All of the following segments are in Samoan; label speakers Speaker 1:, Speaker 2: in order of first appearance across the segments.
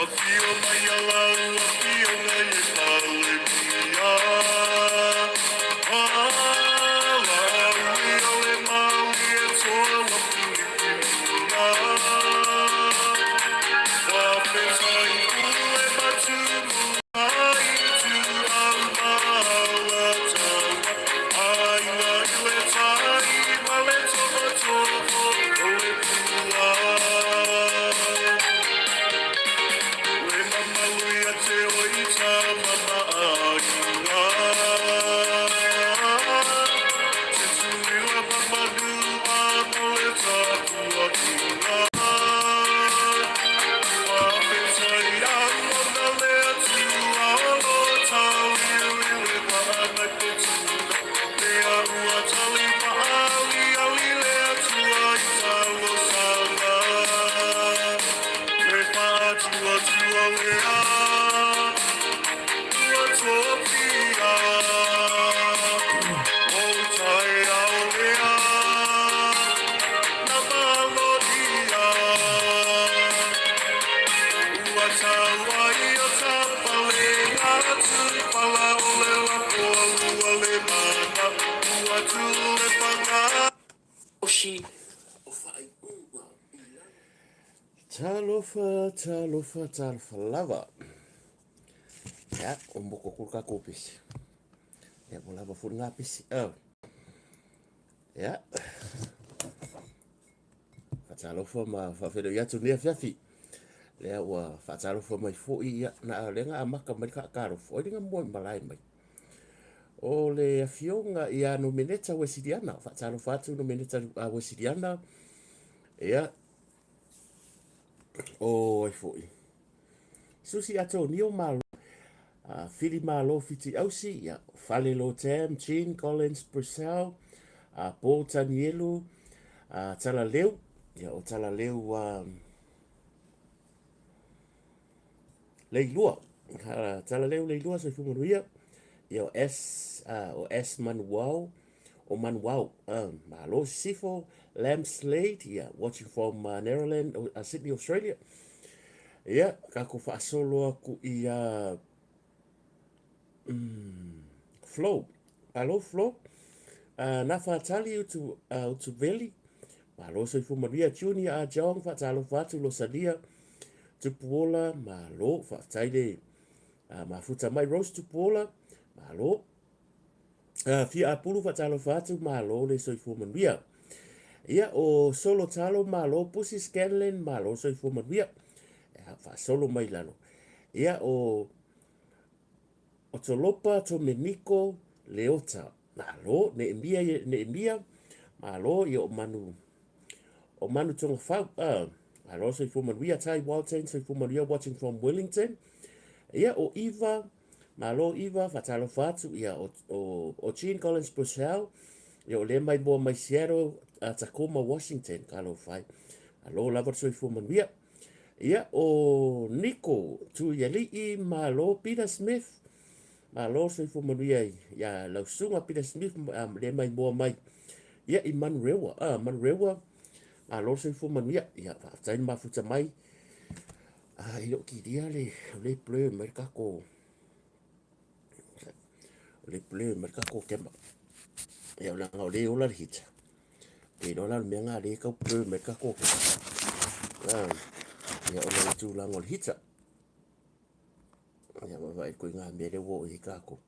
Speaker 1: Afio mai a lau afioga i e Palemia. Alauli o le mauli e toa ua filifilia. Faafetai pule ma tumu ai ituau ma Alataua. Aiga i le tai ma le tootoo o le pua. Le mamalu ia te oe i tama ma aiga. Te tuila ma manu a mo le tapuaiga. Faafetai au ona le Atua o lo tauiu i le vaa mai pe tuna. Lea ua tali faaaliali le Atua i talosaga. Le faatuatua lea ua tofia. O taeao lea na malotia. Ua tau ai o Tapalega Tupala o le lako a ua le mana ua tu le paga.
Speaker 2: Talofa, talofa, talofa lava. Ia, o moko kuru ka kōpesi. Ia, mo lava furi ngā pesi. Oh. Ia. Whatalofa ma whawhero i atu nei awhiawhi. Lea ua whatalofa mai fo'i ia, na le ngā maka mai ka karofo. Oi nga mua i malae mai. O le afioga ia Nomeneta Wesiliana, whatalofa atu Nomeneta Wesiliana. Ia, o ai fo'i. Susi Atonio Malo, Fili Malo Fiti Ausi, ia, Fale Lotam, Jean Collins Purcell, Paul Tanielu, Talaleu, ia, o Talaleu Leilua, Talaleu Leilua, Soifua Manuia, ia, o S, o S Manuao, o Manuao, Malo Sisifo, Lamb Slade, ia, watching from Narrowland, Sydney, Australia. Ia, kako faasolo aku i a Flo. Alo Flo. Na whātali utu, utu veli. Malo soifua manuia Junior a Jong whaatalofa atu Losalia Tupuola malo whaatai le mafuta mai Rose Tupuola malo Fia Apulu faatalofa atu, malo le soifua manuia. Ia, o Solo Talo, malo, Pusi Scanlan, malo soifua manuia. Ia, faasolo mai lalo. Ia, o o Tolopa Tomeniko Leota, malo, Neemia, Neemia, malo, ia o Manu, o Manu Tongafau, malo soifua manuia, Tai Walton, soifua manuia, watching from Wellington. Ia, o Eva, Malo Iva, whatalofa atu, ia, o, o, o Gene Collins Purcell, ia, o le mai moa mai Seattle, Tacoma, Washington, ka lo whai. Malo lava le soifua manuia. Ia, o Nico Tuialii, malo Peter Smith, malo soifua manuia ia lausunga Peter Smith, le mai moa mai, ia, i Manurewa, Manurewa, malo soifua manuia, ia, whaatai mafuta mai, Ah, e le o kilia le, o le blur mai le kako. O le blur mai le kako kema. E o langa o le ola le hita. E lola le mea ngā le kau blur mai le kako kema. Ah, ia o le tūlanga o le hita. Ia wa vai koe ngā mea le wo i kako.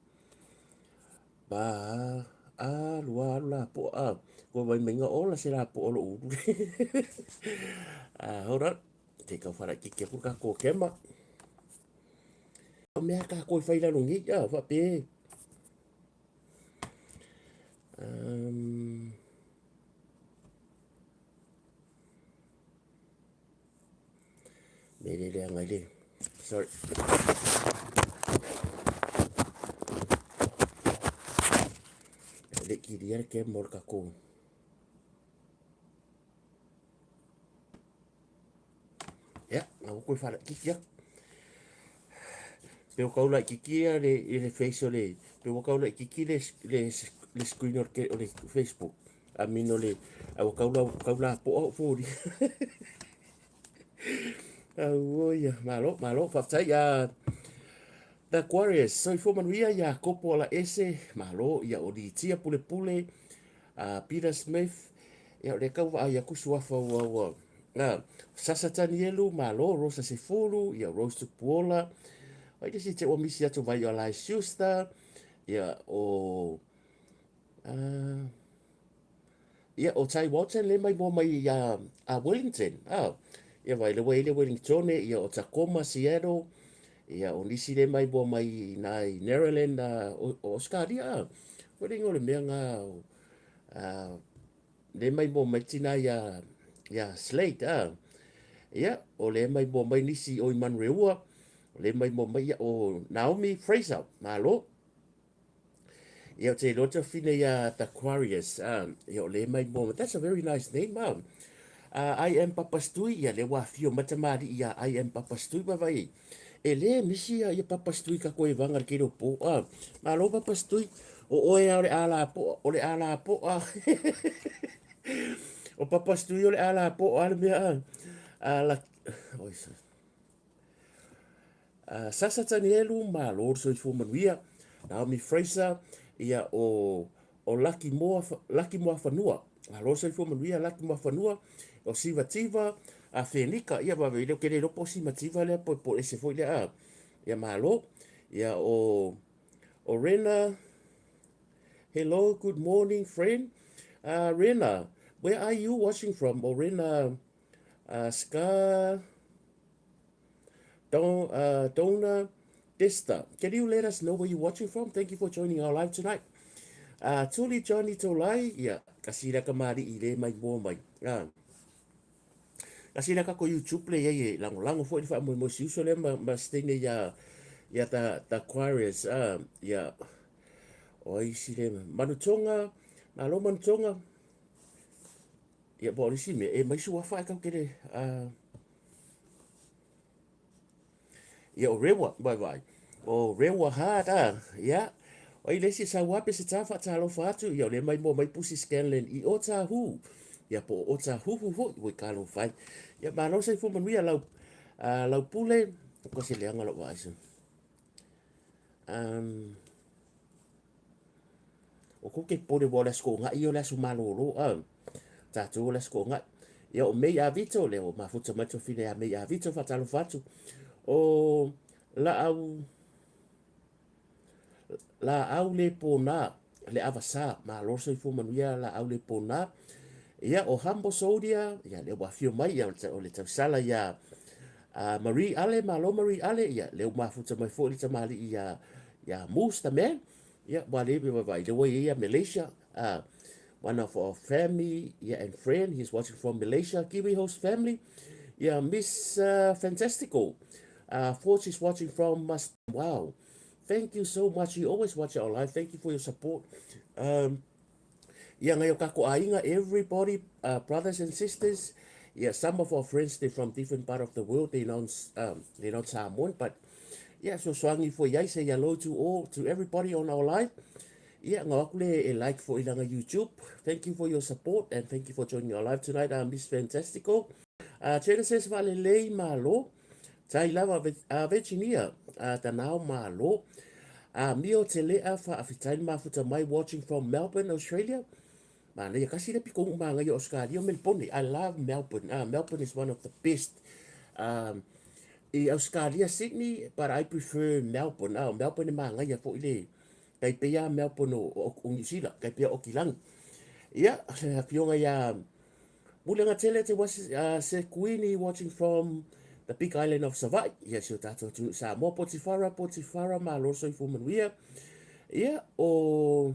Speaker 2: Ba, a, lua alu la po, a, ko vai mai ngā ola se la po o lo ulu. Ah, hold on. Te kau whara ki ke ka ko kema. O mea ka ko whai lalo ngi a wha pe. Me re rea ngai le. Sorry. Le ki ria ke mor ka ko. Ia, ngā koe whara kiki aku. Pe o kaula i kiki ia le, i le face o le, pe o kaula i kiki le, le, le screen o le, o le Facebook. I mean o le, a o kaula, kaula po au fōri. Auoi, malo, malo, faafetai. The Aquarius, soifua manuia iā Kopo Alaese, malo, ia o Litia Pulepule, Peter Smith, ia o lea tau vaai atu suafa ua, ua, Sasa Tanielu, malo, Rosa Sefulu, ia Rose Tupuola, ai le isi te ua misi atu vai o Lai Schuster, ia o, Ia, o Ty Walton le mai moa mai ia a Wellington. Ah, ia vai le wai le Wellington, ia o Tacoma, Seattle, ia o nisi le mai moa mai na i Maryland, o, o Australia. Ah, ko le ngole mea ngā, ah, le mai moa mai tina ia, ia Slate, ah. Ia, o le mai moa mai nisi o i Manreua, o le mai moa mai ia o Naomi Fraser, malo. Ia, o te iloa te whine ia Aquarius. Ia, o le mai mo, that's a very nice name. I am Papastui, ia le wā whio matamari ia I am Papastui, vai vai. E le misi ia, ia Papastui ka koe vanga le kero po. Malo Papastui, o oe a o le ala po, o le ala po. O Papastui o le ala po, a le mea. La, oi, sorry. Sasa Tanielu, malo le soifua manuia. Naomi Fraser, ia o o Lucky Moa, Lucky Moafanua. Malo le soifua manuia Lucky Moafanua, o Siva Tiva, a Fenika, ia vave ile ke le iloa po o Siva Tiva lea po po ese foi lea. A. Ia malo. Ia o o Rena, hello, good morning friend. Rena, where are you watching from? O Rena Scar Don, Dona Desta. Can you let us know where you're watching from? Thank you for joining our live tonight. Tuli Johnny Tolai, ia, kasi la ka mari i le mai moa mai. Kasi la ka ko YouTube le ia e lango lango foi le wha moe moe si uso le ma, ma stene ia, ia ta, ta Aquarius, ia, o isi le Manutonga, malo Manutonga, Ia, po o le isi mea, e mai suafa e kau kere, ia, o Rewa, vai vai, o Rewa Hard, ia, o i le isi sau ape se tā whaatalofa atu, ia, o le mai mua mai Pusi Scanlan i Otahu, ia, po o Otahuhu hoi, ua i kalo whai. Ia, malo sa i manuia lau, lau pule, ko se leanga lau vaai O ko ke pole ua o le aso koʻogaʻi ia o le aso malōlō, a tātou o le aso koʻogaʻi. Ia o Mei Avito, lea ua mafuta mai tuafine ia Mei Avito, faatalofa atu. O Laau, Laau le Pōnā, le Avasā, malo le soifua manuia Laau le Pōnā. Ia o Humble Soldier, ia lea ua afio mai, ia o le tausala ia a Marie Ale, malo Marie Ale, ia lea ua mafuta mai foi le tamalii ia, ia Moose the Man. Ia, ua le me vai le ua ia Malaysia. One of our family, yeah, and friend, he's watching from Malaysia, Kiwi host family. Yeah, Miss Fantastico. Forge is watching from us. Wow. Thank you so much. You always watch our live. Thank you for your support. Ia ngai o kako aiga, everybody, brothers and sisters. Yeah, some of our friends, they're from different part of the world. They're not, they're not Samoan, but yeah, so swangi for yai, say hello to all, to everybody on our live. Yeah, ngau aku le e like for ilanga YouTube. Thank you for your support and thank you for joining our live tonight. Miss Fantastico. Genesis Valelei Malo. Tai lava Virginia, Tanao Malo. Mio Te Lea Whaawhitai Mafuta Mai watching from Melbourne, Australia. Manaia kasi le piko uma ngai o Australia o Melbourne. I love Melbourne. Melbourne is one of the best. I Australia, Sydney, but I prefer Melbourne. Melbourne e māngaia foi le kai pea Melbourne o, o, o New Zealand, kai pea o Kilangi. Ia, le afioga ia Mulianga tele te was, se Kuini watching from the big island of Savaii. Ia, si o tātou atu Samoa, Potifara, Potifara, malo soifua manuia. Ia, o...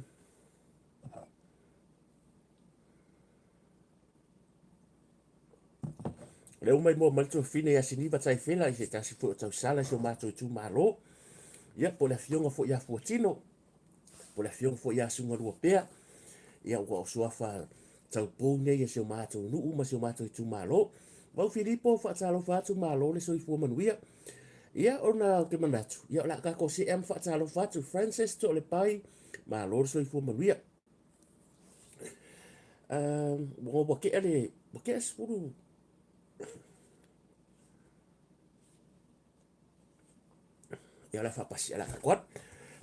Speaker 2: Le uma i mua mai tuafine ia Siniva Taifela i se tasi foi o tausala i si o mātou itumalo. Ia, po le afioga foi ia Fuatino, po le afioga foi ia Sugalua Pea. Ia, ua o suafa taupou nei e si o mātou nuu ma si o mātou itumalo. Mau Filipo, faatalofa atu, malo le soifua manuia. Ia, ona o te manatu, ia o le a kākou see ma faatalofa atu. Francis Toalepai, malo le soifua manuia. Ua ua kea le, ua kea 10. Ia o le a faapasi, o le a tatou alu.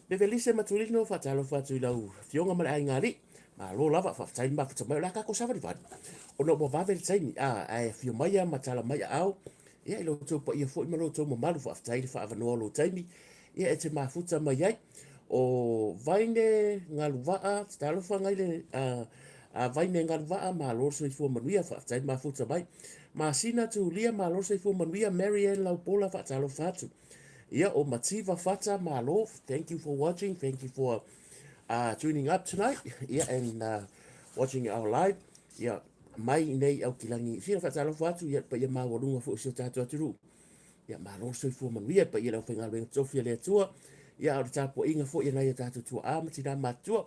Speaker 2: Bevelise Matulino, faatalofa atu i lau Afioga ma le aiga alii. Malo lava, faafetai le mafuta mai. O le a tatou savalivali ona ua vave le taimi, a, ae afio mai ma tala mai aao, ia, i lo outou paia foi ma lo outou mamalu. Faafetai le faaavanoa o lou taimi, ia, e te mafuta mai ai. O Vaine Galuvaa, talofa ngai le a Vaine Galuvaa, malo le soifua manuia, faafetai le mafuta mai. Masina Tulia, malo le soifua manuia. Mary Ann Laupola, faatalofa atu. Ia, o Mativa Fata, malo, thank you for watching, thank you for tuning up tonight, yeah, and watching our live. Yeah, mai nei Aukilagi. Fia faatalofa atu ia paia maualuga foi o si o tatou atunuu. Ia malo le soifua manuia paia le aufaigaluega tofi a le Atua. Ia a o le tapuaiga foi a nai o tatou tuaa ma tinā matutua.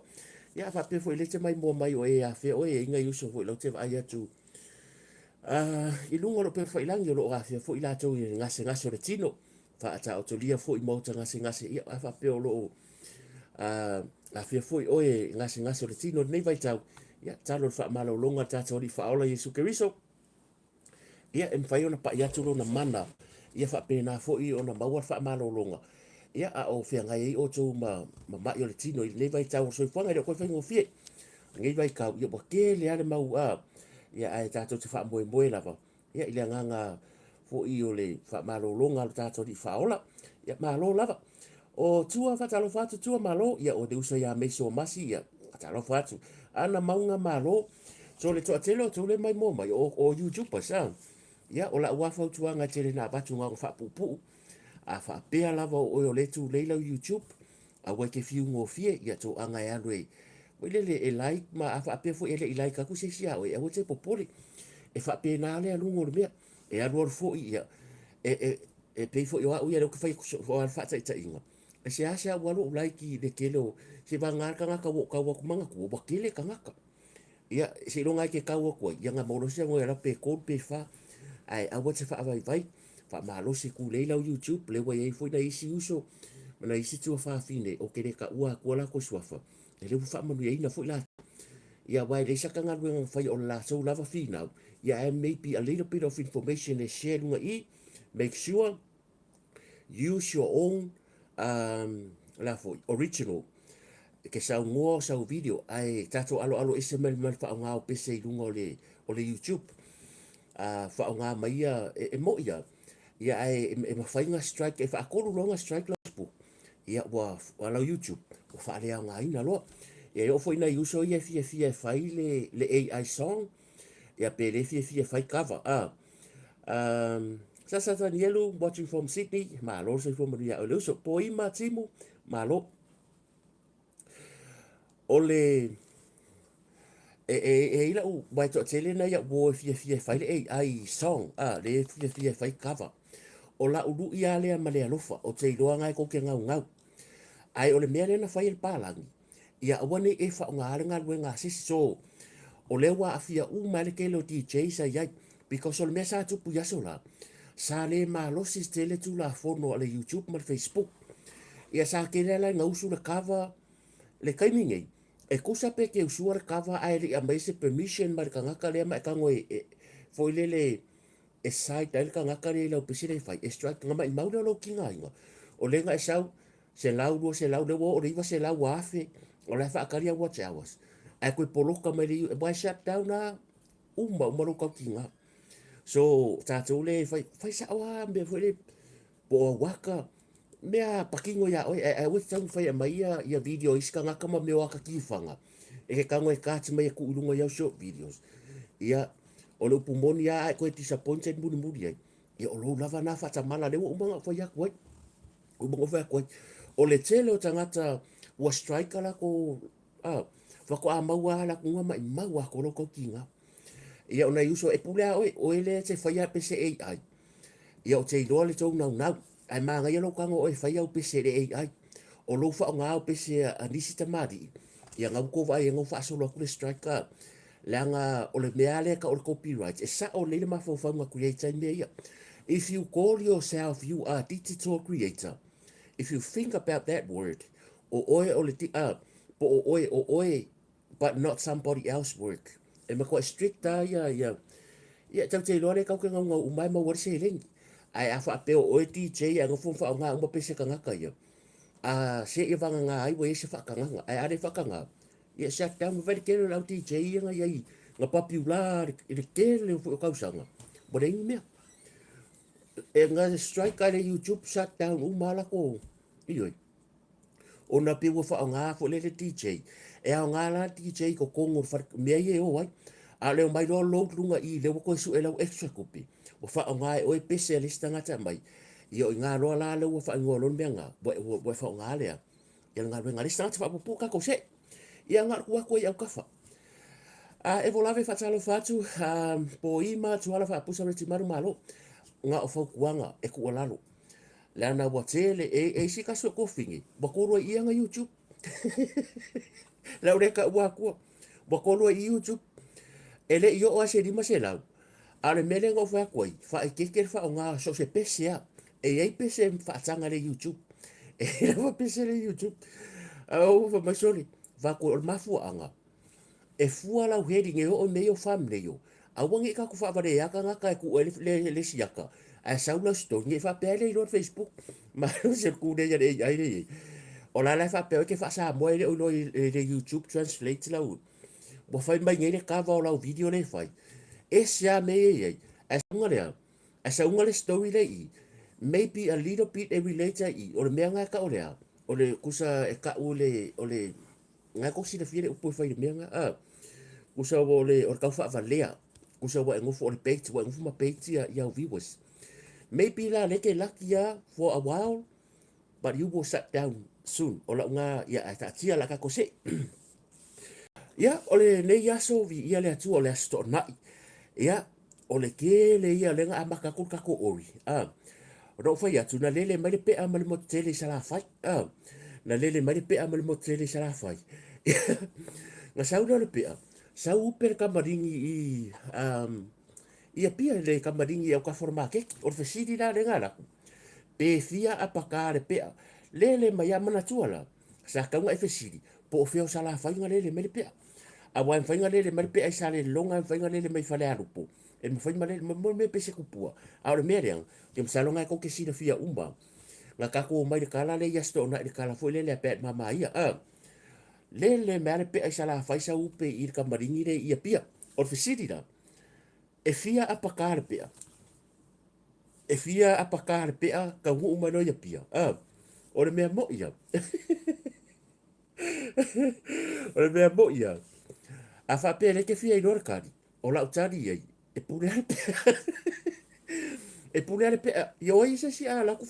Speaker 2: Ia faapea foi le te maimoa mai o e afea oe e inga i uso foi lau te vaai atu i luga o lou pepa failangi o lo o afea foi latou i le gasegase o le tino faataotolia foi maota gasegase ia a faapea o lo o afea foi oe i gasegase o le tino i lenei vaitau ia talo le faamalologa a le tatou Alii Faaola Iesu Keriso ia e mafai ona pai atu lona mana ia faapena foi ona maua le faamalologa ia a o feagai ai outou ma ma mai o le tino i lenei vaitau o le soifuaga e le o toe faigofie lenei vaitau ia ua tele lava le mau a ia ae tatou te faamoemoe lava ia i le agaga foi o le faamalologa a lo tatou Alii Faaola ia malo lava o Tua faatalofa atu Tua malo ia o le uso ia Meiso Masi ia faatalofa atu Ana Mauga malo So le toatele o tou le maimoa mai o, o YouTubers a. Ia o lau lava fautuaga e tele na avatu na ona faapuupuu. A faapea lava o oe o lea e tulei lau YouTube, aua e te fiu gofie, ia toaga e alu e foi lele e like ma a faapea foi e le i like atu se isi ia oe, aua e te popole. E faapena le aluga o le mea. E alualu foi ia, e, e, e pei foi o au ia lea ou te fai atu o le faataitaiga. E seasea ou alu ou like i le tele o, seivagana le tagata ua ou tau atu manatua, ua tele tagata. Ia, seiloga lava e te tau atu ai, ia na maua loa se avanoa ia lau pe 3 pe 4. Ae aua te faavaivai, faamalosi kulei lau YouTube, lea ua i ai foi nai isi uso ma nai isi tuafafine ou te le taua atua latou suafa, ia lea ua faamanuiaina foi latou. Ia aua e leai sata galuega na faia o le latou lava finau, ia ae maybe a little bit of information e share i luga i i, make sure use your own um, la foi, original ke saunoa o sau video ae tatou aloalo ese mai ma le faaaoga o pese i luga o le, o le YouTube. Faaaoga mai ia, e, e moi ia, ia ae e, e mafai na strike, e faatolu loa na strike lau Facebook, ia ua, ua lau YouTube, ua faaleaogaina loa. Ia e oo foi nai uso ia e fiafia e fai le, le AI song, ia pe le fiafia e fai cover, a. Sasa Tanielu, watching from Sydney, malo le soifua manuia ia oe le uso. Poima Timu, malo. O le, e, e, e i lau wae toatele na ia uo e fiafia e fai le AI song, a, le fiafia e fai cover. O lau lui a lea ma le alofa, o te iloa ngai kou te ngaungau. Ae o le mea lea na fai e le palagi, ia aua nei e faaaoga le galuega a se isi. So, o lea ua aafia uma ai le tele o DJ sa i ai. Because o le mea sa tupu i aso la, sa le malosi tele Tulafono a le YouTube ma le Facebook. Ia sa tele lava la ina usu le cover le taimi nei, e tusa pe te usua le cover ae le i aumaia se permission mai le tagata lea ma e tago e, e foi lele e cite ai le tagata lea i lau pese lea e fai, e strike, na maimau lea o lou tigaina. O lea na e sau, 100, 200, lea ua oo i le 900, ua 1000, o la e faatali au watch hours. Ae toe poloka mai le, aua e shut down lava, uma uma lou tautiga. So, tatou lea e fai, fai sao lava mea foi lea, po o auaka, mea patino iā oe, ae aua e te tatau ona fai e aumai ia, ia video a isi tagata ma mea o ata tifaga, e te tago e cut mai e tuu i luga i au short videos. Ia, o le upu moni lava a e toe disappointed mulimuli ai, ia o lou lava na faatamala lea ua uma ona ou fai atu ai. Ua uma ona ou fai atu ai. O le tele o tagata ua strike a latou, a, faatoa maua lava latou igoa maimau atoa lou tautiga. Ia o nai uso e pule a oe, oe lea e te faia pe se AI. Ia ou te iloa le tou naunau, ae manaia lou tago oe e fai au pese i le AI. O lou faaaoga au pese a nisi tamalii, ia na ua tou vaai ai na ua faasolo atu le strike a, leaga o le mea lava lea e tau o le copyright, e sao lelei le mafaufau na create ai mea ia. If you call yourself you are digital creator, if you think about that word, o oe o le, a, po o oe, o oe but not somebody else work. E matuai strict a ia, ia, ia tau te iloa le tau te ngaungau uma e maua le seleni. Ae a faapea o oe DJ ae nofo ma faaaoga uma pese tagata ia, a se ia vagana ai ua i ai se faatagaga. Ae a le faataga, ia shut down. Vaai le tele o le au DJ ia na i ai, na popular i le tele foi o tausaga, ua leai ni mea. E na strike lava le YouTube, shut down uma lava latou, ioe. Ona pei ua faaaoga foi lea le DJ. E aoga la le DJ i totonu o le fale, mea ia e o ai. A o le omai loa load luga i i, lea ua toe sue lau extra tupe, ua faaaoga e oe pese a le isi tagata e aumai. Ia o i ina loa la lea ua faaigoa loa le mea lena, ua ua e faaaoga lea ia le galuega a le isi tagata faapuupuu tatou see. Ia na o le tuu atu ai i autafa. A e Volave faatalofa atu, a Poima Tuala Faapusa Retimalu Malo. Na o fautuaga e tuualalo. Leaga ua tele, e, e isi kasi o kofini, ua kolu ai ia na YouTube. Lau le taua atua, ua kolu ai i YouTube. E le i oo lava se 500, a o le mea lea na ou fai atu ai, faaeteete le faaaoga so o se pese lava. E i ai pese e faataga i le YouTube. E i ai lava pese i le YouTube. Ae ou fai mai, sole, fai atu, o le mafuaaga, E fua lau heading e oo i mea ia o thumbnail. Aua ne i tatou faavalea tagata e tuu ai le, le isi ata, ae sau lau story, ne i faapea ai le iloa le Facebook. Malosi o le ku lea ia le AI lea i ai. O la la e faapea e te faa-Samoa e le o iloa i le YouTube translate lau. Ua fai mai nei le cover o lau video lea e fai. Ese lava mea ia e i ai. Ae sauga lea, ae sauga le story lea i i, maybe a little bit e relate ai i i. O le mea lena e tau o le a? O le kusa e tau le, o le Nga e kou silafia le upu e fai i le mea nga, a. Kusa ua o le, o le tau faavalea. Kusa ua e nofo o le bait, ua e nofo ma bait ia, i au viewers. Maybe la le te lucky a for a while, but you will shut down soon. O lau nga, ia, ae taatia la kako se. Ia, o lenei aso, viia le Atua, o le Aso Toonai. Ia, o le tele ia, lea na amata atu le tatou ori. A, na ou fai atu, na lele mai le pea ma le motu tele i Salafai. A, na lele mai le pea ma le motu tele i Salafai. Na sau lea o le pea, sau upe le kamaligi i, um, i Apia, le kamaligi i autafa o le maketi. O le fesili la lea na alu atu, pe fia apaka le pea. Lele mai lava, manatua la, Sa tatau ona e fesili, po o fea o Salafai na lele mai le pea. Aua e mafai ona lele mai le pea i Salelologa, e mafai ona lele mai i Falealupo, e mafai ma lele, mo le mea pei se tupua. A o le mea lea, ou te masalo na e tou te silafia uma, na tatou omai i le tala lea i Aso Toonai i le tala foi lele a Pat Mamaia, a lele mai lava le pea i Salafai sau upe i le kamaligi lea i Apia. O le fesili la, e fia apaka le pea? E fia apaka le pea taunuu mai loa i Apia. A, o le mea moi ia. O le mea moi ia. A faapea lea e te fia iloa le tali, o lau tali i ai, e pule lava le pea. E pule lava le pea. Ia o ai se isi a alu atu,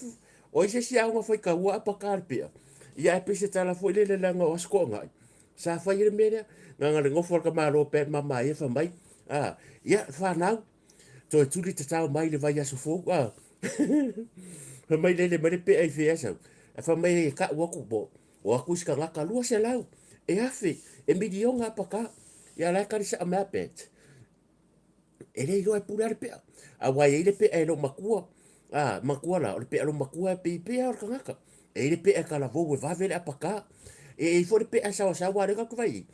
Speaker 2: o ai se isi aoga faitaua apaka le pea. Ia ae pei se tala foi lele leaga o Aso Toonai, sa fai ai le mea lea. Na ona le nofo a le tamaloa pea i le mama ia fai mai, a, ia fanau, Toe tuli tatao mai le vaiaso fou, a. Fai mai lele mai le pea i fea sau. Ae fai mai e kau atu po. O atu isi tagata 200, e afe, e miliona apaka. Ia la e kali saa mai a Pat. E le iloa e pule a le pea. Aua e i ai le pea e lou matua. A, matua la, o le pea lou matua e pei pea o le tagata. E i ai le pea e talavou e vave le apaka. E i ai foi le pea e sawasawa lea tatou te vaai i ai.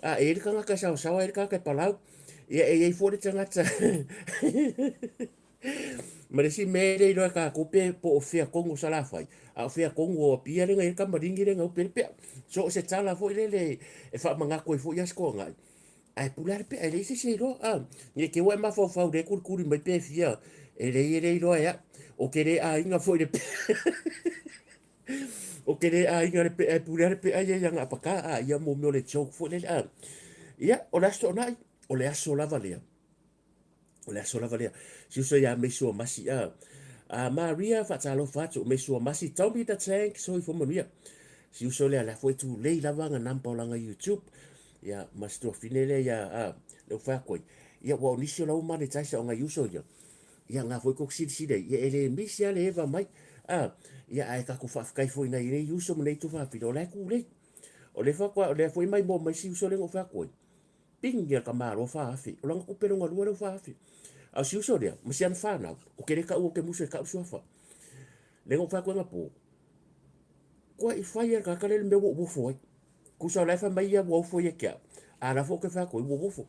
Speaker 2: A, e i ai le tagata e sawasawa, e i ai le tagata e palau. Ia, e i ai foi le tagata ma le isi mea e le iloa e tatou pe po o fea tonu o Salafai, a o fea tonu o Apia lea na i ai le kamaligi lea na upi ai le pea. So o se tala foi lele e faamanatu ai foi Aso Toonai, ae pule lava le pea, e leai se isi e iloa. A, ne i te i ua e mafaufau lea e kulikuli mai pe fia, e leai e le iloa e au. Ou te le aiga foi i le pea. Ou te le aiga le pea e pule lava le pea ia i ana apaka, a ia mo mea o le joke foi lele, a. Ia, o le Aso Toonai, o le aso lava lea. O le aso lava lea. Si uso ia Meisua Masi, a. A Maria, faatalofa atu, Meisua Masi, Tommy the Tank, soifua manuia. Si uso lea, lea foi tulei lava ana number o lana YouTube. Ia, ma si tuafine lea ia, a, le ua fai atu ai. Ia, ua o nisi o lau monetize o nai uso ia. Ia, ngā foi kou silisili ai. Ia, e le misi lava le eva mai. A, ia, ae tatou faafetai foi i nai nei uso ma nei tuafafine, o la e tulei. O lea faatoa, o lea foi e maimoa mai si uso lea na ou fai atu ai. Ping ia ka malo 4,000. O lana tupe lona lua lea ua 4,000. A o si uso lea, ma si ana fanau, ou te le taua ou te musu e tau le suafa. Lea na ou fai atu ai anapo, Kua i fai e le tagata lea le mea ua ou ofo ai. Tusa o la e fai mai ia ua ofo ia ki au, a la foi ou te fai atu ai ua ou ofo.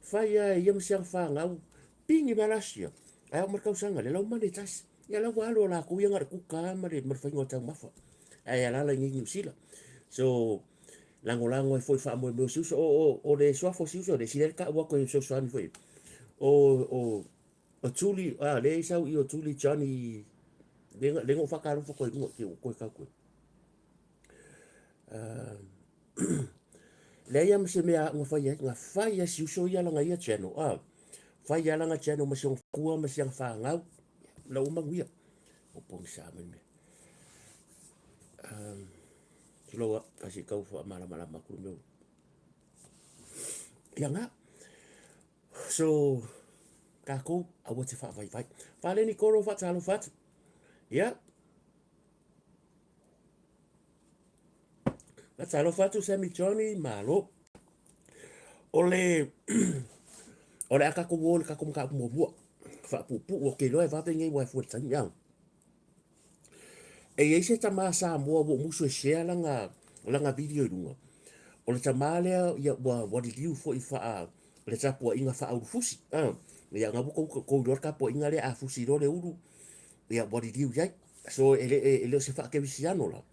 Speaker 2: Fai lava e ia ma si ana fanau, ping i mea la sia. Ae oo mai le tausaga lea, la ua monetize. Ia la ua alu a latou ia na o le kuka lava ma le faiga o taumafa ae alaala i inei i Niu Sila. So, lagolago ai foi i faamoemoe o si uso. O le suafa o si uso lea, sili ai le tau atu e fesoasoani foi i ai. O Tuli, a lea e sau i i o Tuli Johnny, lea na ou faatalofa atu ai i luga i ua toe tau atu ai. Leai lava ma se mea aʻu na fai ai, na fai lava e si uso ia lana ia channel, a fai lava lana channel ma si ona faletua ma si ana fanau, la ua manuia. Ua pogisa mai le mea. Tulou lava, kasi e tau faamalamalama atu le mea. Ia na. So, tatou aua te faavaivai. Faleni Koro faatalofa atu. Ia. Faatalofa atu Sammy Johnny, malo. O le o le a tatou o i le tatou mataupu muamua. Faapuupuu, ou te iloa e vave nei aua e fua i le taimi a. E i ai se tama Samoa ua ou musu e share lana, lana video i luga. O le tama lea ia, ua, ua liliu foi faa le tapuaiga faaulufusi. Ah, ia na ua tou, tou iloa le tapuaiga lea a fusi loa le ulu, ia ua liliu i ai. So e le, e le o se faakerisiano la.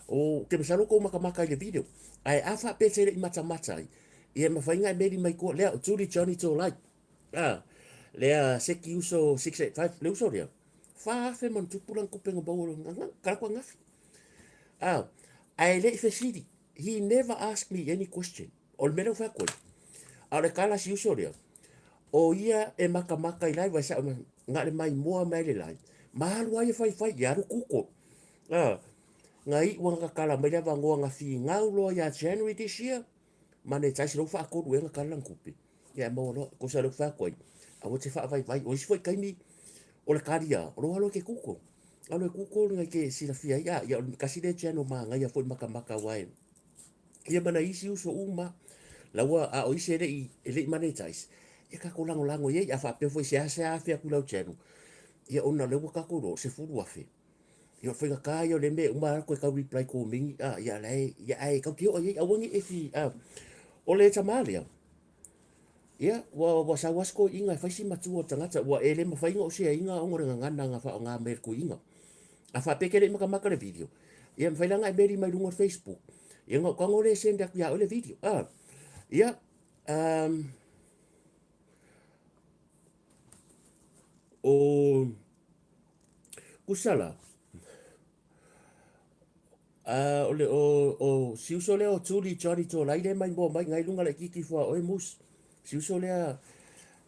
Speaker 2: Ou te masalo tou matamata i le video. Ae a faapea e te le i matamata ai, ia e mafai ona e meli mai tua. Lea, o Tuli Johnny Tolai. Ah, lea Seki Uso 685, le uso lea. 4,000 ma ona tupu lana tupe na maua, kala atu ananafi. Ah, ae le i fesili. He never asked me any question. O le mea lea ua fai atu ai, a o le tala a si uso lea, o ia e matamata i live, ae sao na o le maimoa mai le live, ma alu lava ia faifai, ia alu Google. A, na iu lava na tatala mai le avanoa na finau loa ia January this year, monetize loa ua faatolu ea na tala lana tupe, ia ae maua loa. Kosa lea ua fai atu ai, aua te faavaivai. O isi foi taimi, o le tali lava, o lou alu e te Google. Alu e Google na te silafia ai, a, ia o le tasi lea channel manaia foi matamata aua e ia ma nai isi uso uma la ua, a o isi e le i, e le i monetize, ia tatou lagolago i ai. A faapea foi e seasea afe atu i lau channel, ia ona o lea ua tatou iloa, 10,000. Ia o le faigata ia o lea mea e uma lava toe tau reply komeni, a, ia la e, ia ae tatou te oo i ai, aua ne i e fi, a. O le tama lea, ia, ua, ua sau lava si toeaina e fai si matua o le tagata, ua e le mafai ona ou share ina ona o le gagana na faaaoga mai e le toeaina. A faapea e te le i matamata le video, ia e mafai la ona e meli mai luga o le Facebook, ia ona ou tago lea e send atu ia oe le video. A, ia, um, o Kusala, a, o le, o, o si uso lea o Tuli Johnny Tolai lea e maimoa mai nai luga laitiiti ifo a oe Moose. Si uso lea,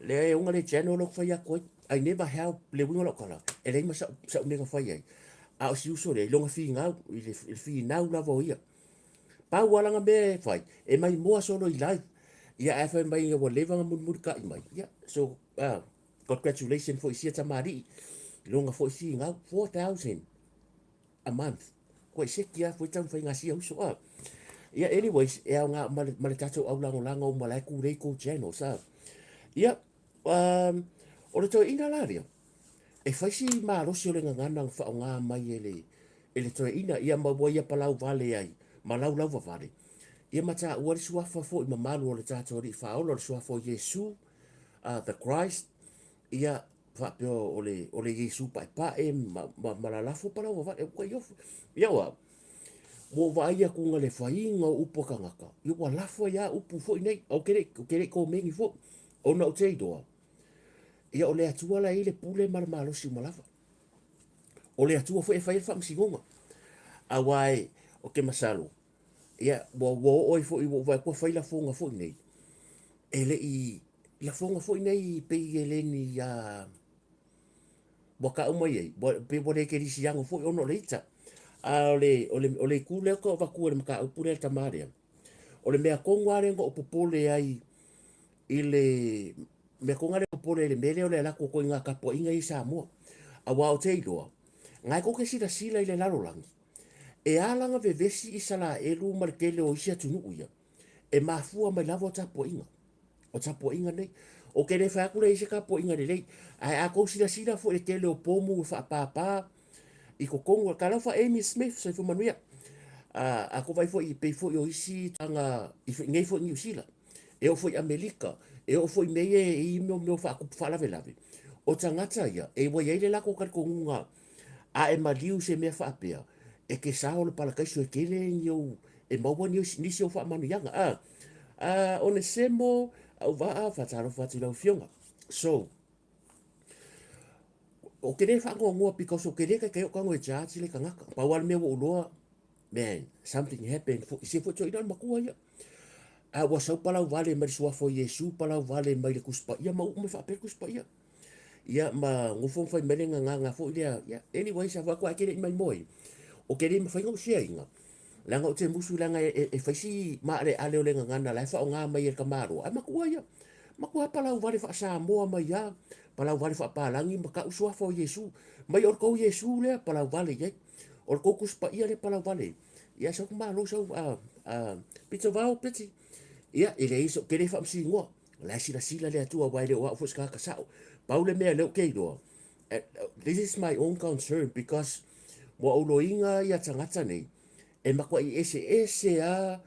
Speaker 2: lea e ona le channel lea ou te fai atu ai. I never help le uiga o lau tala, e leai ma sa'u, sa'u mea na fai ai. A o si uso lea, i lona finau, i le, i le finau lava o ia. Pau lava lana mea e fai, e maimoa solo i live. Ia ae fai mai ua leva ona mulimulitai mai. Ia, so, congratulations foi i sia tamalii, i lona foi finau, 4,000 a month. Kua i seki lava foi taumafaiga a sia uso, a. Ia, anyways, e aoga ma le, ma le tatou aulagolago uma la e tulei tou channels, a. Ia, um, o le toeaina la lea, e fai si malosi o le gagana na faaaoga mai e le, e le toeaina, ia ma ua ia palau vale ai, ma laulau vavale, ia ma taua le suafa foi mamalu o le tatou Alii Faaola, o le suafa o Iesu, the Christ, ia faapea o le, o le Iesu paepae ma, ma, ma lalafo palau vavale, ua iofu. Ia ua, ua ou vaai atu na le faiga o upu a tagata, ia ua lafo ai lava upu foi nei, ou te le, ou te le i komeni foi, ona ou te iloa, ia o le Atua la e i ai le pule ma le malosi uma lava. O le Atua foi e fai ai le faamasinoga. Aua e, ou te masalo, ia, ua, ua oo ai foi, ua ou vaai atu ua fai lafoga foi nei, e le i, lafoga foi nei pei e le ni, a, ua tau mai ai, ua, pei ua le kerisiano foi ona o le ita. A o le, o le, o le itu lea ou te avatua i le mataupu lea i le tama lea, o le mea tonu lava lea na ou popole ai i le mea tonu lava lea popole ai i le mea lea o le alu atu o ituaiga tapuaiga ia i Samoa. Aua ou te iloa, na e tou te silasila i le lalolagi, e ala ona vevesi Isaraelu ma le tele o isi atunuu ia, e mafua mai lava o tapuaiga. O tapuaiga nei. Ou te le fai atu lea i se tapuaiga lelei, ae a tou silasila foi i le tele o pomu e faapapa i totonu, talofa Amy Smith, soifua manuia. A, a tou vaai foi pei foi o isi tulaga i nei foi i Niu Sila, e oo foi i Amerika, E oo foi i mea ia e i mea o faatupu faalavelave, o tagata ia, e ua i ai le latou talitonuga a e maliu i se mea faapea, e te sao i le parakaiso e tele ni ou, e maua nisi ou faamanuiaga. A, a Onesemo, Auvaa, faatalofa atu i lau Afioga. So, ou te le faanoanoa because ou te le taitai ou tago e judge le tagata. Pau lava le mea ua ou iloa, man, something happened i se foi toeaina o le matua ia. A ua sau palau vale mai le suafa o Iesu, palau vale mai le Tusi Paia ma uu mai faapea le Tusi Paia. Ia ma nofo ma fai mai le gagana foi lea. Ia, anyway, sa fai atu ai e te le i maimoa. Ou te le mafai ona ou shareina. Leaga ou te musu leaga e, e, e fai si maaleale o le gagana la e faaaoga mai e le tamaloa. Ae matua ia. Matua palau vale faa-Samoa mai a, palau vale faapalagi ma tau suafa o Iesu. Mai o le tou Iesu lea palau vale i ai. O le tou Tusi Paia lea palau vale i ai. Ia sau malo sau a a pito vao peti. Ia e leai so ke le faamasinoa. O la e silasila le Atua aua e le o au foi se tagata sao. Pau le mea lea ou te iloa, this is my own concern because ua ou loiga ia tagata nei e matuai eseese a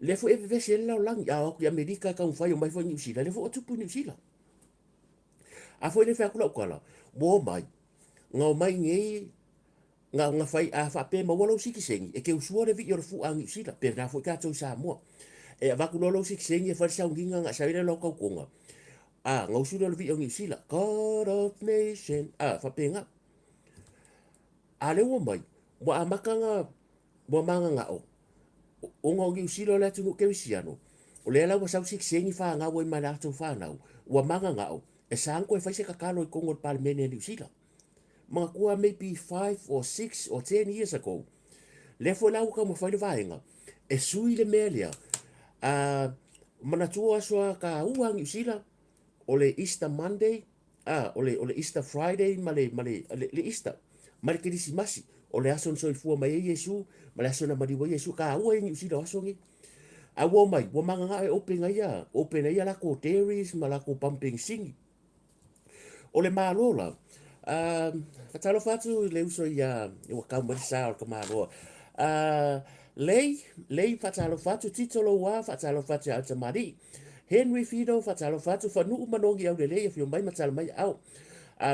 Speaker 2: lea foi e vevesi ai le lalolagi. A o atu i Amerika e taumafai omai foi i Niu Sila, lea foi ua tupu i Niu Sila. A foi lea fai atu lau tala, ua omai, na omai nei Na, na fai, a faapea e maua lou sitiseni, e te usua le vii o le fua a Niu Sila, pēlā foi tatou i Samoa. E avatu loa lou sitiseni e fai le sauniga na e sau ai lea o lau tautoga, a, na usu lea o le vii o Niu Sila, God of Nation, a, faapena. A lea ua mai, ua amata na, ua mananao, ona o Niu Sila o le atunuu kerisiano, o lea la ua sau sitiseni fanau ai ma latou fanau, ua mananao, e sa ona toe fai se tatalo i totonu o le Palemene a Niu Sila. Manatua maybe 5 or 6 or 10 years ago, lea foi la ua taumafai le vaega e sui le mea lea. Manatua aso a taua a Niu Sila, o le Easter Monday, o le, o le Easter Friday ma le, ma le, le, le Easter, ma le Kerisimasi, o le aso na soifua mai ai Iesu, ma le aso na maliu ai Iesu, taua i Niu Sila o aso nei. A ua omai, ua mananao e open ai ia, open ai ia latou dairies ma latou pump penisini. O le Malo la, faatalofa atu i le uso ia, ua kau mai le sa o le tamaloa. Lei, Lei faatalofa atu, Tito Loua faatalofa atu ia oe tamalii. Henry Fido faatalofa atu, Fanuu ma Nogi Aulelei afio mai ma tala mai aao.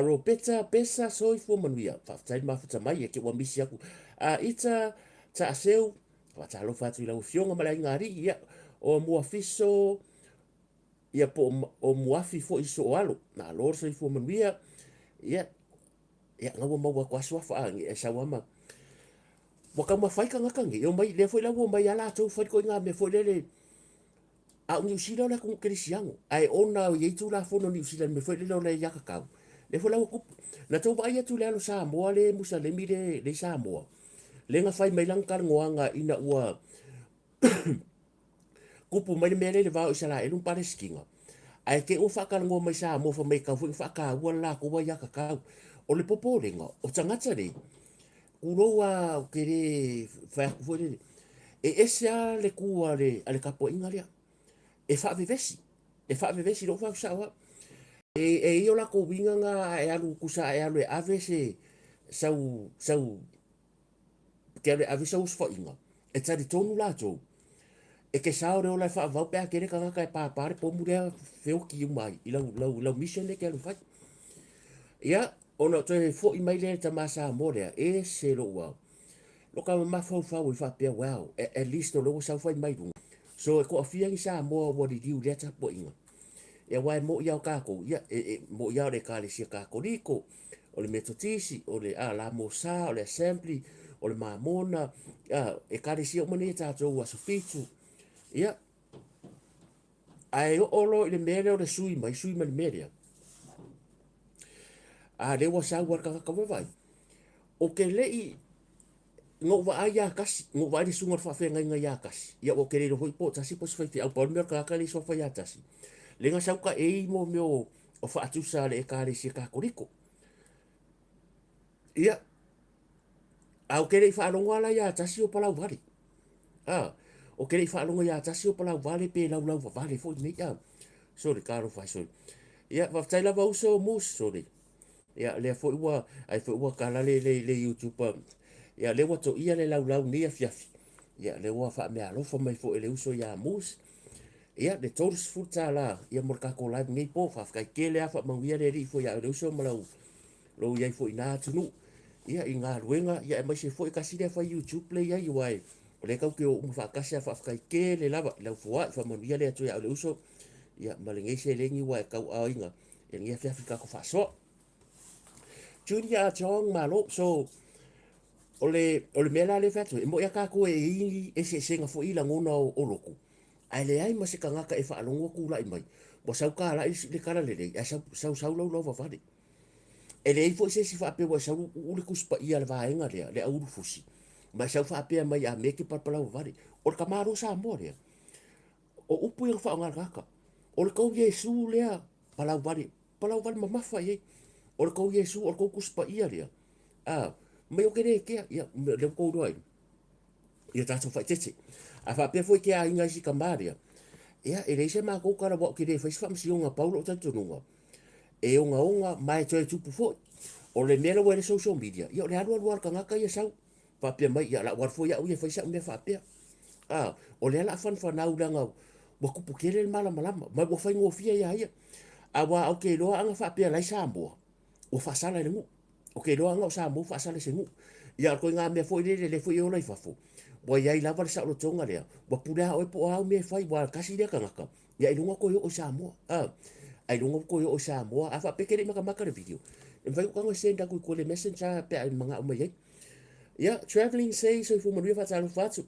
Speaker 2: Robeta Pesa soifua manuia, faafetai le mafuta mai e te ua misi aku. Ita Taaseu, faatalofa atu i lau afioga ma le aiga alii, ia, o Muafiso, Ia po o Muafi foi i soo alo. Malo le soifua manuia. Ia, ia na ua maua atu a suafa a e sau ama. Ua taumafai tagata nei, e omai, lea foi la ua omai a latou fai le ituaiga mea foi lele, a o Niu Sila o le atunuu kerisiano, ae ona e i ai Tulafono a Niu Sila i le mea foi lele o le aiatatau, lea foi la ua tupu. Na tou vaai atu i le alo Samoa le Musalemi le i Samoa, lea na fai mai lana talanoaga ina ua Kupu mai le mea lea i le va o Isaraelu ma Palesitina, ae te i ua faatalanoa mai Samoa fai mai e tatau foi ona faataua le latou aiatatau. O le popolega, o tagata nei, tulou lava ou te le fai atu foi lele, e ese lava le tu a le, a le tapuaiga lea, e faavevesi, e faavevesi, lea ua fai atu sao au. E, e i ai o latou uiga na a e alu, tusa a e alu e ave se, sau, sau te alu e ave sau osofaiga, e talitonu latou, e te sao le ola e faavavau pe a tele tagata e pāpā le pomu lea feoti uma ai i lau, lau, lau mission lea e te alu e fai. Ia, ona ou toe foi mai lea i le tama Samoa lea, ese lou au. Lou ka mafaufau ai faapea, wow, at least o lea ua sau fai mai luga. So e toafia ni Samoa ua liliu i lea tapuaiga. Ia aua e mo'i lava o tatou, ia, e, e mo'i lava o le Ekalesia Katoliko, o le Metotisi, o le a, Lamosa, o le Assembly, o le Mamona, a, Ekalesia uma nei e tatou Aso Fitu. Ia, ae oo loa i le mea lea o le sui mai, sui mai le mea lea. A lea ua sau lava le tagata ua vaai. Ou te le i Na ou vaai ia Tasi, na ou vaai le susuga o le faafeagaiga ia Tasi, ia ua ou te le iloa foi po o Tasi po o se faifeau, pau le mea o le tagata lea i suafa ia Tasi, lea na sau taei mo mea o faatusa a le Ekalesia Katoliko. Ia, a ou te le i faalogo lava la ia Tasi o Palauvale. A, ou te le i faalogo ia Tasi o Palauvale pe Laulauvavale foi nei, a. Sorry, talofa e sorry. Ia, faafetai lava uso, Moose, sorry. Ia, lea foi ua, ai foi ua tala le, le, le YouTube, ia, lea ua toia le laulau nei afiafi. Ia, lea ua faameaalofa mai foi e le uso ia Moose. Ia, le $30, ia mo le tatou live nei po. Faafetai tele lava, faamanuia le Alii foi ia oe le uso ma lau lou i ai foi i na atunuu. Ia, i galuega, ia aemaise foi tasi lea fai YouTube lea i ai, aua o lea tatou te o uma faatasi lava. Faafetai tele lava i lau foai, faamanuia le Atua ia oe le uso, ia ma lenei seleni ua e tauaaoina i lenei afiafi i le tatou faasoa. Junior Ah Chong, malo. So, o le, o le mea la lea e fai atu ai, e moni lava tatou e i ai ni eseesega foi i lagona o, o lotu, ae leai ma se tagata e faalogo tulai mai, ua sau talai le tala lelei, ae sau, sau, sau lau lauvavale. E leai foi se isi faapea ua e sau uu le Tusi Paia a le vaega lea, le au ulufusi, ma e sau faapea mai a mea e te palapalauvavale. O le tamaloa Samoa lea. O upu ia na faaaoga e le tagata. O le tou Iesu lea, palauvale, palauvale mamafa i ai. O le tou Iesu, o le tou Tusi Paia lea. A, mai ou te le kea, ia, lea ua tou iloa ai, ia tatou faaeteete. A faapea foi ke aiga i si tama lea, ia, e leai se matou tala aua ou te le fai se faamasinoga, pau lou talitonuga, e ogaoga ma e toe tupu foi. O le mea lea ua i ai le social media, ia o le alu alu lava o le tagata ia sau, faapea mai, ia o le a ou alu foi au ia e fai sau mea faapea. A, o lea o le a fanafanau leaga ua tupu tele le malamalama, ma ua faigofie ia ia. Aua ou te iloa ana faapea o la e i Samoa, ua faasala e le nuu. Ou te iloa ana o Samoa ua faasala e se nuu. Ia o le ituaiga mea foi lele, lea foi e ola i fafo, ua i ai lava le saolotoga lea, ua pule lava oe po o a au mea e fai, aua tasi lea tagata, ia ailoga ua toe oo i Samoa. A, ailoga ua toe oo i Samoa. A faapea e te le i matamata le video, e mafai ona tago e send atu i tua i le messenger pe a e manao mai ai. Ia, traveling say, soifua manuia faatalofa atu.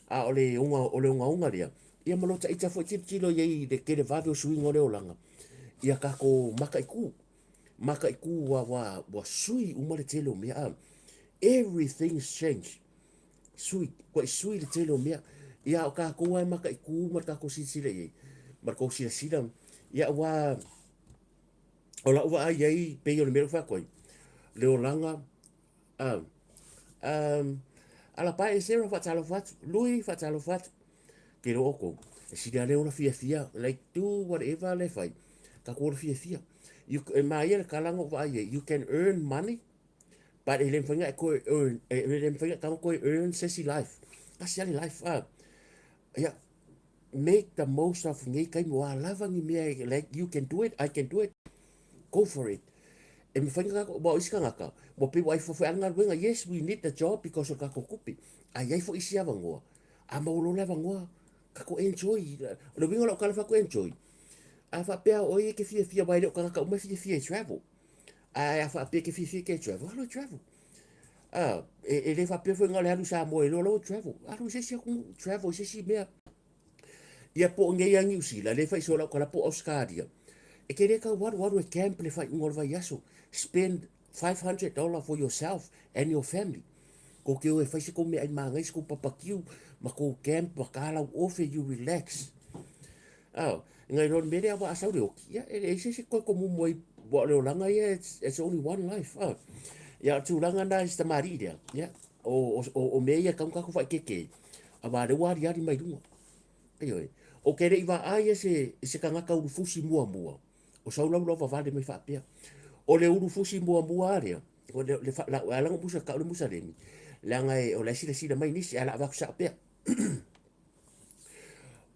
Speaker 2: A o le oga, o le ogaoga lea, ia ma lo taita foi tilotilo i ai i le televave o suiga o le olaga, ia tatou mataitu, mataitu ua, ua, ua sui uma le tele o mea. A, everything is change. Sui, ua sui le tele o mea. Ia, a o tatou lava e mataitu ma le tatou silasila i ai, ma le tou silasila, ia aua o lau vaai i ai, pei o le mea lea ua fai atu ai, le olaga, a, um, alapae e Sarah faatalofa atu, Lui faatalofa atu, ke iloa outou, e sili lava le ola fiafia, like do whatever le fai, tatou ola fiafia. You, e māia le tala na ou vaai i ai, you can earn money, but e le mafai ona e toe earn, e le mafai ona e tago toe earn se isi life. Tasi lava le life, a. Ia, make the most of nei taimi, ua lava ni mea, like you can do it, I can do it, go for it. E mafai ona tatou, aua o isi tagata, ua pei ua ai fua foi lava le galuega, yes we need the job because o le tatou tupe, ae i ai foi isi avanoa, a maua loa le avanoa, tatou enjoy. O le uiga o lau tala fai atu enjoy, a faapea o oe e te fiafia, aua e le o tagata uma e fiafia e travel. Ae a faapea e te fiafia e te travel, alu e travel. A, e, e le faapea foi na o le alu i Samoa e iloa lau travel. Alu i se isi atunuu, travel i se isi mea. Ia po o nei a Niu Sila, le fai so lau tala po o Australia. E te le tau alu, alu e camp le faaiuga o le vaiaso. Spend $500 for yourself and your family. Kou te o e fai se kou meaai magai, se kou papakiu, ma kou camp, ma ka lau ofe, you relax. Oh, ngai loa le mea lea ua asau le oki, ia, e leai se isi e toe komumu ai, aua o le olaga ia, it's only one life. Oh. Ia, o le tulaga lena i si tamalii lea, ia, o, o, o mea ia e tatau ona tatou faaeteete ai, aua o lea ua aliali mai luga. Ioe. Ou te le i vaai i se, i se tagata ulufusi muamua, o sau laulauvavale mai faapea. O le ulufusi muamua lava lea, o le, le, la, e ala ona musa tau le Musalemi, leaga e, o la e silasila mai nisi, ae o le a avatu sao pea.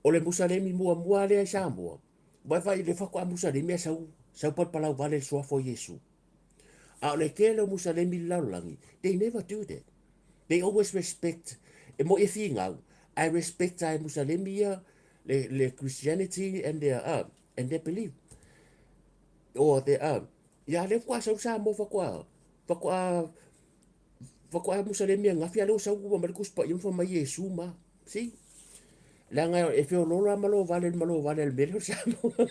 Speaker 2: O le Musalemi muamua lea i Samoa, vaivai le faatoa Musalemi ae sau, sau palapalau vale le suafa o Iesu. A o le tele o Musalemi i le lalolagi, they never do that. They always respect, e moi e finau, ae respect lava e Musalemi ia le, le Christianity and their, and their belief. Or their, ia lea faatoa sau Samoa faatoa, faatoa Faatoa Musalemi ananafi a lea ua sau ua aumai le Tusi Paia ma fai mai Iesu ma. See? Leaga e feoloolo lava ma lovale le malovale a le mea lea o le Samoa.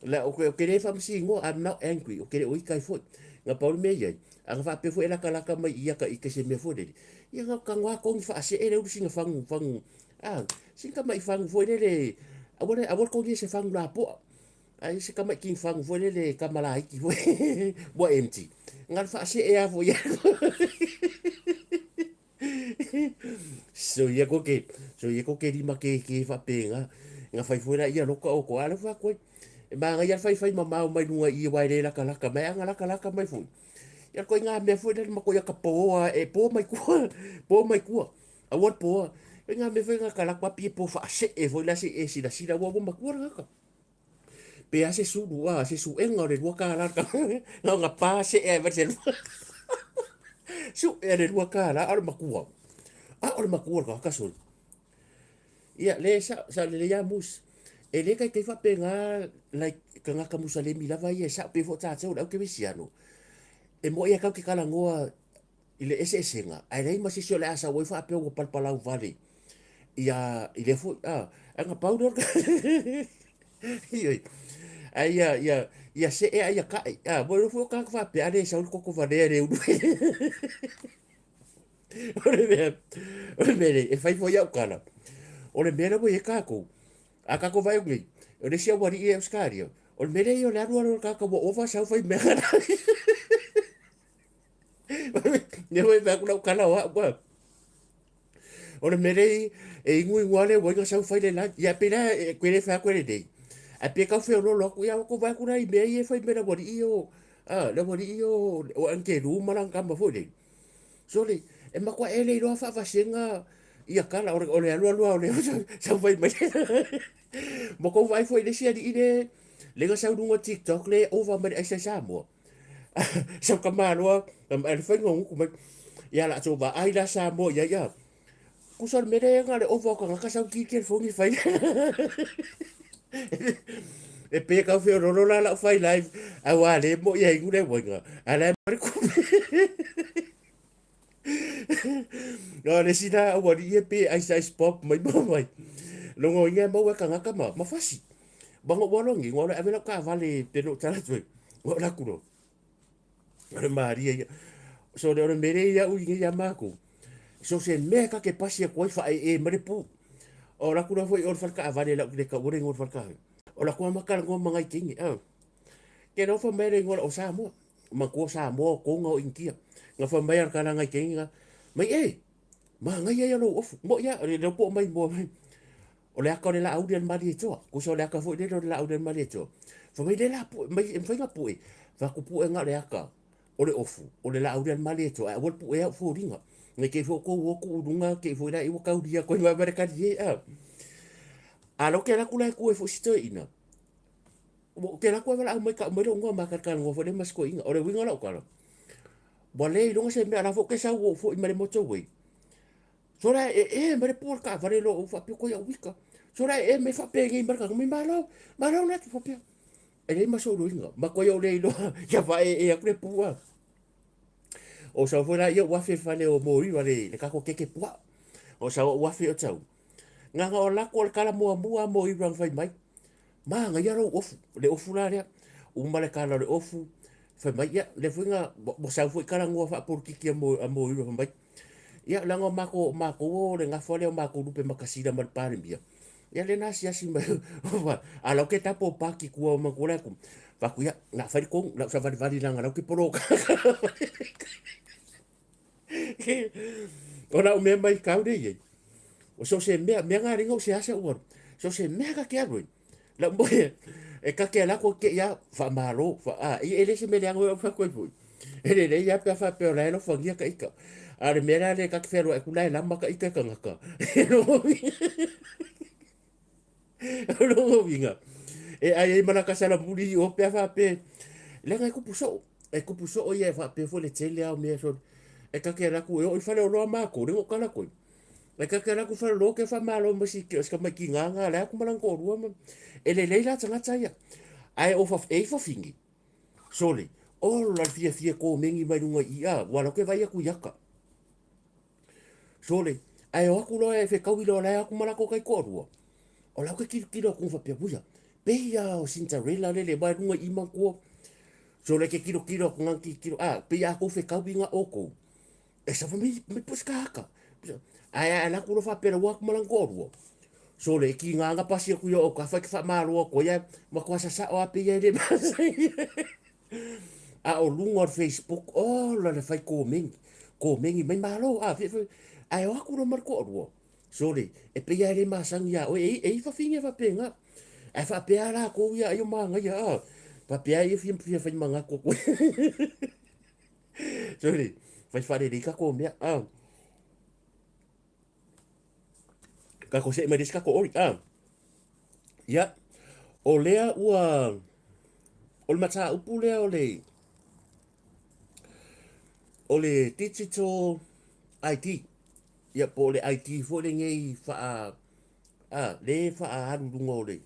Speaker 2: La, ou te le faamasinoa, I'm not angry, ou te le o ita ai foi. Na pau le mea i ai, ana faapea foi e latalata mai ia ka ite se mea foi lele, ia na tago lava togi faasee le ulu sina fagu, fagu, ah, sina tamai fagu foi lele, aua le, aua le togia se fagu lapoa. Ai se tamaiti fagu foi lele tama laiti foi ua empty. Na o le faasee lava foi So ia ko ke, so ia ko ke lima ke ke faapena. Na fai foi la ia loka o ko ala fa koe. E manaia le faifai mamao mai luga i aua e le lakalaka mai, ana lakalaka mai foi. Ia koe ngā mea foi lele ma koe ia ka poa, e poa mai kua, poa mai kua. Aua le poa. Faiga mea foi ga kala kwa pie po faasee foi la se i e silasila ua ua matua le tagata. Pe a se sulu a, se suega o le $2 na ona pa see ae mai le sue le $2 a o le matua. A o le matua o le tagata sole. Ia le sa sa lelei lava Mus. E le taitai faapena like tagata Musalemi lava ia e sao pei foi o tatou le aukerisiano. E mo'i lava tatou te talanoa i le eseesega, ae leai ma se isi o le a sau ai faapea ua palapalau vale ia i lea foi a, ae na pau lea o le Ioe. Ae ia, ia, ia see ae ia tae. A, ua iloa foi o tagata faapea, a le sau le toto valea e le ulu. O le mea, o le mea lea, e fai foi au tala. O le mea lea ua i ai tatou, a tatou vaai atu nei, o le isi aualii i Ausetalia, o le mea lea ia o le alu alu o le tagata ua ova sau fai mea. Lea foi e fai atu lau tala o au a. O le mea lea e iguigu lava le uaina sau fai le lunch. Ia pei la e koe le fai atu e lelei. Ae pei e tau feoloolo atu, ia ua tou vaai atu la i mea ia e fai mai le aualii ia o, a, le aualii ia o Angelu ma lana tama foi lele. Sole, e matua e le iloa faavasega ia tala, o le alu alu lava o le sau fai mai. Ma tou vaai foi i le isi alii le, le na sau i luga o TikTok le ova mai le aisa i Samoa. Sau tamaloa, e le faiga o gutu mai. Ia la tou vaai la Samoa i ai a. Tusa o le mea lea na o le ova o tagata sau ki telefoni fai. E pei e tau feololo la lau fai live, aua le mo ia inu le uaiga. A la e mare kupe. No le isi la aualii e pei e ice ice pop mai ma mai. Logo inga e maua e tagata ma, ma fasi. Wanga ua aloa nei, ua aloa e ave lau taavale pe lou tala atu ai. Ua alu atu loa. O le malie ia. So o le mea lea ia au i nei ia mākou. So se mea ka ke pasi atu ai whae e mai le pū. O la kura foi o le fale taavale lau le taua le ingoa o le fale taavale. O la kua makalanoa ma ngai teine. Ah. Ke no fa mai le ingoa o Samoa. Matua o Samoa o Tonga o Initia. Na fa mai al kala ngai teine na. Mai e, manaia ia lou ofu. Mo ia, le leo po mai mua mai. O le aka o le laauli a le Malietoa. Kusa o le aka foi lele o le laauli a le Malietoa. Fai mai le la pue, mai e mafai ona pue. Fai atu pue na o le aka o le ofu, o le laauli a le Malietoa, ae aua le pue au foliga. Nei te i foi tou o tuu i luga, te i foi la ua taulia koe ma le kali e, a. A la ou te alu atu la e tu ai foi si toeaina. Ou te alu atu ai valaau mai tau mai lou igoa ma talanoa foi lea ma si toeaina. O le uiga o lau tala, ua le iloga se mea, o la foi ou te sau ua ou foi mai le motorway. Sola e e mai le pua le taavale loa ou faapea koe au ika. Sola e e mai faapenei mai le tagata mai malo, malo na atu faapea. E leai ma sou iloiga, ma koe o le iloa ia faaee atu le pua. O sau foi la ia ua afe i le fale o Moiva le, le kako keke puaa. O sau ua afe o tau. Nganga o lako o le kala muamua a Moiva na fai mai. Manaia lou ofu, le ofu la lea. Uma le kala o le ofu, fai mai, ia, le foi na, ua sau foi talanoa faapolitiki a Moiva fai mai. Ia, leaga o matou, o matou o le gafa lea o matou lupe makasina ma le Palemia. Ia, lea na asiasi mai, a la ou ke tapo paki kua o matou le atu. Fai atu, ia, na fai le tonu, lau savalivali leaga la ou ke poloka. O lau mea mai kau lea i ai. O so se mea, mea ngā ringa o se asa ua. So se mea ka ke alu ai. Lau moe, e kake ala ko ke ia whaamalo, wha, a, e le se mea leaga oe au wha koe foi. E le lei ia pea whapea o la e alofagia ka ika. A le mea la le kake whealoa e kula e lama ka ika e kangaka. O lona uiga, e ai ai ma la kasala muli i o pea faapea, leaga e kupu soo, e kupu soo ia e faapea foi le tele lava o mea soo. E kake ala atu e oo i faleoloa makou, le kala koe. E kake ala atu faleoloa ke faamalo ma si si tamaiti gaga lea atu ma lana toalua ma e lelei la tagata ia. Ae o e i fafine, sole, ola le fiafia e komeni mai luga i i a, ua la ke vaai atu i aka. Sole, ae o atu loa e fekaui loa la e o atu ma latou taitoalua, o la ou ke tilotilo atu faapea, uia, pei a o Cinderella lele mai luga i i matua. Sole ke tilotilo atu ngan tilotilo, a, pei a kou fekaui nga oukou. E safa mai, mai po se kahaka. Ae ae la atu loa faapea la ua atu ma lana toalua. Sole, e ki nganga pasi atu ia o ka whai ke whaamalo atu ai, matua sasao a pei e le masai. A o luga o le Facebook, ola le fai komeni, komeni mai malo, a, fe, fe, ae o atu loa ma le toalua. Sole, e pei lava e le masani iā oe, e, e i fafine faapena. Ae faapea lava latou ia ai o manaia, a, faapea ia fia, fia fai manatu atu. Sole, fai faalelei tatou mea, a. Tatou see mai le isi tatou ori. Ah. Ia, o lea ua, o le mataupu lea o le, o le digital ID, ia po o le ID foi lenei faa, ah, le faaalu i luga o le,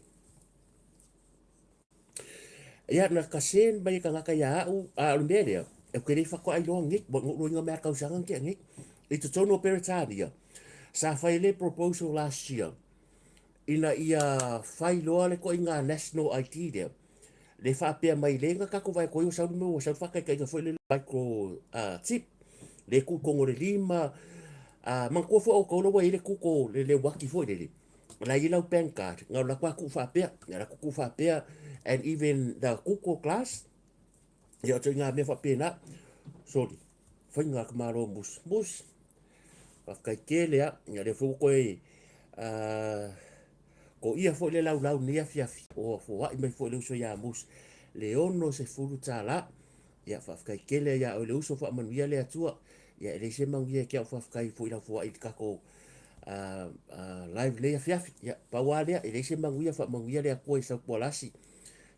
Speaker 2: Ia, na ka send mai e tagata ia au, a o le mea lea, ou te le faatoa iloa nei, ua ou iloaina mai lava i le tausaga na tea nei. I totonu o Peretania, sa fai le proposal last year, ina ia fai loa le ituaiga national ID lea, le faapea mai lea na tatou vaai atu ai ua sau le mea ua sau le faataitaiga foi lele micro chip, le tuu i totonu o le lima, manatua foi outou la ua i ai le tuto le uati foi lele, la i ai lau bank card, na o le latou lava tuu faapea, na o le latou tuu faapea and even the Google Glass, ia o ituaiga mea faapena. Sorry, faiga a le Malo mus mus. Faafetai tele lava, ia lea foi ua toe toia foi le laulau i lenei afiafi, ua foai mai foi le uso ia Mus le $60. Ia faafetai tele ia oe le uso, faamanuia le Atua. Ia e leai se manuia e te au faafetai foi i lau foai i le tatou live i lenei afiafi. Ia pau lava lea, e leai se manuia, faamanuia le Atua i Sautualasi.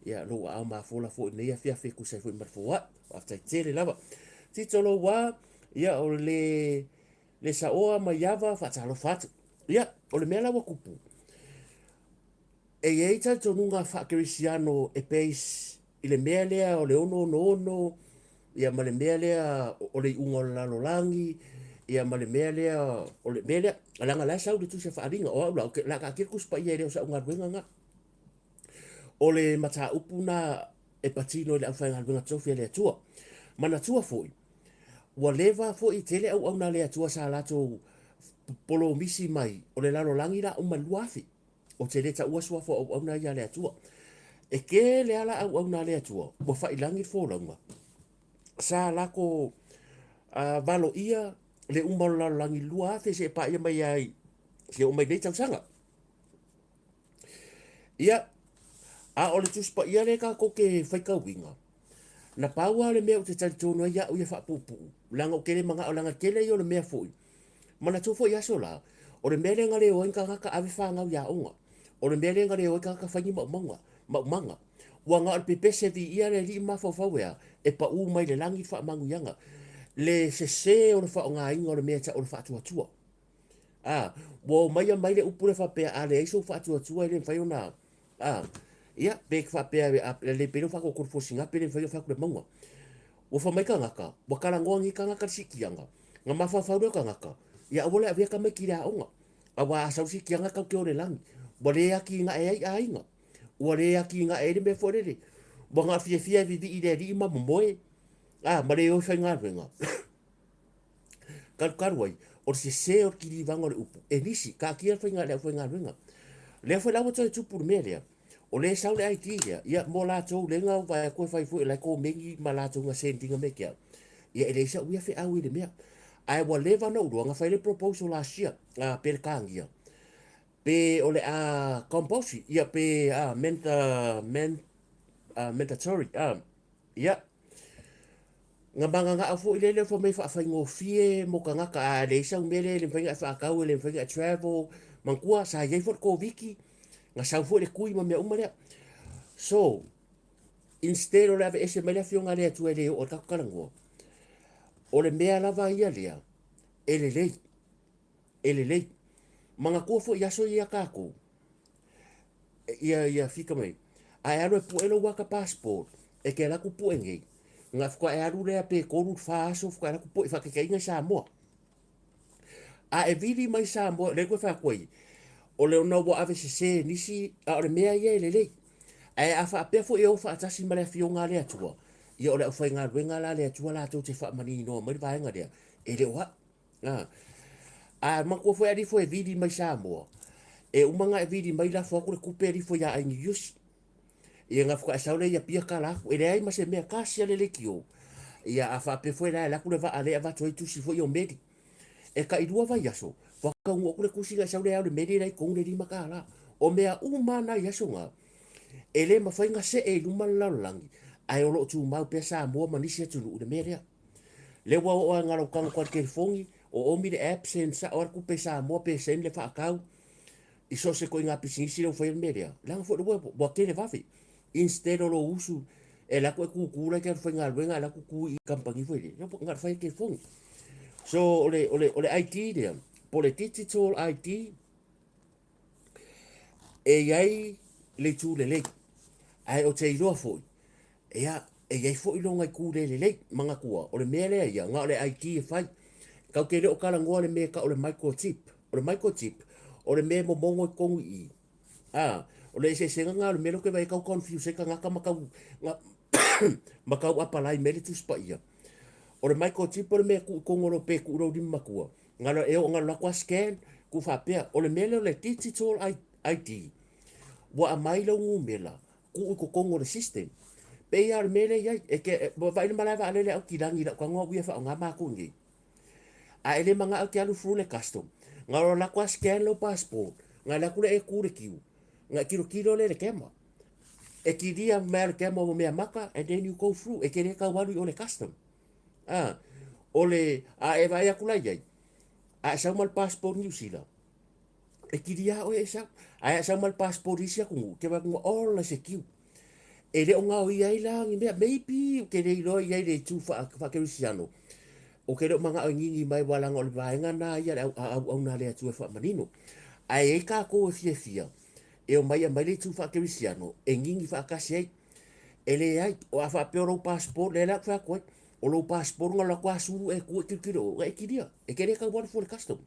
Speaker 2: Ia lou aao mafola foi i lenei afiafi e tusa ai foi ma le foai. Faafetai tele lava. Tito Loua, ia o le le saoa mai Ava, faatalofa atu. Ia, o le mea la ua tupu, e i ai talitonuga faakerisiano e base i le mea lea o le 666, ia ma le mea lea o le iuga o le lalolagi, ia ma le mea lea o le mea lea, leaga la e sau le tusi a faaaliga, o au la, ou te, o le a taatia le tusi paia e le o sau galuega lena. O le mataupu lena e patino i le aufaigaluega totofi a le Atua. Manatua foi, ua leva foi tele auauna a le Atua sa latou polomisi mai o le lalolagi la uma i le 2000. Ou te le taua suafa o auauna ia a le Atua. E tele lava la auauna a le Atua ua faiilagi le folauga. Sa latou valoia le uma o le lalolagi i le 2000 seia paia mai ai, seia oo mai i lenei tausaga. Ia, a o le Tusi Paia lea tatou te faitauina, na pau lava le mea ou te talitonu ai au ia faapuupuu, leaga ou te le manao, leaga tele ia o le mea foi, manatua foi aso la, o le mea lea na le o ai ni tagata ave fanau i aoga, o le mea lea na le o ai tagata fai ni maumauga, maumaga. Ua na o le pepese viia le Alii ma mafaufau e a? E pau mai le lagi le faamanuiaga. Le sese o le faaaogaina o le mea e tau o le faatuatua. A, ua omai aumai le upu lea faapea, a leai sou faatuatua e le mafai ona, a, ia, pe faapea, a lelei pea lou faatuatua i le fuasiga pe le mafai ona fai atu le mauga. Ua fai mai tagata, ua talanoa nei tagata i le siitiaga, na mafaufau lea o tagata, ia aua le avea tamaiti i le aoga, aua a sau le siitiaga tatou te o i le lagi. Ua le atinae ai aiga, ua le atinae ai le mea foi lele, ua na o le fiafia e vivii i le Alii ma momoe, a, ma le o e faigaluega. Kalukalu ai, o le sese o le kilivaga o le upu, e nisi, taatia le faiga le aufaigaluega. Lea foi la ua toe tupu le mea lea, o lea e sau le ID lea, ia mo latou lea na vaai atu e fai foi o la e komeni ma latou na send ina mea kea, ia e leai sau ia feau i le mea. Ae ua leva ona ou iloa na fai le proposal last year a Peretania, pe o le a compulsory, ia pe a mandatory, a, ia, Na mananao foi lele fai mai faafaigofie mo tagata a leai sau mea lea e le mafai ona e faatau e le mafai ona e travel manatua sa i ai foi le Koviti na sau foi le tui ma mea uma lea. So instead o le aveese mai le afioga a le Atua e le oo ai le tatou talanoa, o le mea lava ia lea e lelei, e lelei. Manatua foi i aso ia a tatou, ia ia fika mai a e alu e pue lou ata passport e te alu atu pue nei na faatoa e alu lea pe 3 4 aso faatoa e alu atu pue faataitaiga i Samoa a e vili mai Samoa lea koe fai atu ai o le ona ua ave sese nisi a o le mea ia e lelei ae a faapea foi e o faatasi ma le afioga a le Atua ia o le aufaigaluega la a le Atua latou te faamaninoa mai le vaega lea e le o au A, a matua foi alifo e vili mai Samoa, e uma ona e vili mai lafo atu le tupe alifo ia Aiga Iusi. Ia na faatoa e sau lea i Apia tala atu, e leai ma se mea tasi a le leitio. Ia a faapea foi la e alu atu le vaa lea e avatu ai tusi foi o meli. E tai lua vaiaso, faatoa taunuu atu le tusi na e sau lea e ao le meli la e i totonu le $5. O mea uma lava na i aso na, e le mafai ona see i luma le lalolagi, ae o lo o tumau pea Samoa ma nisi atunuu i le mea lea. Lea ua oo lava ina lau tago atu lava i le telefoni, o omi le app, send sao lava le tupe i Samoa pe send le faatau. I so o se ituaiga pisinisi lea ua faia le mea lea, leaga foi ua, ua tele vave. Instead o lou usu e alu atu e tutu la e te alu faigaluega ae alu atu tu i kamupani foi lea, na o le fai e telefoni. So o le, o le, o le ID lea, po o le digital ID, e i ai le itu lelei, ae ou te iloa foi, ia, e i ai foi lona itu le lelei. Manatua, o le mea lea ia, na o le ID e fai. Tatou te le o talanoa le mea e tau o le microchip. O le microchip, o le mea e momono i totonu i i. A, o le eseesega lena o le mea lea ou te vaai ai tau confuse ai tagata ma tau, ma tau apalai mai le Tusi Paia. O le microchip o le mea e tuu i totonu o lou, pe tuu i lou lima matua. Galo, e oo galo atu a scan, tuu faapea. O le mea lea o le digital ID, ua aumai lau numera, tuu i totonu o le system. Pei lava o le mea lea e i ai, e te, vaai le malae vaalele a Aukilani i lau tago au ia e faaaoga matou i inei. A e le manao e te alu through le custom, na o alu atu a scan lou passport, na alu atu lea e tu le queue, na e tilotilo lea i le camera. E kilia mai le camera mo mea maka and then you go through, e te le tau alu i o le custom. A, o le, a e vaai atu la i ai, a e sau ma le passport Niu Sila, e kilia oe e sau. Ae a e sau ma le passport i isi atunuu, te vaai atu all is a queue. E le o gaoia ai la ni mea, maybe ou te le iloa i ai le itu faakerisiano, ou te le o manao e nini mai aua leaga o le vaega lena ia le auauna a le Atua e faamanino. Ae i ai tatou e fiafia e omai e aumai le itu faakerisiano e nini faatasi ai. E leai, o a faapea o lou passport, lea la ou fai atu ai, o lou passport na alu atu lava sulu e tu e tilotilo oe, na e kilia, e te le tau alu fua i le custom.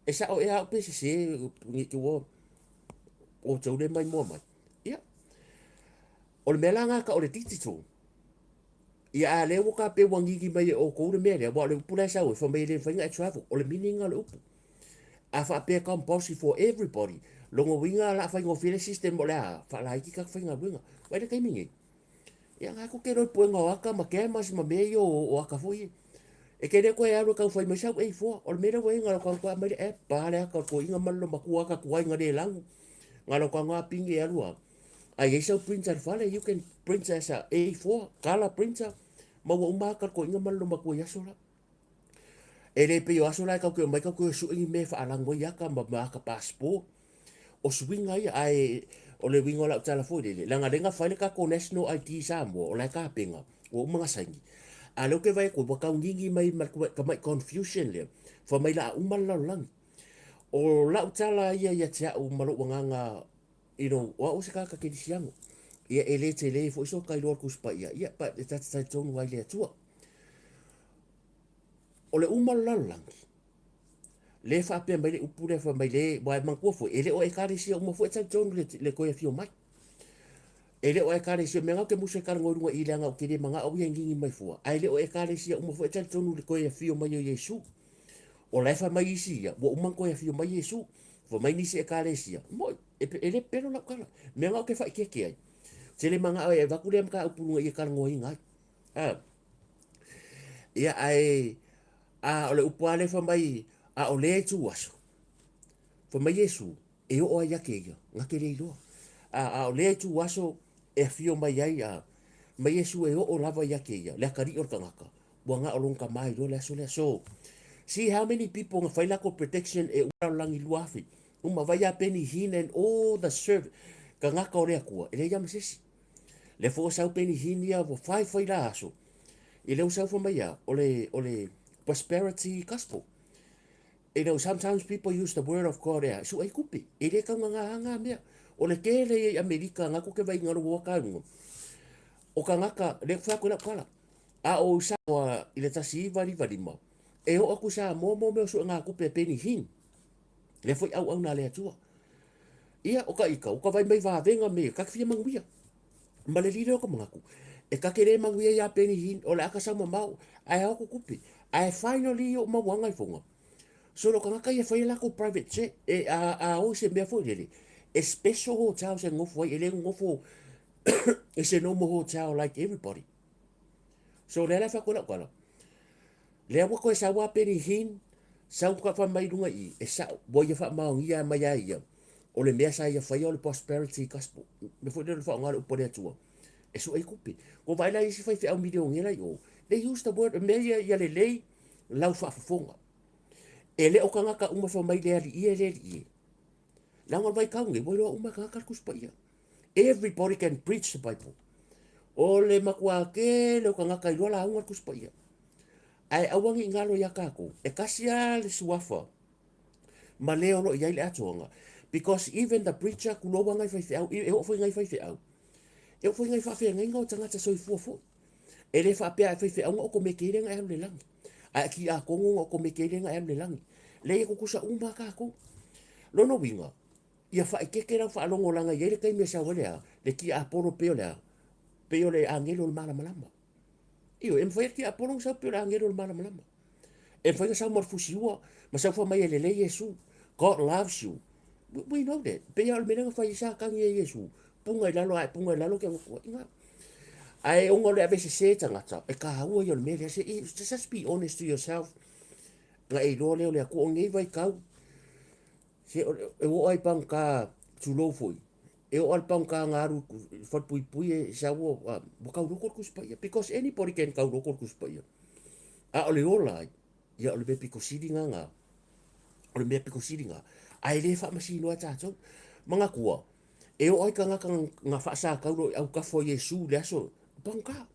Speaker 2: E sao ea au pe sese ne i te ua outou le maimoa mai. Ia, o le mea la lena tau o le digital. Ia a lea ua ta pei ua gigi mai e outou le mea lea, aua o le upu la e sau ai, fai mai e le mafai ona e travel. O le meaning o le upu. A faapea e compulsory for everybody, lona uiga o le a faigofie le system o le a faalaiti tatou faigaluega. Vaai le taimi nei, ia na tou te iloa i puega o aka ma cameras ma mea ia o aka foi ia. E te le toe alu e tau fai mai sau A4. O le mea lea ua i ai, na o le tau aumai le app, pa le aka o le toeaina ma le loomatua aka tuai na le lanu. Na o le tau pini e alu a. A i ai sau printer i le fale, you can print as a A4, colour printer, ma ua uma aka o le toeaina ma le loomatua i aso la. E le pei o aso la e tatou te omai tatou te o e sue ni mea e faalanu ai aka ma aka passport. O suiga ia, ae o le uiga o lau tala foi lele, leaga lea na fai le tatou National ID i Samoa, o la e tapena, ua uma ona saini. A o lea ou te vaai atu, ua tau gigi mai ma le tamai confusion lea, fai mai o le a uma le lalolagi. O lau tala ia ia te au ma lou agaga, you know, o au o se tagata kerisiano, ia e le tele foi so ta iloa o le Tusi Paia, ia but e ta te talitonu ai i le Atua. O le uma o le lalolagi, lea e faapea mai le upu lea fai mai le, aua e manatua foi, e le o Ekalesia uma foi e talitonu i le toe afio mai. E le o Ekalesia, mea na ou te musu e talanoa i luga i i leaga ou te le manao au ia e gigi mai fua, ae le o Ekalesia uma foi e talitonu i le toe afio mai o Iesu. O la e fai mai isi ia, ua uma ona toe afio mai Iesu. Fai mai nisi Ekalesia, moi, e, e le pepelo lau tala. Mea na ou te faaeteete ai, ou te le manao e avatu lea mataupu i luga i i e talanoaina ai. A, ia, ae, a o le upu lava lea fai mai, a o lea e tu aso, fai mai Iesu, e oo ai ia te ia, na te le iloa. A, a o lea e tu aso e afio mai ai, a, mai Iesu e oo lava ia te ia, le atalii o le tagata, ua na o lona tama e iloa le aso lea. So, see how many people na fai latou prediction e uma lalolagi 2000, uma vai ia Benny Hinn and all the serv, tagata o le Atua, e leai lava ma se isi. Lea foi ua sau Benny Hinn ia ua fai fai la aso, i lea ua sau fai mai a, o le, o le prosperity gospel. You know, sometimes people use the word of God ea, suʻa i kupe, e le taugagā ngā mea. O le tele ia i Amerika, ngā koke vai ngā rongo waka runga. O kangaka, le whai koe lau kala. A o i Samoa i le 1995, e oo aku Samoa mo mea o suʻa ngā kupe a Benny Hinn. Lea foi auauna a le Atua. Ia, o ka ika, o ka vai mai vāvenga me, ka whia manuia. Ma le lile o ka manatu, e kake le manuia iā Benny Hinn, o le aka sau mamao, ae ao ku kupe. Ae finally o mauanga i fonga. So lo kangaka ia fai lako private jet, e a, a o se mea foi lele, e special hotel se ngofo ai, e le ngofo, e se normal hotel like everybody. So lea la whai lau kala. Lea ua koe sau a Benny Hinn, sau ka whai mai runga i, e sa, ua ia whaamaongia mai a ia, o le mea sa ia whaia o le prosperity gospel. Me foi lea o le whaonga le upu a le Atua. E sua i kupe. Ko vai la isi whai whiau milionera i o. They use the word, mea ia, ia lelei, lau whaafofonga. E le o kangaka uma wha mai le ali ie, le ali ie. Leaga o le vaitau lenei, ua iloa uma e tagata le Tusi Paia. Everybody can preach the Bible. O le matuā tele o tagata iloa lauga le Tusi Paia. Ae aua ne i galo iā tatou, e tasi lava le suafa ma le o lo o i ai le atoaga. Because even the preacher, tulou lava nai faifeau, e oo foi i nai faifeau, e oo foi i nai faafeagaiga o tagata soifua foi. E le faapea a e faifeau ona okomeke ai lea ona e alu i le lagi. A e tiakono ona okomeke ai lea ona e alu i le lagi. Leai e tutusa uma lava tatou. Lona uiga, ia faaeteete lau faalogo leaga e i ai le taimi e sau ai le a? Le tiapolo pei o le a? Pei o le agelo o le malamalama. Ioe, e mafai e le tiapolo ona sau pei o le agelo o le malamalama. E mafai ona sau ma le fusiua ma sau fai mai e lelei Iesu. God loves you. We know that. Pei lava o le mea lea na fai ai Satani e Iesu. Puna i lalo, ae puna i lalo ke ina. Ae ona o le avesese tagata, e kāua ia o le mea lea. Se, just be honest to yourself. Na e iloa lea o le Atua. O nei vaitau, se, e oo ai pagota tulou foi, e oo lava i le pagota na alu i le falepuipui e sau ua tauloko le Tusi Paia. Because anybody can tauloko le Tusi Paia. A o le ola ai, ia o le mea pito sili na na. O le mea pito sili na. Ae le faamasinoa e tatou. Manatua, e oo ai tagata na faasataulo i autafa o Iesu i le aso, pagota,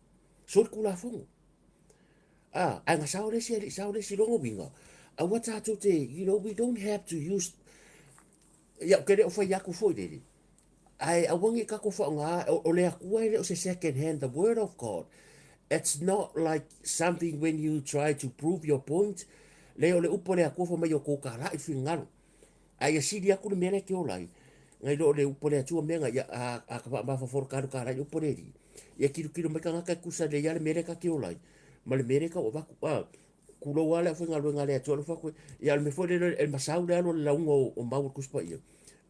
Speaker 2: soli Tulafono. A, ae na sao le isi, ae le i sao le isi. Lona uiga, aua tatou te, you know, we don't have to use, ia, ou te le o fai atu foi lele, ae aua ne i tatou faaaoga, o le Atua e le o se second hand, the word of God, it's not like something when you try to prove your point, leai o le upu a le Atua fai mai ia outou talai le finagalo, ae ia sili atu le mea lea e te ola ai, nai lo le upu a le Atua mea na, ia, a, a ka mafaufau le kalu talai le upu a le Alii, ia tilotilo mai tagata e tusa lelei lava le mea lea ta te ola ai, ma le mea lea e tau avatu, a, Tulou lava le aufaigaluega a le Atua alofa atu, ia o le mea foi lele e masau le alu a le lauga o mau o le Tusi Paia,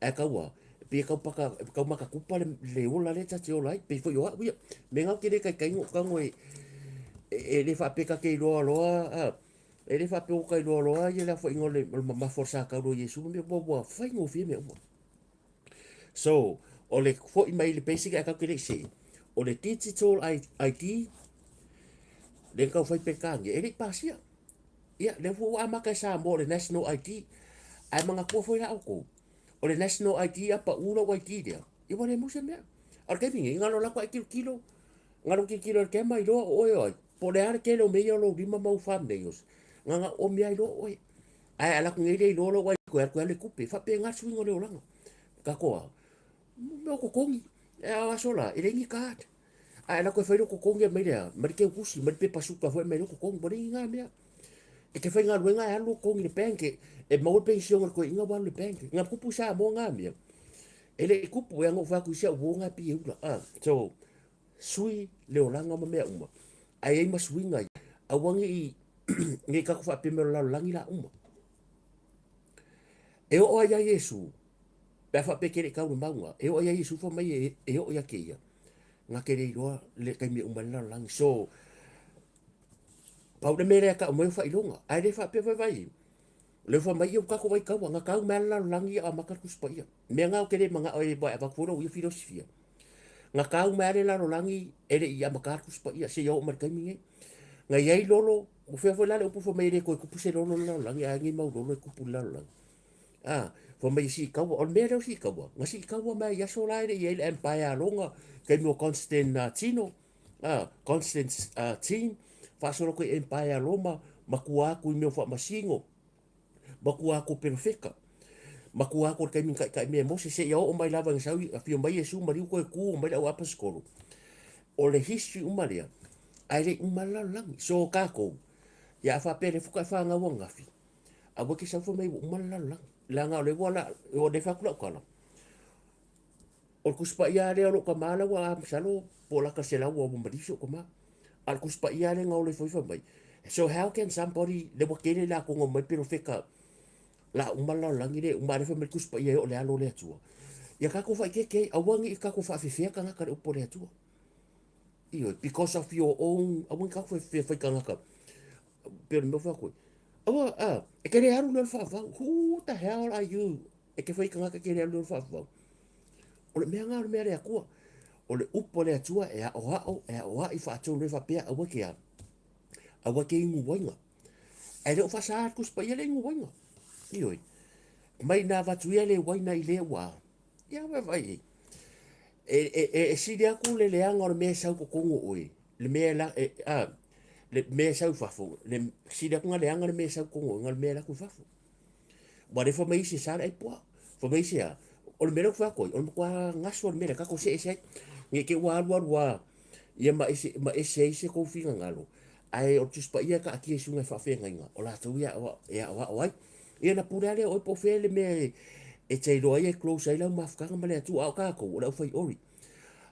Speaker 2: ae tau a, e pei e tau paka, e tau makatupa le, le ola lea ta te ola ai, pei foi o au ia. Mea na ou te le taitai ona ou tago e, e, e le faapea ta te iloa loa, a, e le faapea ua ta iloa loa ia le aofaiga o le, o le mamafa o le sa taulu o Iesu, ma mea, ua, ua faigofie mea uma. So, o le foi mai le basic ae tatou te le i see, o le digital ID, lea na tau fai Peretania, e le i pasia. Ia, lea foi ua amata e Samoa o le National ID. Ae manatua foi la outou, o le National ID a pau lau ID lea, ia ua le maua se mea. A o le taimi nei, na o latou ae tilotilo, na o tilotilo e le kema iloa o oe o ai. Po o le a le tele o mea ia o lou lima ma ou thumbnails, na ona omi lava iloa oe. Ae ala atu nei le iloa lou ai koe atu le tupe. Faapena le suiga o le olaga. Tatou a, mea o totogi. E a aso la, e leai ni card. Ae ala atu e fai lou totogi e mai le a, mai le teutusi, mai le pepa suka foi mai lou totogi. Ua leai ni na mea. E te faigaluega e alu lou totogi i le bank, e maua le penisione a le toeaina ua alu i le bank. Na tupu i Samoa na mea. E le i tupu, e ana ou fai atu i si au uo na e pei e ula. So, sui le olaga ma mea uma. Ae i ai ma suiga ia. Aua ne i ne i tatou faapea mai o le lalolagi la uma. E oo ai ia Iesu, pe a faapea e te le i tau le mauga, e oo ai ia Iesu fai mai e, e oo ia te ia, na te le iloa le taimi e uma ai le lalolagi. So, pau le mea lea e tau mai o faailoga, ae le faapea vaivai, o lea ua fai mai ia ua tatou vaitaua, na tau mai lava le lalolagi ia o amata le Tusi Paia. Mea na ou te le manao e avatu foi lou ia filosofia. Na tau mai lava le lalolagi e le i amata le Tusi Paia seia oo mai le taimi nei. Na i ai lolo, ua fea foi la le upu fai mai e le toe tupu se lolo i le lalolagi, ae nei mau lolo e tupu i le lalolagi. A, fai mai e sii taua, o le mea lea o sii taua, na sii taua mai i aso la e le i ai le empire a Roma, taimi o Constantino, a, Constantine, faasolo atu i empire a Roma, matua atu i mea o faamasino, Matua atu o perofeta, matua atu o le taimi na taitai mai e Mose seia oo mai lava ina sau, afio mai Iesu maliu toe tu mai le au aposetolo. O le history uma lea, ae le i uma le lalolagi. So tatou, ia a faapea lea faatoa e fanau ananafi, aua e te sau fai mai ua uma le lalolagi. Leaga o lea ua la, o lea e fai atu lau tala, O le Tusi Paia lava lea o lou tama la ua, masalo po o lata 100 ua maliu si ou tama. A o le Tusi Paia lava lea na ola ifo ai fai mai, So how can somebody, lea ua tele latou na omai perofeta la uma le lalolagi lea e uma, a o lea fai mai le Tusi Paia e oo i le alo o le Atua. Ia tatou faaeteete ai, aua ne i tatou faafefea tagata i le upu a le Atua. Ioe, because of your own, aua ne i tatou faafefea fai tagata. Pei o le mea ua fai atu ai, aua, a, e te le alu lea o le faavavau, who the hell are you? E te fai tagata ke le alu le faavavau. O le mea ngā o le mea le Atua. O le upu a le Atua e aoao, e aoai faatonu ai faapea aua ke a. Aua ke inu uaina. Ae le o faasaā le Tusi Paia le inu uaina. Ioe. Mai na avatu ia le uaina i le ua. Ia vaai ai. E, e, e, e sili aku le leaga o le mea e sau totonu o oe, le mea e la, e, a, le mea e sau i fafo, le sili aku na leaga le mea e sau totonu o oe na le mea e alu atu i fafo. Ua le fai mai isi e sa le ai puaa. Fai mai isi a, o le mea lea ou te fai atu ai, o le matua gasu o le mea lea, tatou see ese ai. Ne i te i ua alu alu lava, ia ma ese, ma ese ai se tou finagalo, ae o le Tusi Paia e taatia i suiga e faafeagaiga, o latou ia e aoao ai. Ia ona pule lava lea o oe po o fea le mea e te iloa ai e close ai lau mafutaga ma le Atua, a o tatou, o le aufai ori.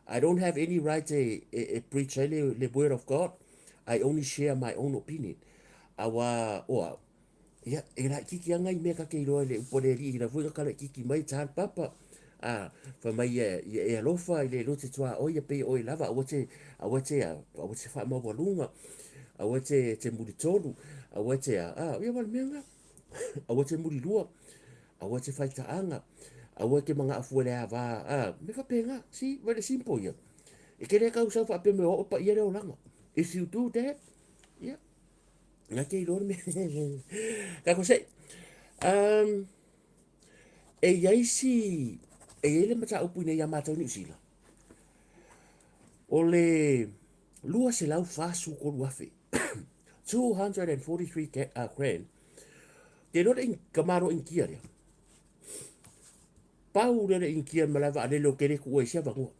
Speaker 2: I don't have any right e, e, e preach ai le, le word of God, I only share my own opinion. Aua, o au, Ia, e laititi lava nai mea ta te iloa i le upu a le Alii, la foi na kalaititi mai ta le papa, a, fai mai ia, ia e alofa i le lote tuaoi ia pei oe lava, aua te, aua te, aua te faamaualuga, aua te, te mulitolu, aua te, a, a, ia ma le mea lena, aua te mulilua, aua te faitaaga, aua te manao fua i le ava, a, mea faapena, see, very simple ia. E te le tau sau faapea mai o au e paia le olaga. If you do that, ia, Nga te iloa le mea. Ka ko sei. Um, e iai si, e iai le mataupu i nei a mātou Niu Sila. O le 243,000. 243 grand. Te iloa le ka maro India lea. Pau le le India ma la vaalele o kere kuua i sia vanua.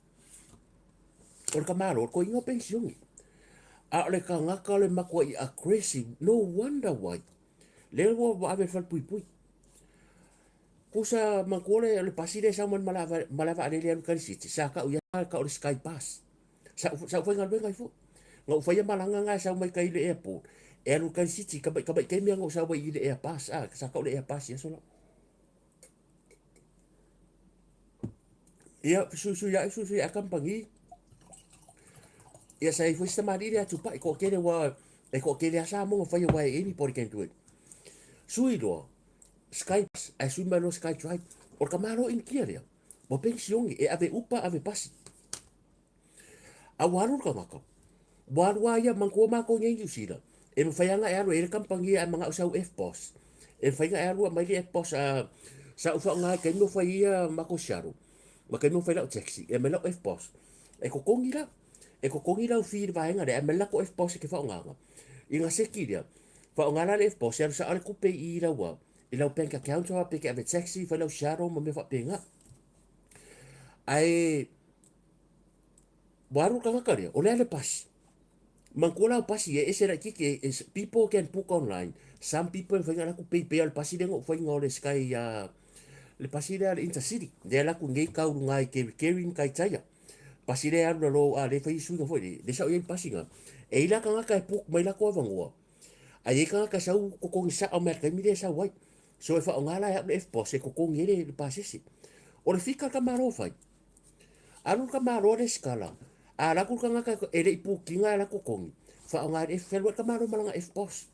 Speaker 2: O le tamāloa, o le toeaina o penisione. A o le tagata o le matua'i aggressive, no wonder why. Lea ua ave i le falepuipui. Tusa manatua le, le pasi lea e sau mai le malae vaalele e alu i Kanisiti, sa tau i ai tau o le Sky Bus. Sa ou, sa ou faigaluega ai foi. Na ou faia malaga na e sau mai tai i le airport, e alu i Kanisiti, tamai, tamai taimi lava na ou sau ai i le Air Bus, a, sa tau o le Air Bus i aso la. Ia, fesuisuiaʻi, fesuisuiaʻi kamupani. Ia, sa i ai foi si tamalii lea a Tupai, toatele ua, e toatele lava Samoa na faia aua anybody can do it. Sui loa, Sky Bus, ae sui mai loa Sky Drive. O le tamaloa Initia lea, ua penisione, e ave upa, ave pasi. A ua alu le tagata, ua alu lava ia, manatua matou nei i Niu Sila, e mafai lava ona e alu e i ai le kamupani a e manao i sau FPOS, e mafai ona e alu aumai le FPOS a sa ou faaaoga i taimi o fai ia matou shuttle, ma taimi o fai lau taxi, e aumai lau FPOS, e totogi la, e totogi lau fee i le vaega lea, ae aumai le latou FPOS e te faaaogaina. Ina seki lea, faaaoga la le FPOS e alu sao le tupe i lau, i lau bank account pe e te ave taxi, fai lau shuttle ma mea faapena. Ae Ua alu le tagata lea, o lea le pasi. Manatua la o pasi e ese laitiiti, e, e, people can book online. Some people e mafai ona alu atu pay pay o le pasi lea na ou faiga o le Sky, uh, le pasi lea le Intercity. Lea alu atu nei kau luga i Kerikeri ma Kaitaia. Pasi lea e alu lalo, a, lea fai suiga foi le, lea sa o i ai le pasi na. E i la tagata e book mai latou avanoa. Ae i ai tagata e sau totogi sao mai le taimi lea e sau ai. So e faaaoga la e au le FPOS e totogi ai le, le pasese. O le fika le tamaloa fai. Alu le tamaloa resitala, a alu atu le tagata e le i pukina a latou totogi, faaaoga e le fealuai le tamaloa ma lana FPOS.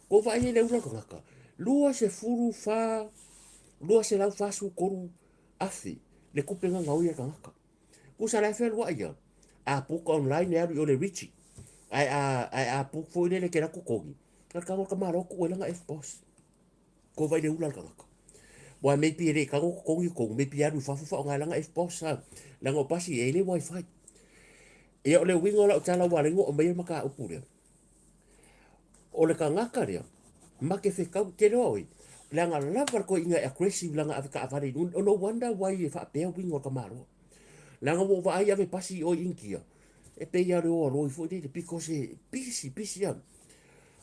Speaker 2: Ua ou vaai ai i le ula o le tagata, 24, 243,000 le tupe na gaoi e le tagata. Tusa la e fealuai ia, a book online e alu i o le Richie, ae a, ae a book foi lele e te alu atu totogi, na o le tago o le tamaloa tuu ai lana FPOS. Ko wai le ula le tagata. Wai maybe e le i tago totogi tonu, maybe e alu i fafo faaaoga e lana FPOS a, leaga o pasi e le wifi. Ia o le uiga o lau tala ua ala ai ona oo mai le mataupu lea, o le tagata lea, ma te fetau, te iloa oi, leaga lava le toeaina e aggressive lana ave taavale i luga, no wonder why e faapea uiga o le tamaloa. Leaga ua ou vaai ave pasi i o i Initia, e pei lava o le o a loi foi lele, because e busy, busy lava.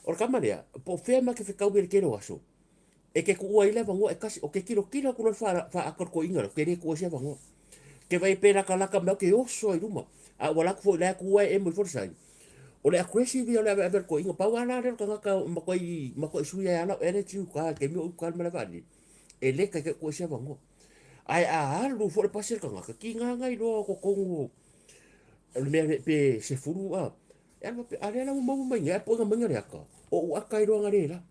Speaker 2: O le tama lea, po o fea ma te fetau i le tele o aso, e te tuua ai le avanoa e tasi, o te tilotilo atu loa le faaata o le toeaina lea, ou te le tuua ai se avanoa. Ke vaai pe latalata mai au ke oso ai luma, a ua alu atu foi la e tu ae emo ifo le sign. O le aggressive ia o le aveave o le toeaina, pau lava la lea o le tagata matuai, matuai sui ai lava lau attitude i le taimi o uka i le malae vaalele, e le taitai tuua ai se avanoa. Ae a alu foi le pasi a le tagata, tiga na iloa o totonu o le mea pe sefulu a, E alu a lea la ua maua mai nei, ae poina mai le ata, o ou ata ai loa le la.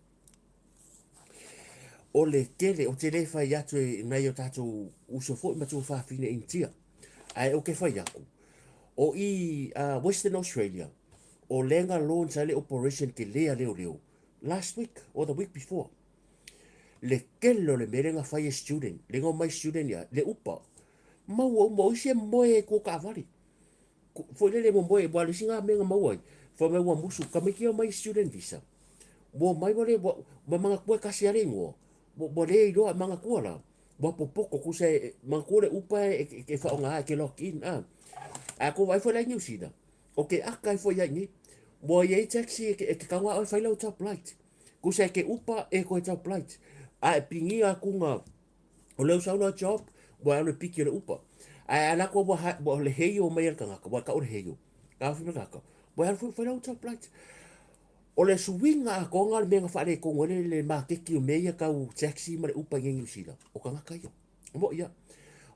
Speaker 2: O le tele, o te le fai atu e nai o tātou uso foi ma tuafafine Initia. Ae o ke fai atu, o i uh, Western Australia, o lea na launch ai le operation ke lea leo leo, last week or the week before. Le tele o le mea lea na fai e student, lea na omai student ia, le upa. Maua uma, o isi e moe ai tua o taavale. Foi lele momoe, aua o le isi na mea na maua ai, fai mai ua musu, tamaiti ia omai student visa. Ua omai ua le, ua manatua e tasi lava le igoa, ua le iloa, e manatua la, ua popoto, tusa e manatua le upa e faaaoga e te log in. A tou vaai foi la i Niu Sila, o te aka ai foi ia i inei. Ua i ai taxi e te tago lava oe e fai lau top light. Tusa e te upa e toe top light. A e pigia atu na o lea ua sau loa job, ua alu e piki o le upa. Ae a latou ua, ha, ua le heio mai e le tagata, ua tau le heio. Taofi mai le tagata, ua alu foi fai lau top light. O le suiga atoa lena o le mea na faaletonu ai le, le maketi o mea ia tau taxi ma le upa i inei i Niu Sila, o tagata ia. Moʻi ia.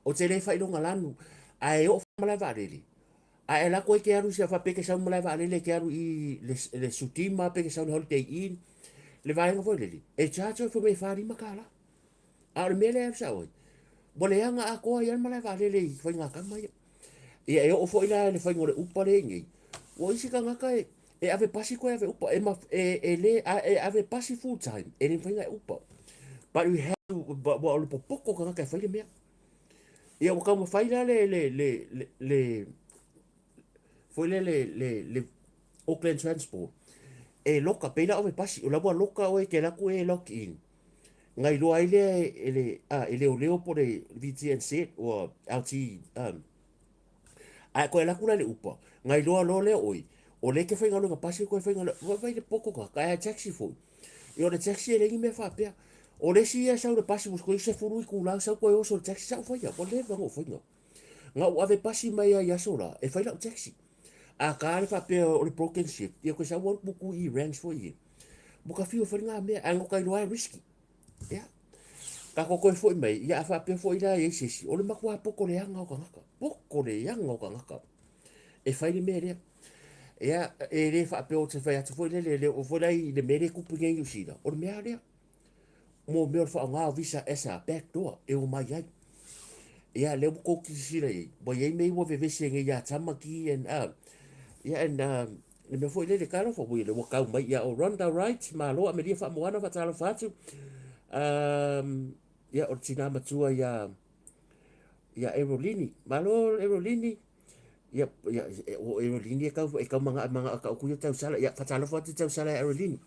Speaker 2: Ou te le failoga lanu, ae oo malae vaalele, Ae alu atu ai ke alu i se faapea ke sau malae vaalele ke alu i le, le Sutima pe ke sau le Holiday Inn, le vaega foi lele, e charge oe foi mai 45 kālā. A o le mea lea e alu sao ai, ua leaga atoa ai lava le malae vaalele i faigakama ia. Ia e oo foi la i le faiga o le upa lea i nei, ua isi tagata e, e ave pasi koe ave upa, e, ma, e, e, le, a, e ave pasi full time, e le mafai ona e upa. But you have to, but, ua o le popoto o tagata e fai le mea. Ia ua taumafai la le le le le, le foi le le le, le Auckland Transport e loka pei la ove pasi o la ua loka oe ke laku e log in ngai loa ai lea e le a e leoleo po le VTNZ or LT um, a koe laku la le upa ngai loa loa lea oi o le ke whaingaluega pasi koe whaingaluega vai le poko ka ka taxi foi Ia o le taxi e leai ni mea faapea. O le isi ia e sau i le pasi ua koe 10 itula sau koe oso i le taxi sa ou faia, ua leva ona ou faia. Na ou ave pasi mai ai i aso la e fai lau taxi. A ka le faapea o le broken shift, ia koe sau alu putu i ranks foi ia. Ua ka fiu e fai lena mea, ae na ka iloa e risky. Ia. Ka ko koe foi mai, ia a faapea foi la i ai se isi, o le matua poko leaga o tagata. Poko leaga o tagata. E fai le mea lea. Ia, e le faapea o te fai atu foi lele, le o foi la i le mea lea e tupu nei i Niu Sila, o le mea lava lea. Mo mea o le faaaoga o visa as a back door e omai ai. Ia, lea ua tou silasila i ai, ua i ai mea ua vevesi ai nei ia Tamaki and, ia, and, le mea foi lele, talofa, ua, ua tau mai ia o Rhonda Wright, malo Amelia Faamoana, faatalofa atu. Ia, o le tinā matua ia, ia Erolini. Malo Erolini. Ia, ia, o Erolini e kau, e kau manga, manga ka uku ia tausala. Ia, fatalofa atu tausala e Erolini.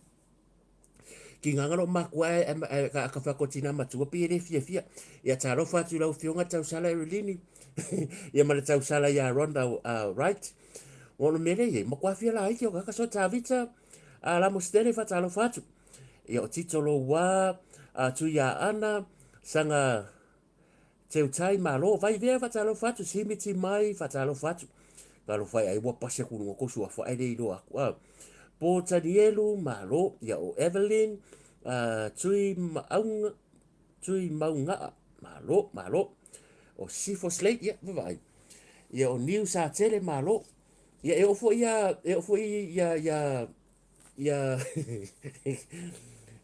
Speaker 2: Ki ngā ngaro makua e, e, e, ka, ka whako tina matua pi e le fia fia. Ia, talofa atu lau fionga tausala Erolini. Ia, ma le tausala ia Rhonda Wright. Ono mele ia, ma kua fia la aiki o kaka so Tavita, la mo stele fatalofa atu. Ia, o Tito lo wā, tui ia Ana, sanga, Teutai malo, vai vea fatalofa atu, simiti mai fatalofa atu. Talofa ai ua pasi aku lunga ko suafa ai le iloa aku. Ah. Po Tanielu malo, ia o Evelyn, Tui Maunga, Tui Maungaa, malo, malo. O Sifo Slate, ia, vavaai. Ia o Niu Satele, malo. Ia e oo foi ia, e oo foi ia, ia, ia,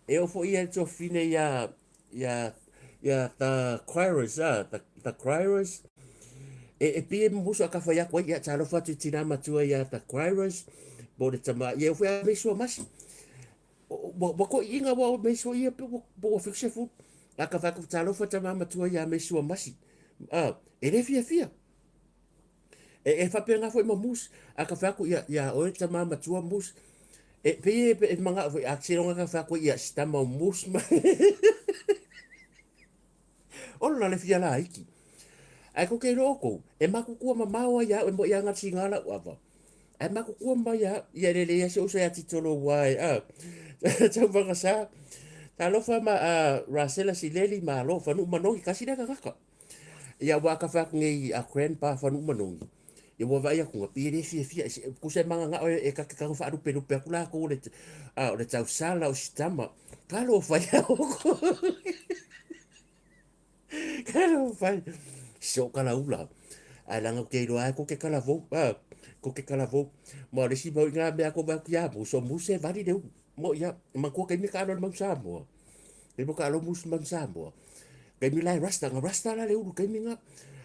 Speaker 2: e oo foi ia tuafafine ia, ia, ia the Criers, ah, the Criers, e, e pie musu a ka whai aku ai, ia talofa atu i tina matua ia the Criers, po le tama, ia ufea a meisua masi. Wa, wa ko inga wa o meisua ia, po wa fikse fu, a ka whai aku talofa tama matua ia meisua masi. Ah, e le fia fia. E, e whapenga foi ma mus, a ka whai aku ia, ia oe tama matua mus, e pei e, e manga foi a tiro ka whai aku ia si tama o mus ma. Olo la le fia la iki. Ai ko ke ro kou, e makukua ma maua ia e mo ia ngati ngala uava. Ai makukua ma ia ia le le ia se uso ia titolo wai a. Tau wanga sa. Talofa ma a Rasela Sileli malo whanu manogi kasi le kaka. Ia ua ka whai nei a grandpa whanu manogi. Ia ua vai aku nga pire fia fia kusa e manga ngao e ka ka wha rupe rupe aku la ko le a o le tau sala o sitama. Ka lo whai a oko. Ka lo whai. So ka la ula. Ai langa ke iloa ai ko ke kala vou. A ko ke kala vou. Ma le si mau ngā mea ko vai ki a mu so mu se vali le mo ia ma ko ke mi ka lo mau Samoa. Ke mo ka lo mu mau Samoa. Kei mi lai rasta, nga rasta la le ulu kei mi nga.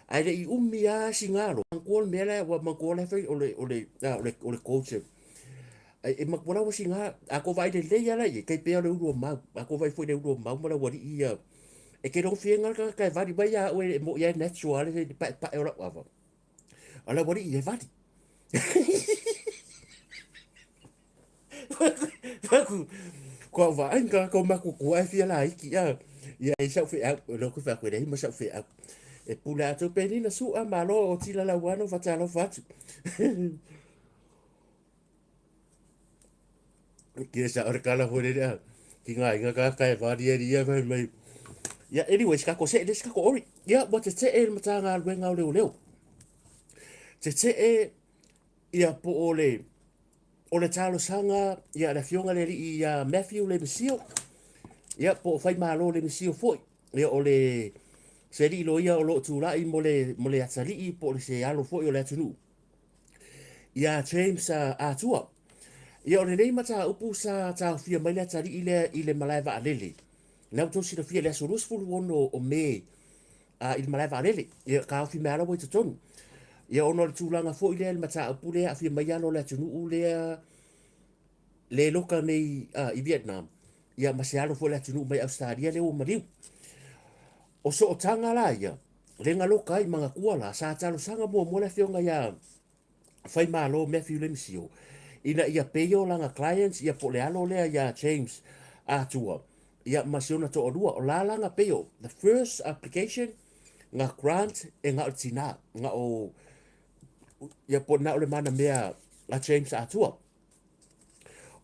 Speaker 2: Ai le i umi a singalo. Mangkua le mea la, wa mangkua le whai o le, o le, o le, o le culture. Ai e matua la ua siga, a kou vaai lelei lava la i ai, tai pei o le ulu o mau. A kou vaai foi i le ulu o mau ma le aualii ia, e te iloa gofie le tagata e vali mai ia au e moi lava e natural lava le paepae o lau ava. A o le aualii e vali. Kua ou vaai ni tagata o matutua ae fia laiti a. Ia e i ai sau feau, o lea ou te fai atu e leai ma sau feau. E pule atu Penina Su'a malo o tila lauano fatalofa atu. Kia sa o le kala foi lele a ki ngā inga ka kai whari e ria mai mai. Ia, anyways, kako se, le kako ori. Ia, ua te te e le matagaluega o leoleo. Te te e ia po o le o le talosaga ia le afioga le alii ia Matthew le Misio. Ia, po o whai malo le Misio foi. Ia, o le se alii loia o loo tūrai mo le, mo le atalii po o le se alo foi o le atunuu. Iā James Atua. Ia o lenei mataupu sa taofia mai le atalii lea i le malae vaalele. Na outou silafia i le aso 26 o Me i le malae vaalele. Ia taofi mai lava ua i totonu. Ia ona o le tulaga foi lea i le mataupu lea e aafia mai alo o le atunuu lea le loka nei i Vietnam. Ia ma se alo foi o le atunuu mai Ausetalia lea ua maliu. O sootaga la ia, le galoka ai manatua la, sa talosaga muamua le afioga ia Faimalo Matthew Lemisio ina ia pay lana clients ia po o le alo lea ia James Atua ia ma si ona toalua. O la lana pay the first application na grant e na o le tina, na o ia po na o le mana mea a James Atua.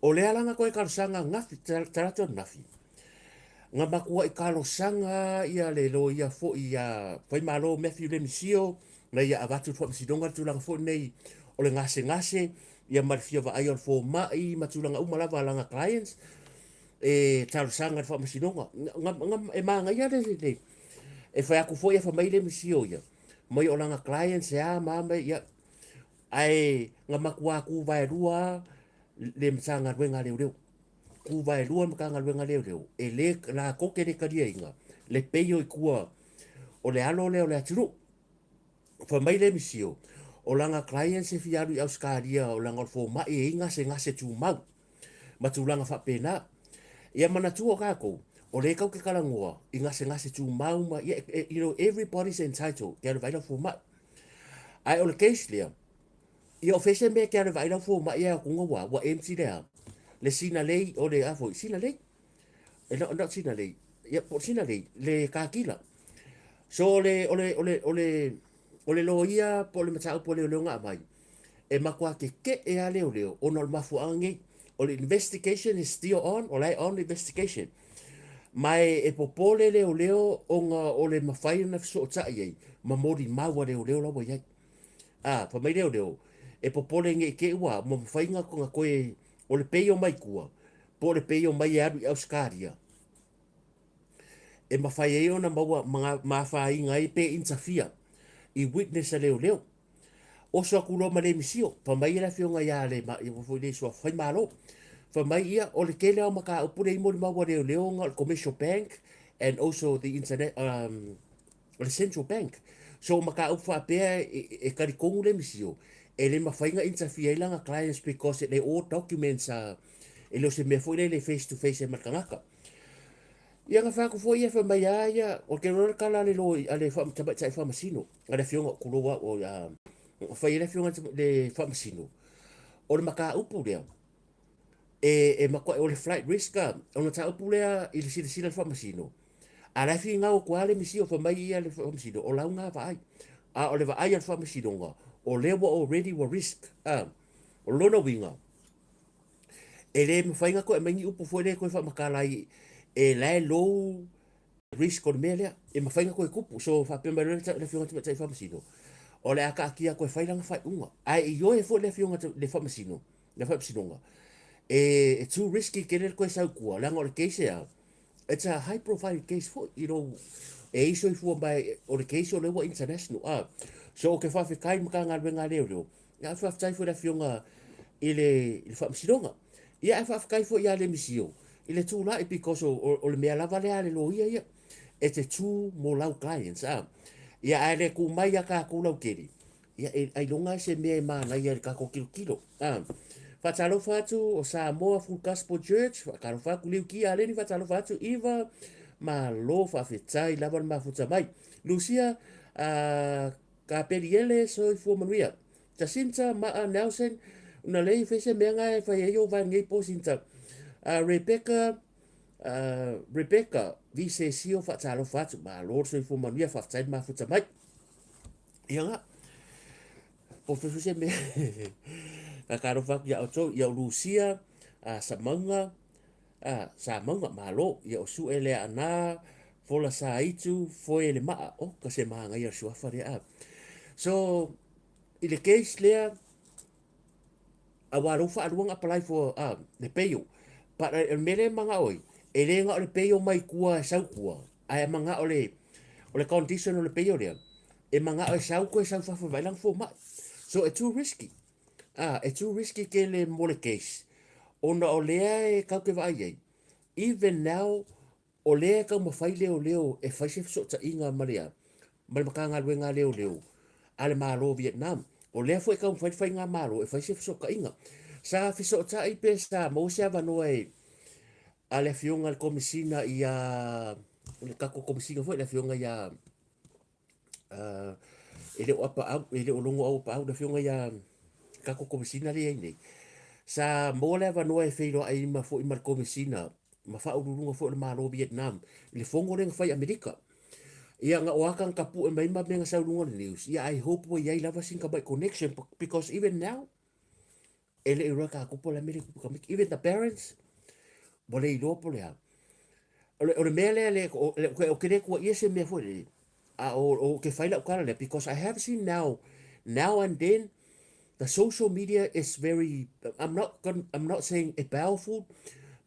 Speaker 2: O lea la na koe talosaga ananafi, talaatu ananafi, na matuai talosaga ia le loia foi ia Faimalo Matthew Lemisio na ia avatu i le faamasinoga le tulaga foi lenei o le gasegase ia ma le fia vaaia o le fomai ma tulaga uma lava a lana clients e talosaga i le faamasinoga. E manaia le e fai atu foi e fai mai Lemisio ia mai o lana clients e a ma a mea ia Ae na matua tuvaelua le Matagaluega a Leoleo. Tuvaelua le Matagaluega a Leoleo, e le, latou te le taliaina le peio i tua o le alo lea o le atunuu. Fai mai le misio, o lana clients e fia alu i Ausetalia o lana o le fomai e i ai gasegase tumau ma tulaga faapena. Ia manatua tatou, o lea tatou te talanoa i gasegase tumau ma, ia, you know, everybody's entitled ke alu e vaai lau fomai. Ae o le case lea, ia o fea se mea e te alu e vaai lau fomai ae o atu ua, ua empty le a? Le sinalei, o le a foi, sinalei? E na, na sinalei, ia po o le sinalei, le kakila. So o le, o le, o le, o le, o le loia po o le mataupu a leoleo na aumai, e matua keke'e lava leoleo ona o le mafuaaga nei. O le investigation is still on, o la e on le investigation. Ma e, e popole leoleo ona o le mafai ona fesootai ai ma molimau a leoleo la ua i ai. A, fai mai leoleo, e popole nei te i ua ma mafai na toe, o le peio mai tua, po o le peio mai e alu i Ausetalia, e mafai ai ona maua ma afaina ai pe interfere i witness a leoleo. Oso atu loa ma le misio, fai mai le afioga ia le ia foi le suafa Faimalo. Fai mai ia, o le tele lava o mataupu lea i molimau a leoleo ona o le Commercial Bank and also the internet, o le Central Bank. So o mataupu faapea e, e talitonu le misio, e le mafai ona interfere ai lana clients because they all documents are, e le o se mea foi lele face to face ai ma le tagata. Ia na fai atu foi ia, fai mai a ia, o te iloa le tala a le loi, a le tamaitai faamasino, a le afioga o tulou au, o, a, fai ai le afioga le faamasino, o le mataupu lea, e, e matua, o le flight risk, o le mataupu lea i le silasila le faamasino, a la e finau atu lava le misio, fai mai ia le faamasino, o lau na vaai. A o le vaai a le faamasinoga, o lea ua already ua risk, a, o lona uiga, E le mafai ona toe aumai ni upu foi lea e toe faamatala ai e la e low risk o le mea lea, e mafai ona toe tupu. So faapea mai loa le Afioga i le Tamaitai Faamasino, o le a taatia atu e fai lana faaiuga. Ae ioe foi le Afioga i le Faamasino, le Faamasinoga, e too risky tele le toe sau i tua, leaga o le case e a, it's a high profile case foi, you know, e i ai soifua mai, o le case o lea ua international. Ah, so ou te faafetai i le Matagaluega a Leoleo, Ia, faafetai foi i le Afioga i le, i le Faamasinoga. Ia, ae faafetai foi ia Lemisio i le tulai because o, o, o le mea lava lea a le loia ia, e te tū mo lau clients, a. Ia, ae le tuu mai ia tatou lautele, ia, e, ailoga e se mea e manaia i le tatou tilotilo, a. Faatalofa atu o Samoa Full Gospel Church, faatalofa atu Liu Ki Aleni, faatalofa atu Eva, malo faafetai lava le mafuta mai. Lucia uh, Kapeliele, soifua manuia. Jacinta Maa Nelson, una lei fese mea nga e fai ai o vai nei po Sinta. Uh, Rebecca uh, Rebecca Visesio faatalofa atu, malo le soifua manuia, faafetai le mafuta mai. Ia nga, po fefu se mea kakalofa atu ia outou, ia o Lucia, a Samauga, a Samauga, malo, ia o Sue lea ana, Fola Saitu, Foe le Maa, oh, ka se māngaia o le suafa lea a. So, i le case lea, aua lou faaluaga apply for uh, le peio. But o le mea lea e manao ai, e le na o le peio mai tua e sau tua, ae manao le, o le condition o le peio lea, e manao e sau koe sau fafo e vaai lana fomai. So e too risky. Ah, e too risky tele mo le case. Ona o lea e kau ke vaai ai. Even now, O lea e taumafai leoleo e fai se fesootaiga ma le ma le Matagaluega a Leoleo a le Malo o Vietnam. O lea foi e taumafai le Faigamalo e fai se fesootaiga. Sa fesootai pe sa maua se avanoa e a le Afioga i le Komesina ia le tatou Komesina foi le Afioga ia uh, e le o apaau, e le o logo au apaau le Afioga ia tatou Komesina lea i ai nei. Sa maua le avanoa e feiloai ma foi ma le Komesina ma faauluuluga foi o le Malo o Vietnam i le fono lea na fai i Amerika. Ia na o aka na tapue mai ma mea na sau i luga o le news. Ia I hope ua i ai lava sina tamai connection because even now e le i iloa e tatou po o le a mea lea e tupu i tamaiti. Even the parents ua le iloa po o le a. O le, o le mea lea le, o, le, ou te le tuuaia se mea foi lele, a o, o ke fai lau tala lea because I have seen now, now and then, the social media is very, I'm not, I'm not saying it powerful,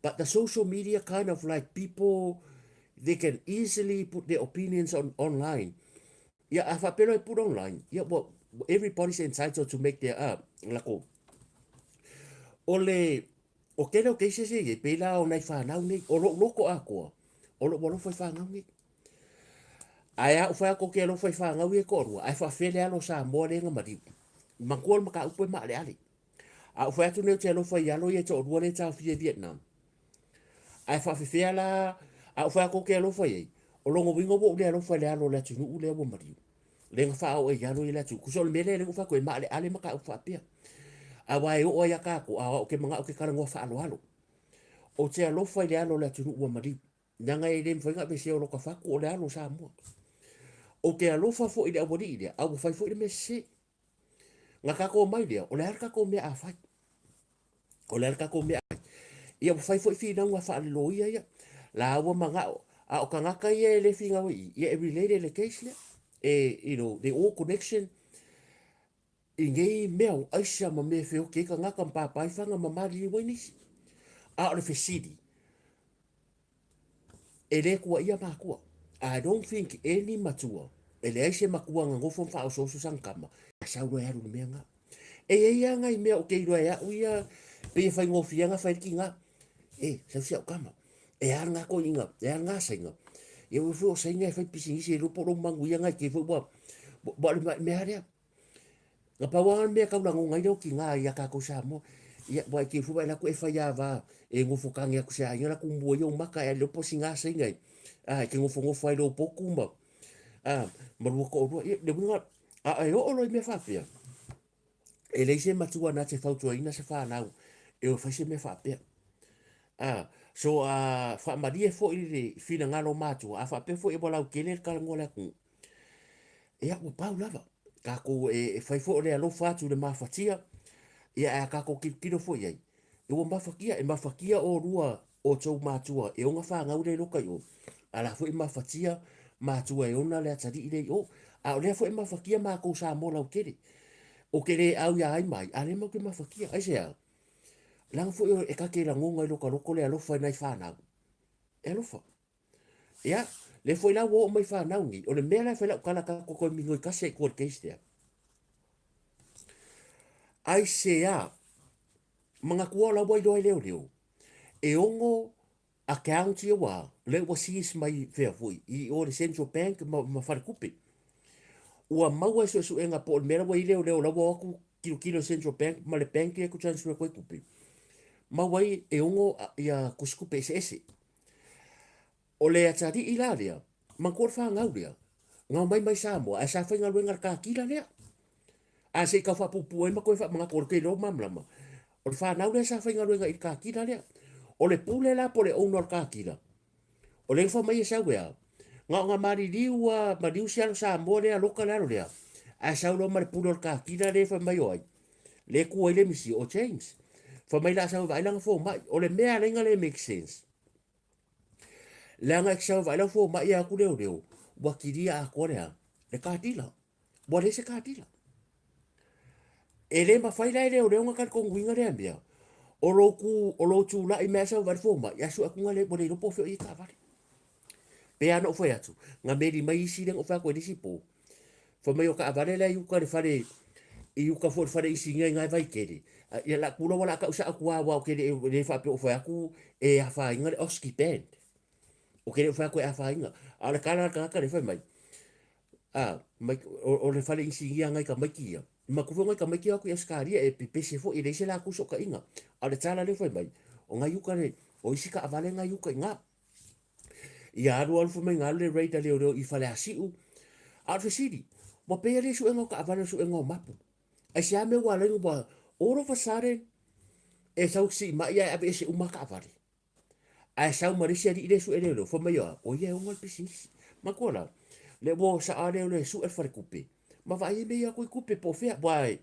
Speaker 2: but the social media kind of like people, they can easily put their opinions on online. Yeah, a faapea loa e put online, yeah, well, everybody's entitled to make their, uh, lako. O le, o tele o cases e i ai, pei la o nai whanau nei, o lou loko atoa, o lou alofa i whanau nei. Ae a ou fai atu ou te alofa i fanau ia e toalua, ae faafefea le alo o Samoa lea na maliu. Matua le mataupu e maaleale. A ou fai atu nei ou te alofa i alo ia e toalua lea e taofia i Vietnam, ae faafefea la, a ou fai atu ou te alofa i ai, o lona uiga ua ou le alofa i le alo o le atunuu lea ua maliu, lea na faaoo ai i alo ia i le atunuu. Tusa o le mea lea lea na ou fai atu e maaleale mataupu faapea. Aua e oo ai ia tatou, a o au ou te manao ou te talanoa faaaloalo. Ou te alofa i le alo o le atunuu ua maliu. Leaga e le mafai ona aveesea o lota fatu o le alo o Samoa. Ou te alofa foi i le aualii lea, a ua fai foi le mea sese. Na tatou omai lea, o le a le tatou mea a fai? O le a le tatou mea a fai? Ia ua fai foi finauga faaleloia ia. Laua manao, a o tagata ia e le finau ai i i, ia e relate i le case lea. E, you know, they all connection i nei mea o aisa ma mea e feoti ai tagata ma pāpā ai faga ma maliliu ai nisi. A o le fesili, e le tuuaia matua. I don't think any matua, e leai se matua na nofo ma faaosooso sana tama, e sau loa e alu i le mea lena. E i ai lava nai mea ou te iloa e au ia, pei e faigofie lava ona fai le tiga. E, sau si au tama, e a lena toeaina, e a lena Saina. Ia ua foi o Saina e fai pisinisi e iloa po o lou manuia lena i te i foi ua, ua le mea lea. Na pau lava le mea e tau lagona ai lea o tiga ia tatou Samoa. Ia, ua e te fua e latou e fai ava e nofo tane atu se aiga latou mua ia o maka e leo po singa saina e. A, e te nofonofo ai lou potu ma, a, ma lua toalua. Ia, le uiga, a e oo loa i mea faapea, e leai se matua na te fautuaina se fanau e o e fai se mea faapea. A, so a faamalie foi le finagalo o matua, a faapea foi e ua lautele le talanoa a le atunuu, Ia, ua pau lava. Tatou e, e fai foi o le alofa atu i le mafatia, ia ae a tatou tilotilo foi i ai, e ua mafatia, e mafatia olua o tou matua e ona fanau le iloka i o, a la foi e mafatia matua e ona le atalii le i o. A o lea foi e mafatia matou Samoa lautele. O te le au ia ai mai, a lea matou te mafatia. Aisea? Leaga foi e ta te lagona i loka loko le alofa i nai fanau. E alofa. Ia, lea foi la ua oo mai fanau nei, o le mea la e fai lau tala tatou toe migoi tasi ai i tua i le case lea. Aisea, manatua o la ua iloa e leoleo, e ono account ia ua, lea ua seize mai fea foi, i o le Central Bank ma, ma faletupe. Ua maua e suesuega po o le mea la ua i leoleo la ua o atu Tilotilo i Central Bank ma le bank lea e ku transfer atu ai tupe, maua ai e ono ia tusitupe eseese. O le atalii la lea, manatua o le fanau lea, na omai mai Samoa ae sa faigaluega i le katila lea. Ae se i tau faapuupuu ai ma toe faamanatu o le te iloa malamalama, o le fanau lea sa faigaluega i le katila lea. O le pule la po o le owner o le katila, o lea na fai mai e sau e a? Na ona maliliu lava, maliu si alo Samoa lea loka le alo lea, ae sau loa ma le pule o le katila lea fai mai o ai? Lea e tu ai le misi o James. Fai mai o le a sau e vaai lana fomai. O le mea e ala ai ona le make sense, Leaga e te sau e vaai lau fomai e atu leoleo, ua kilia atoa le a? Le katila. Ua leai se katila. E le mafai la e leoleo ona talitonuina lea mea, o lou tu, o lou tulai mai sau e vaai le fomai, ae sue atu na le, ua le iloa po o fea o i ai taavale. Pei lava ona ou fai atu, na meli mai isi lea na ou fai atu ai i le isi po, Fai mai o taavale la e i uka i le fale, i uka foi i le fale isinia i na e Vaitele. Ia la kula ua la tau sao atu lava aua ou te le, le faapea ua fai atu e afaina le Oski Band. Ou te le fai atu e afaina. A o le tala a le tagata lea fai mai, a, mai, o, o le fale inisinia a nai tamaiti ia, manatua foi o nai tamaiti ia o atu i Ausetalia e pepese foi, e leai se latou sootaiga. A o le tala lea fai mai, o nai uka le, o isi taavale nai uka i ina. Ia alu alu fai mai na alu le raid a leoleo i Faleasiu. A o le fesili, ua pei le suega o taavale o le suega o mapu. Aisea mea ua ala ai ona ua all of a sudden e sau siimai ae aveese uma taavale. Ae sau ma le isi alii lea e sue leoleo, fai mai o ia e ona le pisinisi. Manatua la, le ua saa leoleo e sue le faletupe, ma vaai ai mea ia atu i tupe po o fea. Aua e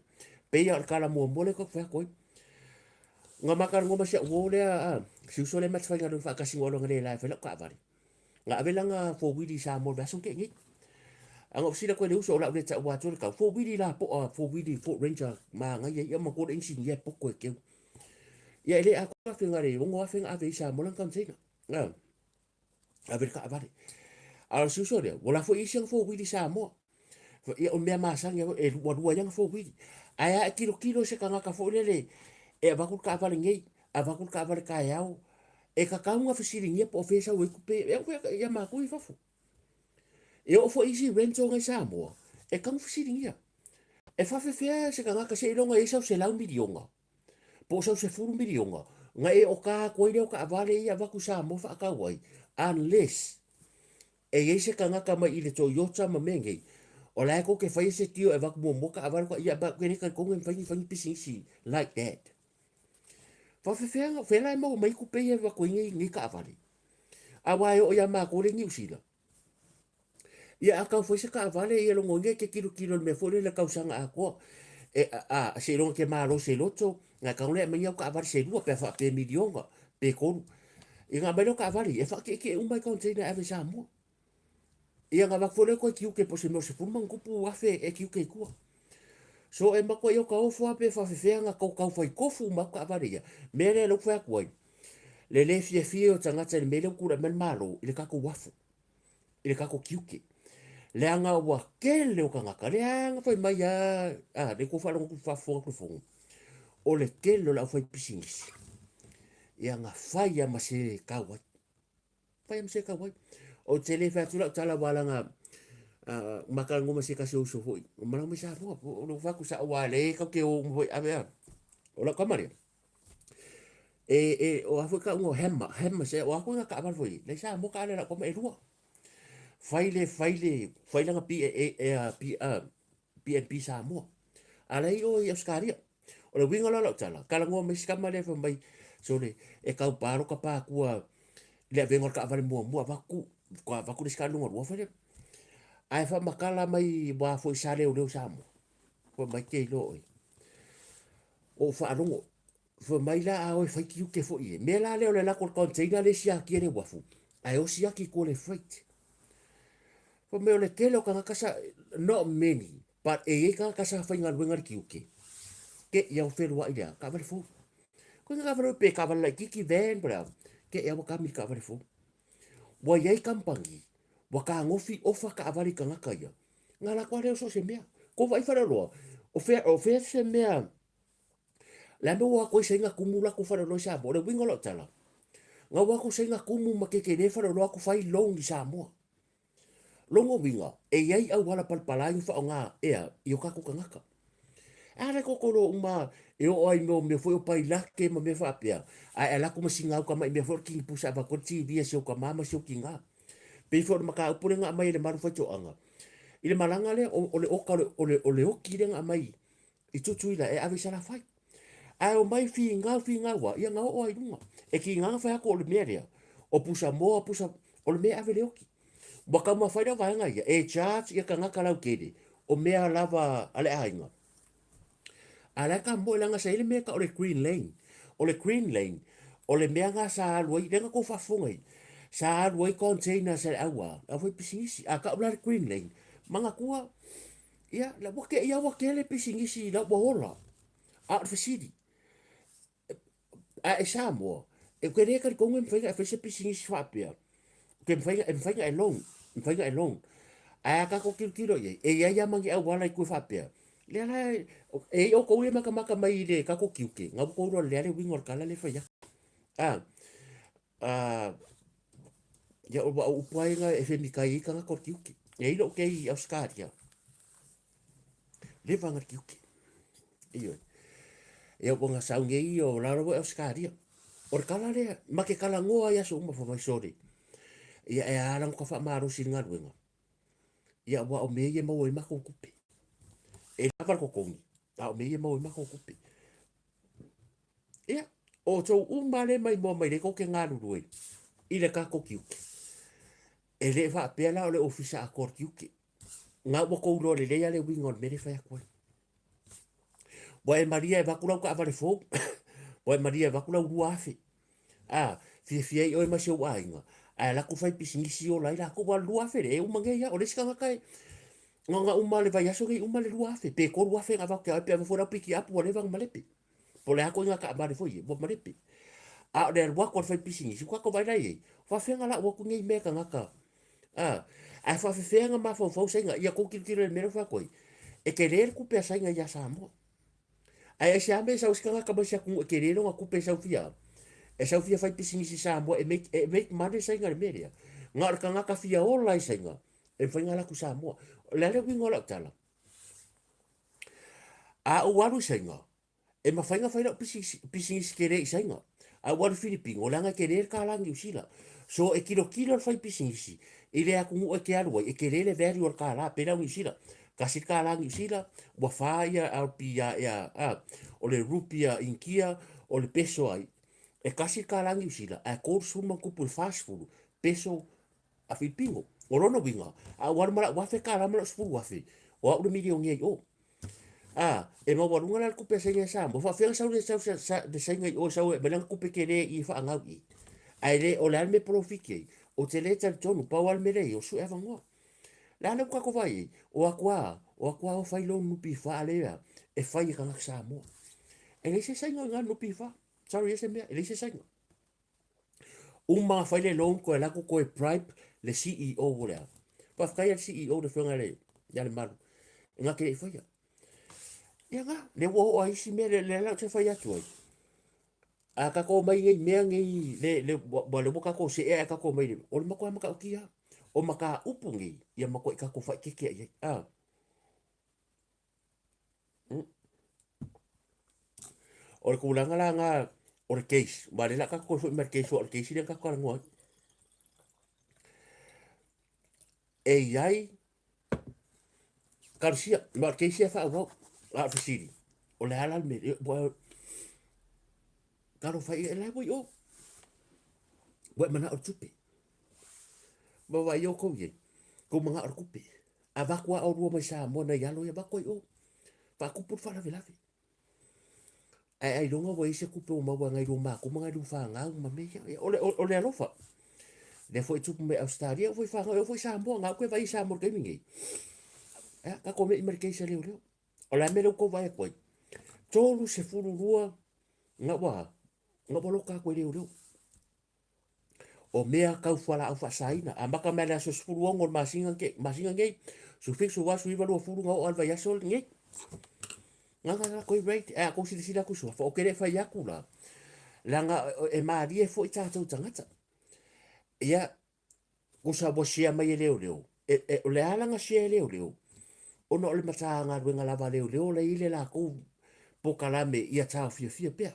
Speaker 2: pei lava o le tala muamua lea tatou fai atu ai. Na ma talanoa ma si au uo lea, a, si uso lea ma te faigaluega faatasi na ou alu analeila e fai lau taavale. Na ave lana four-wheelie i Samoa i le vaiaso na tea nei. A na ou fesili atu ai i le uso, o le a ou le taua atua le tau, four-wheelie lapoa, four-wheelie Ford Ranger manaia ia, manatua o le inisinia e poto e keu. Ia e le atoa afe na le 6,000 na ave ai i Samoa lana container. A, ave le taavale. A o le si uso lea, ua lafo i isi ana four-wheelie i Samoa. Ia o mea masani lava e lualua ai ana four-wheelie. Ae a e tilotilo i se tagata foi lele e avatu le taavale nei, avatu le taavale taeao, e tatau ona fesiligia po o fea e sau ai tupe, e oo foi ia matou i fafo. E oo foi isi rental nai Samoa, e tatau ona fesiligia. E faafefea se tagata seiloga e i ai sau $100 miliona po o sau $10 miliona na e oka atu ai lea o taavale ia avatu i Samoa faatau ai, unless e i ai se tagata mai i le Toyota ma mea nei, o la e tou te faia se tio e avatu muamua taavale ka ia, but ke le talitonu e mafai ona fai ni pisinisi like that. Faafefea, fea la e maua mai ai tupe ia e avatu ai nei, nei taavale? Aua e oo ia matou lea i Niu Sila, ia a tau fai se taavale, ia logoina e te tilotilo i le mea foi lele i le tausaga atoa. E, a, seiloga e te malosi e loto, na e tago lea e aumai au taavale se lua pe a faapea miliona pe tolu. Ia na aumai lea o taavale ia, e faatietie uma i container e ave i Samoa. Ia na avatu foi lea toe tiute po o se mea o 10+ e tiute i tua. So e matuai o ka ofo lava pe faafefea na tou tau fai tofu uma atu taavale ia. Mea lea lea ou te fai atu ai, le le fiafia o tagata i le mea lea ua tulai mai le Malo i le tatou uafu, i le tatou tiute. Leaga ua tele o tagata, lea na fai mai lava, a, lea ua faalogo atu, faafofoga atu le fono, o le tele o le aufaipisinisi, ia na fai lava ma se tau ai. Fai lava ma se tau ai. Ou te le fai atu lau tala aua leaga ma talanoa ma se tasi o uso foi, o malaga mai Samoa, o lou fai atu sao aua o lea tatou te o uma foi, ave a. O lau tama lea, e, e, o a foi tauga o Hammer, Hammer se, o a foi ngā taavale foi, lei Samoa taavale a lau tama e lua. Fai le, fai le, fai lana P, A, A, P, A, PNP Samoa. A la e i o i Ausetalia. O le uiga la o lau tala, talanoa mai si tama lea fai mai, sole, e tau paloka pākua i le avega o le taavale muamua, avatu, avatu le isi taavale lona lua fai lea. Ae faamatala mai wā foi sa leoleo Samoa. Fai mai te iloa oe. Ou faalogo, fai mai la a oe fai tiute foi e. Mea la lea o le lako o le container lea e siakia le uafu, ae osi atu i tua le freight. Fai mai o le tele o tagata sa, not many, but e i ai tagata sa faigaluega i le tiute, te i au feluai le a, taavale fou. Koe nga taavale pe taavale laitiiti, van po o le a, te i au ua kami i le taavale fou. Ua i ai kamupani, ua tagofi ofa taavale i tagata ia, na latou lava lea o so o se mea. Kou vaai faleoloa, o fea, o fea se mea, le a mea ua o atu ai saina tumu latou faleoloa i Samoa? O le uiga o lau tala, na o atu saina tumu ma tetele faleoloa atu fai loan i Samoa. Lona uiga, e i ai auala palapala ai na faaaoga ea i o tatou tagata. E ala koko lo uma e oo ai mo mea foi o pailake ma mea faapea. Ae ala ku ma singa uka mai mea foi o kingi pusa ava ko TV e se uka mama se uki ngā. Pei foi o le mataupu lea na aumai e le malu faitoaga. I le malaga lea, o, o le oka o le, o le, o le oki lea na aumai i Tutuila e ave i Salafai. Ae omai figau figau a, ia na oo lava i luga. E tiga na fai atu o le mea lea, o pusamoa, pusa, o le mea e ave le oki. Ua taumafai lau vaega ia e charge ia tagata lautele o mea lava a le aiga. A la e kamoe leaga sa i ai le mea e tau o le green lane. O le green lane, o le mea na sa alu ai, lea na tou faafofoga ai, sa alu ai containers a le au a, le aufaipisinisi. A tau la le green lane, manatua, ia, ua te, ia ua tele pisinisi la ua ola. A o le fesili, A e Samoa, e te le talitonu e mafai ona e fai se pisinisi faapea, ke mafai e mafai ona e loan, e mafai ona e loan. Ae a tatou tilotilo i ai, e i ai lava ma ni auala i tua faapea, lea la e i ai outou ia e matamata mai i le tatou tiute, na ua outou iloa lelei lava le uiga o le tala lea e fai atu. A, a, ia ua ou upu lava ia e femikai ai tagata o le tiute. E i ai lou kei i Ausetalia, Leva na tiute. Ioe. Ia ua na sau nei o la lava e Ausetalia. O le tala lea, ma te talanoa ai aso uma fai mai sole. Ia e a la ona ta faamalosi i le galuega. Ia aua o mea ia e maua ai matou tupe. E lava le totogi, a o mea ia e maua ai matou tupe. Ia, o outou uma lea e maimoa mai nei tou te galulue i le tatou tiute. E le faapea la o le ofisa atoa o le tiute. Na ua tou iloa lelei lava le uiga o le mea lea e fai atu ai. Ua e malie e avatu lau taavale fou, ua e malie e avatu lau 2000. A, fiafia ai oe ma si ou aiga, ae alu atu fai pisinisi ola ai latou, aua o le 2000 lea e uma nei lava. O le isi tagata e, na ona uma lava o le vaiaso nei uma le 2000, pe 3000 na avatu ia oe pe ave foi lau pikiapu ua leva ona malepe. Po o le a ituaiga taavale foi ia, ua malepe. A o le alu atu a le faipisinisi, ua tatou vaai la i ai, o faafefea ona lau atu nei mea e tagata, a, ae faafefea ona mafaufau Saina, ia tou tilotilo i le mea lea ua fai atu ai, e tele le tupe a Saina ia Samoa. Ae aisea mea e sau ai se tagata mai se atunuu e tele lona tupe e sau fia, e sau fia fai pisinisi i Samoa e make, e make money Saina i le mea lea. Na o le tagata fia ola i Saina, e mafai ona alu atu i Samoa. O le a le uiga o lau tala? A ou alu i Saina, e mafai ona fai lau pisinisi tele i Saina. A ou alu i Filipino, leaga e tele le kālā Niu Sila. So e tilotilo le faipisinisi i le atunuu e te alu ai, e tele le value o le kālā, pei la o Niu Sila. Tasi le kālā Niu Sila, ua fā ia rupee ia, a, o le rupee a Initia, o le peso ai. E tasi le kālā Niu Sila, ae 30 ma ona tupu i le 40 peso a Filipino. O lona uiga, a ou alu ma lau $1000 ma lau $10,000, o au le milionea i o. A, e maualuga la le tupe a Saina i Samoa. E faafefea ona sau le, sau, sa, le Saina i o e sau e aumai lana tupe tele i e faagau i. Ae le, o le a le mea e polofiti ai? Ou te le talitonu, pau lava le mea lea e i ai, o sue avanoa. Le a lea ua tatou vaai ai? O atu a, o atu a o fai loan NPF lea e fai e tagata Samoa. E leai se Saina o i ina i le NPF. Sorry e se mea, e leai se Saina. Uma ona fai le loan toe alu atu toe bribe le CEO o le a. Faafetai le CEO le afioga ia Lemalu e na te le i faia. Ia na, lea ua oo a isi mea lea la ou te fai atu ai. A tatou omai nei mea nei le le ua lea ua tatou see ae tatou omai le o le matua matautia. O mataupu nei ia matuai tatou faaeteete i ai. A. O le tulaga la lena o le case, aua o lea o le a tatou toe foi mai i le case aua o le case lea na tatou talanoa ai. E i ai talosia, ma o le case ia e faaauau. A o le fesili, o le a la le mea, ua talofa e, la e ua i o, ua e manao i le tupe. Ma vaai outou i ai, tou manao i le tupe. Avatu lava oulua mai Samoa nai alo ia avatu ai o. Faatupu le faalavelave. Ae ailoga ua i ai se tupe ua maua e nai lua matua ma nai lua fanau ma mea ia. O le, o, o le alofa. Lea foi e tupu mai Ausetalia, oo foi i fanau, e oo foi i Samoa, na au ke vaai i Samoa i le taimi nei. Ia, tatou me'i ma le case a leoleo. O le a mea lea ua tou vaai atu ai? 32 na ua, na ua loka atu e leoleo. O mea tau fualaau faasaina. Amata mai le aso 16 o le masina, masina nei, 17, 18, 19, 20 na oo lava i le vaiaso lenei. Na na na koi rate, e a kou silasila atu i suafa, o ke le fai atu la, leaga e malie foi tatou tagata. Ia, tusa ua share mai e leoleo, e, e, o le a lana share e leoleo, ona o le Matagaluega lava a leoleo la e i ai le latou. Pokalame ia taofiofia pea.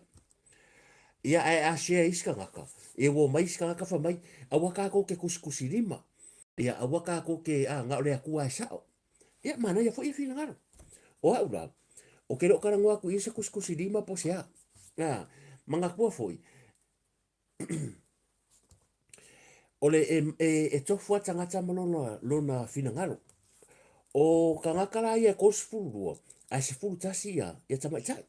Speaker 2: Ia ae a share isi tagata, e uo mai isi tagata fai mai, aua tatou te kusikusi lima, ia aua tatou te, a, na o le Atua e sao. Ia manaia foi ia finagalo. O au la, o ke le o talanoa atu i se kusikusi lima po o se a. A, manatua foi, o le e, e, e tofu a tagata ma lona, lona finagalo. O tagata la ia e 32, ae 11 ia, ia tamaitai.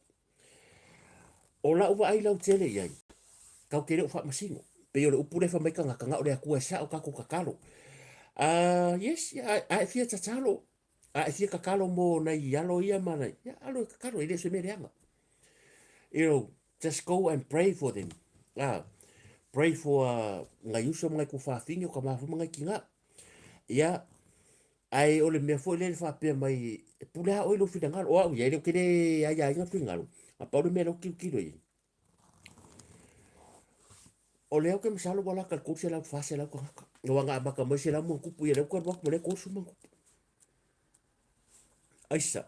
Speaker 2: O lau vaai lautele i ai, tatou te le o faamasino. Pei o le upu lea e fai mai tagata, na o le Atua e sao tatou tatalo. Yes, a e fia tatalo, a e fia tatalo mo nai alo ia ma nai, ia alo e tatalo, e le o se mea leaga. You know, just go and pray for them. Pray for ngai uso ma ngai tuafafine o tama foi ma ngai tina. Ia, Ae o le mea foi lea e faapea mai, e pule lava oe i lou finagalo. O au ia, e le o te le aiaina finagalo, a pau le mea lea ou te tilotilo i ai, o lea ou te masalo ua lata i le 300 i le 400 tagata. Aua na amata mai 100 ma ona tupu, ia lea ua toe alu atu ma lea 30 ma ona tupu. Aisa,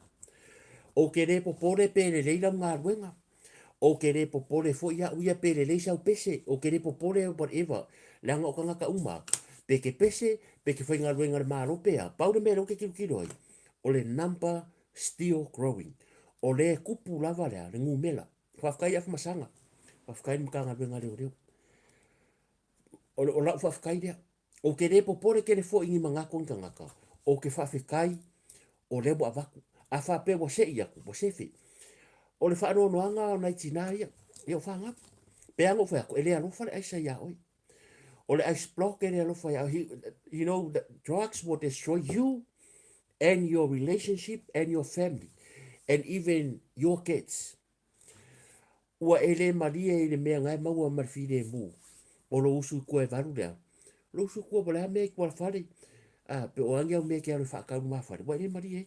Speaker 2: ou te le popole pe lelei lau galuega, Ou te le popole foi au ia pe lelei sau pese, ou te le popole whatever, leaga o tagata uma, pe ke pese, pe ke faigaluega a le Malo pe a, pau le mea lea ou te tilotilo ai, o le number still growing. O lea e tupu lava lea, le numera. Faafetai ia Afamasaga, faafetai i le Matagaluega a Leoleo. O, o lau faafetai lea. Ou te le popole tele foi i ni manatu o ni tagata, ou te faafetai o lea ua avatu. A faapea ua sei atu, ua sefe. O le faanoanoaga o nai tinā ia, ia o fanau. Pe a na ou fai atu, e le alofa le aisa iā oe. O le ice block e le alofa iā oe. You know, the drugs will destroy you and your relationship and your family and even your kids. Ua e le malie i le mea na e maua ma le filemu o lou usu i tua e valu lea. Lou usu i tua po o le a mea i tua fale, a, pe o a ni au mea e te alu e faatau i lumafale, ua e le malie ai.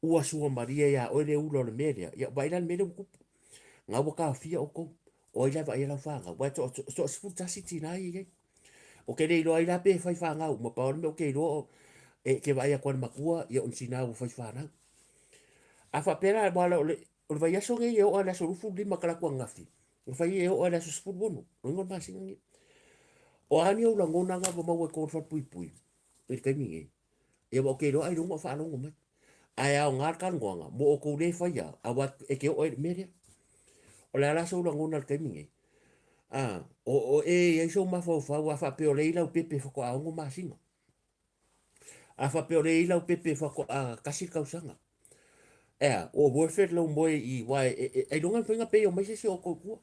Speaker 2: Ua sua malie iā oe le ula o le mea lea, ia vaai la le mea lea ua tupu. Na ua taofia outou, o ai la e vaaia lau fanau, aua e toa 11 tinā ia e i ai. Ou te le iloa ai la pe fai fanau uma, pau o le mea ou te iloa e te vaai atu a le matua, ia o ni tinā ua fai fanau. A faapea la, aua o le, o le vaiaso nei e oo lava i le aso 25 talaatu ananafi, na fai e oo lava i le aso 16, lona uiga o le masina nei. O a ni ou lagona na ua maua i totonu o le falepuipui i le taimi nei? Ia aua ou te iloa ailoga o faalogo mai. Ae aoga le talanoaga mo outou le faia, aua e te oo ai i le mea lea. O le a la sou lagona i le taimi nei? A, o, o e i ai sou mafaufau a faapea o lea e i lau pepe faatoa 6 masina. A faapea o lea e i lau pepe faatoa tasi le tausaga. Ea, ua worth it lou moe i aua e, e, ailoga e mafai ona pay mai se isi o outou i tua.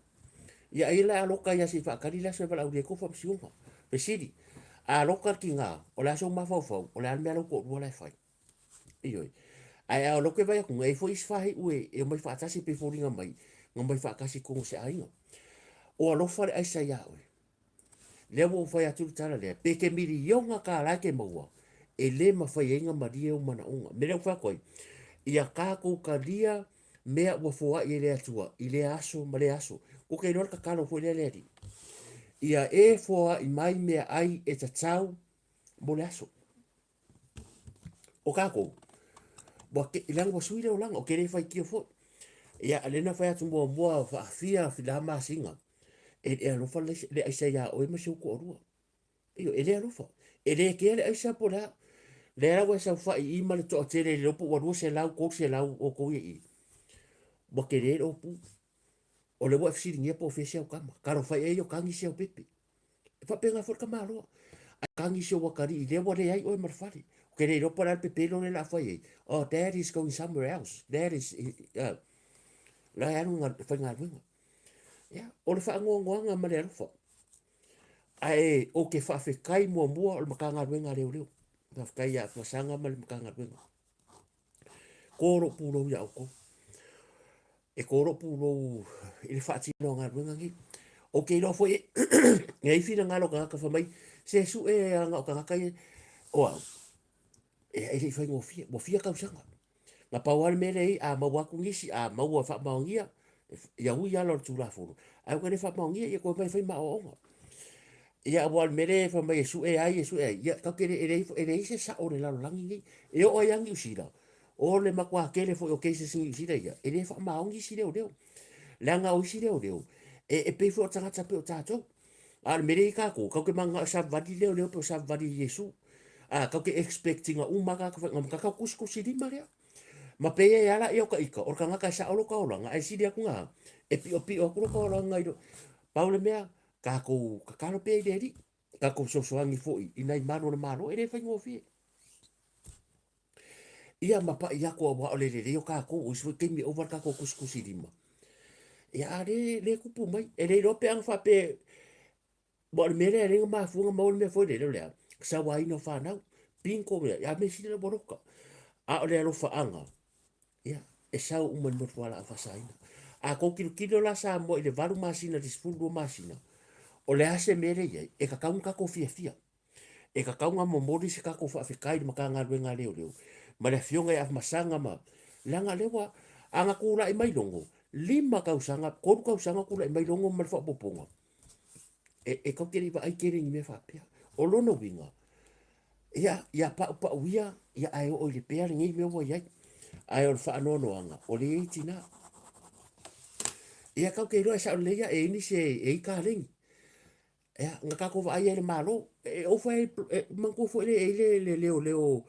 Speaker 2: Ia ai la aloka ia se i faatali le aso e valaaulia ai kou faamasinoga. Fesili, a aloka le tiga, o le a sou mafaufau, o le a le mea lau toalua la e fai? Ioe. Ae a o lea ou te vaai atu, na i ai foi isi faaiu e, e omai faatasi pei e foliga mai, na omai faatasi i totonu o se aiga. O alofa le aisa iā oe. Lea ua ou fai atu le tala lea, pe te miliona tālā e te maua, e le mafai ai ona malie ou manaoga. O le mea lea ua fai atu ai, ia tatou talia mea ua foai e le Atua i lea aso ma lea aso. Ua te iloa le tatalo foi lea le Alii. Ia e foai mai meaai e tatau mo le aso. O tatou, ua te, leaga ua sui le olaga, ou te le faitio foi. Ia, lea na fai atu muamua faafia la masina, e le alofa le, le aisa iā oe ma si ou toalua. Ioe, e le alofa. E le kea le aisa po o le a. Lea la ua e saofai i i ma le toatele i le iloa po ua 200, 300 outou ia i i. Ua tele le upu. O lea ua e fesiligia po o fea si au tama. Talofa e ia o tagi si au pepe. E faapena foi le tamaloa. Ai tagi si ou atalii lea ua leai oe ma le fale. Ou te le iloa po o le a le pepelo lea o le a fai ai. Oh, dad is going somewhere else. Dad is, la e alu e faigaluega. Ia, o le faanoanoaga ma le alofa. Ae ou te faafetai muamua o le Matagaluega a Leoleo. Faafetai ia Afamasaga ma le Matagaluega. Ko lou pulou iā outou. E ko lou pulou i le faatino galuega nei. Ou te iloa foi e i ai finagalo o tagata fai mai, se sue aga o tagata ia, o au, e, e le i faigofie, ua fia tausaga. Na pau lava le mea lea e i ai, a maua atu nisi, a maua e faamaonia, ia ui ala o le Tulafono, ae ua le faamaonia, ia toe omai e fai ma aoaoga. Ia aua o le mea lea e fai mai e sue ai, e sue ai, ia tatou te le, e leai, e leai se sao o le lalolagi nei. E oo ai lava Niu Sila, O le matua tele foi o cases i Niu Sila ia, e le faamaoni isi leoleo. Leaga o isi leoleo, e, e pei foi o tagata pei o tatou. A o le mea lea i tatou, tatou te mananao e savavali leoleo pei o savavali e Iesu. A, tatou te expect ina uma lava tagata faigaluega, tatou tusitusi lima lea. Ma pei e ala ia o ta ita, o le tagata e sao lota olaga, ae sili atu na, e piopio atu lota olaga i lo... Pau le mea, tatou tatalo pea i le Alii, tatou fesoasoani foi i nai malu o le Malo, e le faigofie. Ia ma pai atu aua o le lelei o tatou, o isi foi taimi e ova le tatou tusitusilima. Ia a le, le tupu mai, e le iloa pe ana faapea, aua o le mea lea e ala ai ona mafua ona maua le mea foi lele, o le a? Sauaina o fanau, bingo mea, a mea sili la ua loka. A o le alofaaga, ia, e sau uma i le motu fualaau faasaina. A tou tilotilo la Samoa i le 8 masina i le 12 masina, o le a se mea lea e i ai? E tatau ona tatou fiafia. E tatau ona momoli se tatou faafetai i le Matagaluega a Leoleo ma le Afioga ia Afamasaga ma, leaga o lea ua, a na tulai mai Logo, 5 tausaga, 3 tausaga o tulai mai Logo ma le faaopoopoga, e, e tatou te le i vaai tele i ni mea faapea. O lona uiga, ia, ia paupau ia, ia ae oo i le pea lenei mea ua i ai. Ae o le faanoanoaga, o lea e i ai tina. Ia tatou te iloa e sao lelei lava e i ai nisi e i ai kaleni. Ia, na tatou vaai ai i le Malo, e ofa e, e manatua foi le, e i ai le, le leoleo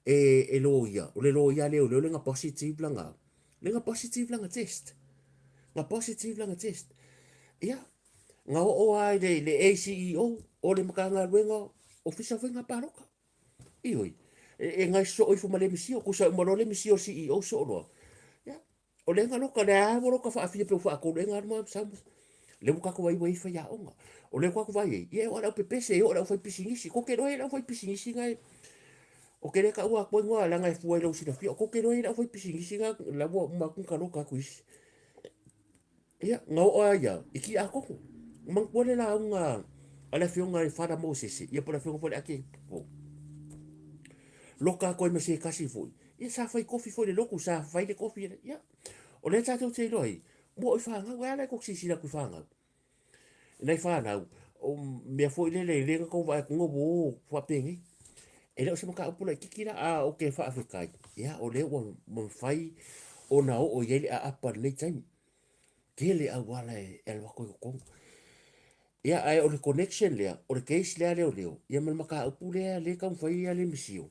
Speaker 2: e, e loia, o le loia leoleo lea na positive lana, lea na positive lana test. Na positive lana test. Ia, na oo lava i le, le ACEO o le Matagaluega Ofisa o Faiga Palota. Ioe, e, e gaisi soo ifo ma le misio, tusa uma loa le misio CEO soo loa. Ia, O lea na loka, lea lava ua loka faafia pe ua faatolu ea na alu ma sau. Lea ua tatou vaai ua i ai faiaoga. O lea ua tatou vaai ai, ia e oo lava i le aupepese, e oo i le aufaipisinisi. Tou te iloa e i ai le aufaipisinisi na e, ou te le taua atua igoa leaga e fua i lou silafia. Tou te iloa e i ai le aufaipisinisi na la ua uma atu na loka atu i isi. Ia, na oo lava ia i Tiakono. Manatua le lauga a le afioga i Father Mosese, ia po o le afioga foi i le Akepo. Loka atu ai ma se tasi foi. Ia sa fai kofi foi i le lotu, sa fai le kofi. Ia, o lea tatou te iloa ai, mua o i fanau, e ala i kou silasila atu i fanau. Nai fanau, o mea foi lele, le na tou vaai atu ua faapenei. E le o se mataupu laitiiti la, a ou te faafetai, ia o lea ua mafai ona oo i ai le aapa i lenei taimi. Tele auala e alu atu ai i totonu. Ia, ae o le connection lea, o le case lea a leoleo, ia ma le mataupu lea lea e taumafai ai ia Lemisio,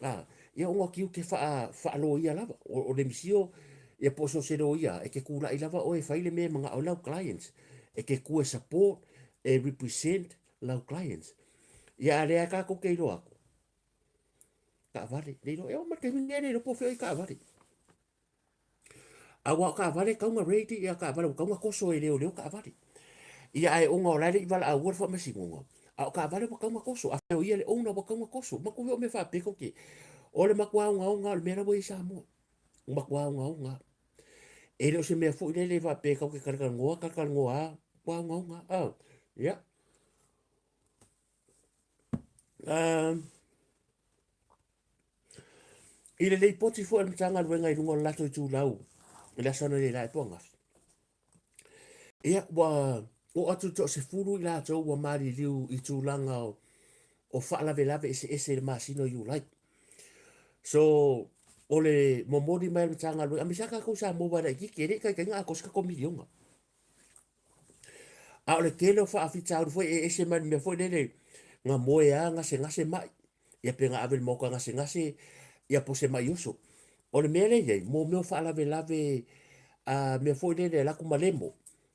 Speaker 2: a, ia ona tiute faa, faaloia lava. O, o Lemisio, ia po o so o se loia, e te tulai lava oe e fai le mea e manao ai lau clients. E te tu e support, e represent lau clients. Ia a o lea lava tatou te iloa atu, taavale, le iloa, e oo mai le taimi lenei e le iloa po o fea o i ai taavale. Aua o taavale e tatau ona ready ia taavale, ua tatau ona toso e leoleo taavale. Ia ae ona o la e le i valaauina le faamasinoga, a o taavale ua tatau ona toso. Afai o ia le owner ua tatau ona toso. Manatua foi o mea faapea tou te, o le matua ogaoga lava o le mea la ua i ai Samoa. O le matua ogaoga lava. E le o se mea foi lele faapea tou te talatalanoa, talatalanoa lava, matua ogaoga lava. Ia. I le lipoti foi a le Matagaluega i luga o le latou itulau i le aso analeila po o ananafi, ia ua oo atu i le toasefulu i latou ua maliliu i tulaga o faalavelave eseese i le masina o Iulai. So, o le momoli mai a le Matagaluega, aemaise lava tatou Samoa aua e laitiiti, e le i taitai ona atoa se tatou miliona. A o le tele o faafitauli foi e ese mai le mea foi lele na moe a gasegase mai, ia pe na ave i le maota gasegase ia po o se mai oso. O le mea lea e i ai, mo mea o faalavelave a mea foi lele e alu atu ma lemo.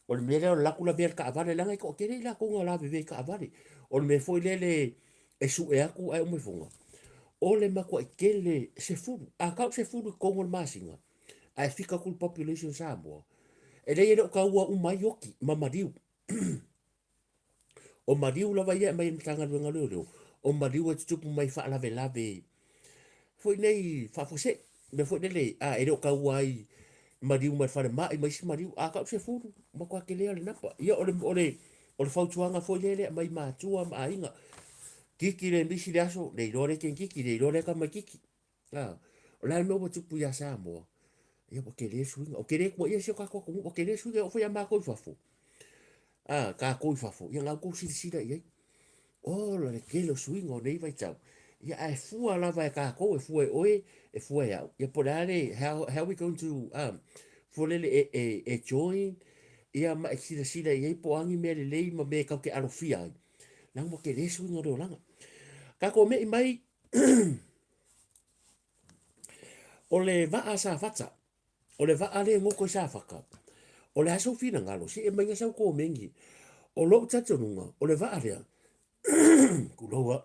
Speaker 2: O le mea lea o le alu atu lavea i le taavale, leaga e toatele i latou na lavevea i taavale. O le mea foi lele e sue atu ae uma ifoga, o le matuai tele, 10, a tau 10 i totonu o le masina, ae fika atu le population Samoa, e leai e le o taua uma ai oti ma maliu. O maliu lava ia e aumai e le Matagaluega o Leoleo, o maliu e tutupu mai faalavelave foi nei faafuasei, mea foi lele, a, e le o taua ai maliu mai le falemai ma isi maliu, a tau 10, matua tele lava le napa. Ia o le, o le, o le fautuaga foi lea e aumai i matua ma aiga, kiki le misi le aso, le iloa lea teinikiki, le iloa lea tamaititi. A, o le a le mea ua tupu ia Samoa? Ia ua tele le suiga. Ou te le tuuaia si o tatou atunuu, ua tele le suiga e oo foi ia matou i fafo. A, tatou i fafo, ia na outou silasila i ai. Ola le tele o suiga o nei vaitau. Ia, ae fua lava e kākou, e fua e oe, e fua e au. Ia, po o le a le, how we going to, fua lele e, e, e join, ia, ma e silasila i ai po o a ni mea lelei ma mea e kau te alofia ai. Leaga ua tele suiga o le olaga. Tatou me'i mai, o le vaa Safata, o le vaa lea e goto i Safata, o le a sou finagalo, se e maiga sau komeni. O lou talitonuga, o le vaa lea, tulou a,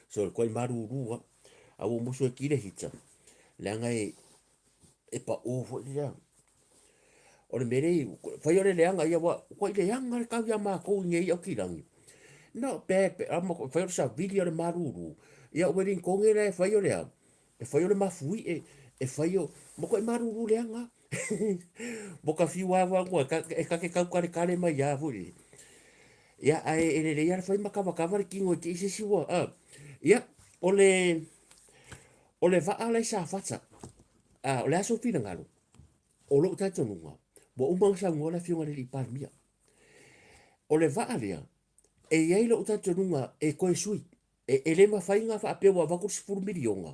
Speaker 2: so le koai malulu a, a ua musu e ki le hita, leaga e, e pao foi lea. O le mea lea, fai o le leaga ia, ua ua i leaga le kau ia makou i nei Aukilagi. Not bad, pe, ama, fai o le savili o le malulu. Ia Welingtone la e fai o le a, e fai o le mafuie, e fai o, makuai malulu leaga. Mo ka fiu a wa e ka, e ka ke kau kale kale mai a foi le. Ia, ae e lelei a le fai ma kavakava le kino i te i se isi ua, a. Ia, o le, o le vaa la i Safata, a, o le a sou finagalo, o lou talitonuga, ua uma ona saunoa le Afioga i le Alii Palemia. O le vaa lea, e i ai lou talitonuga e toe sui. E, e le mafai ona faapea ua avatu le 10 miliona,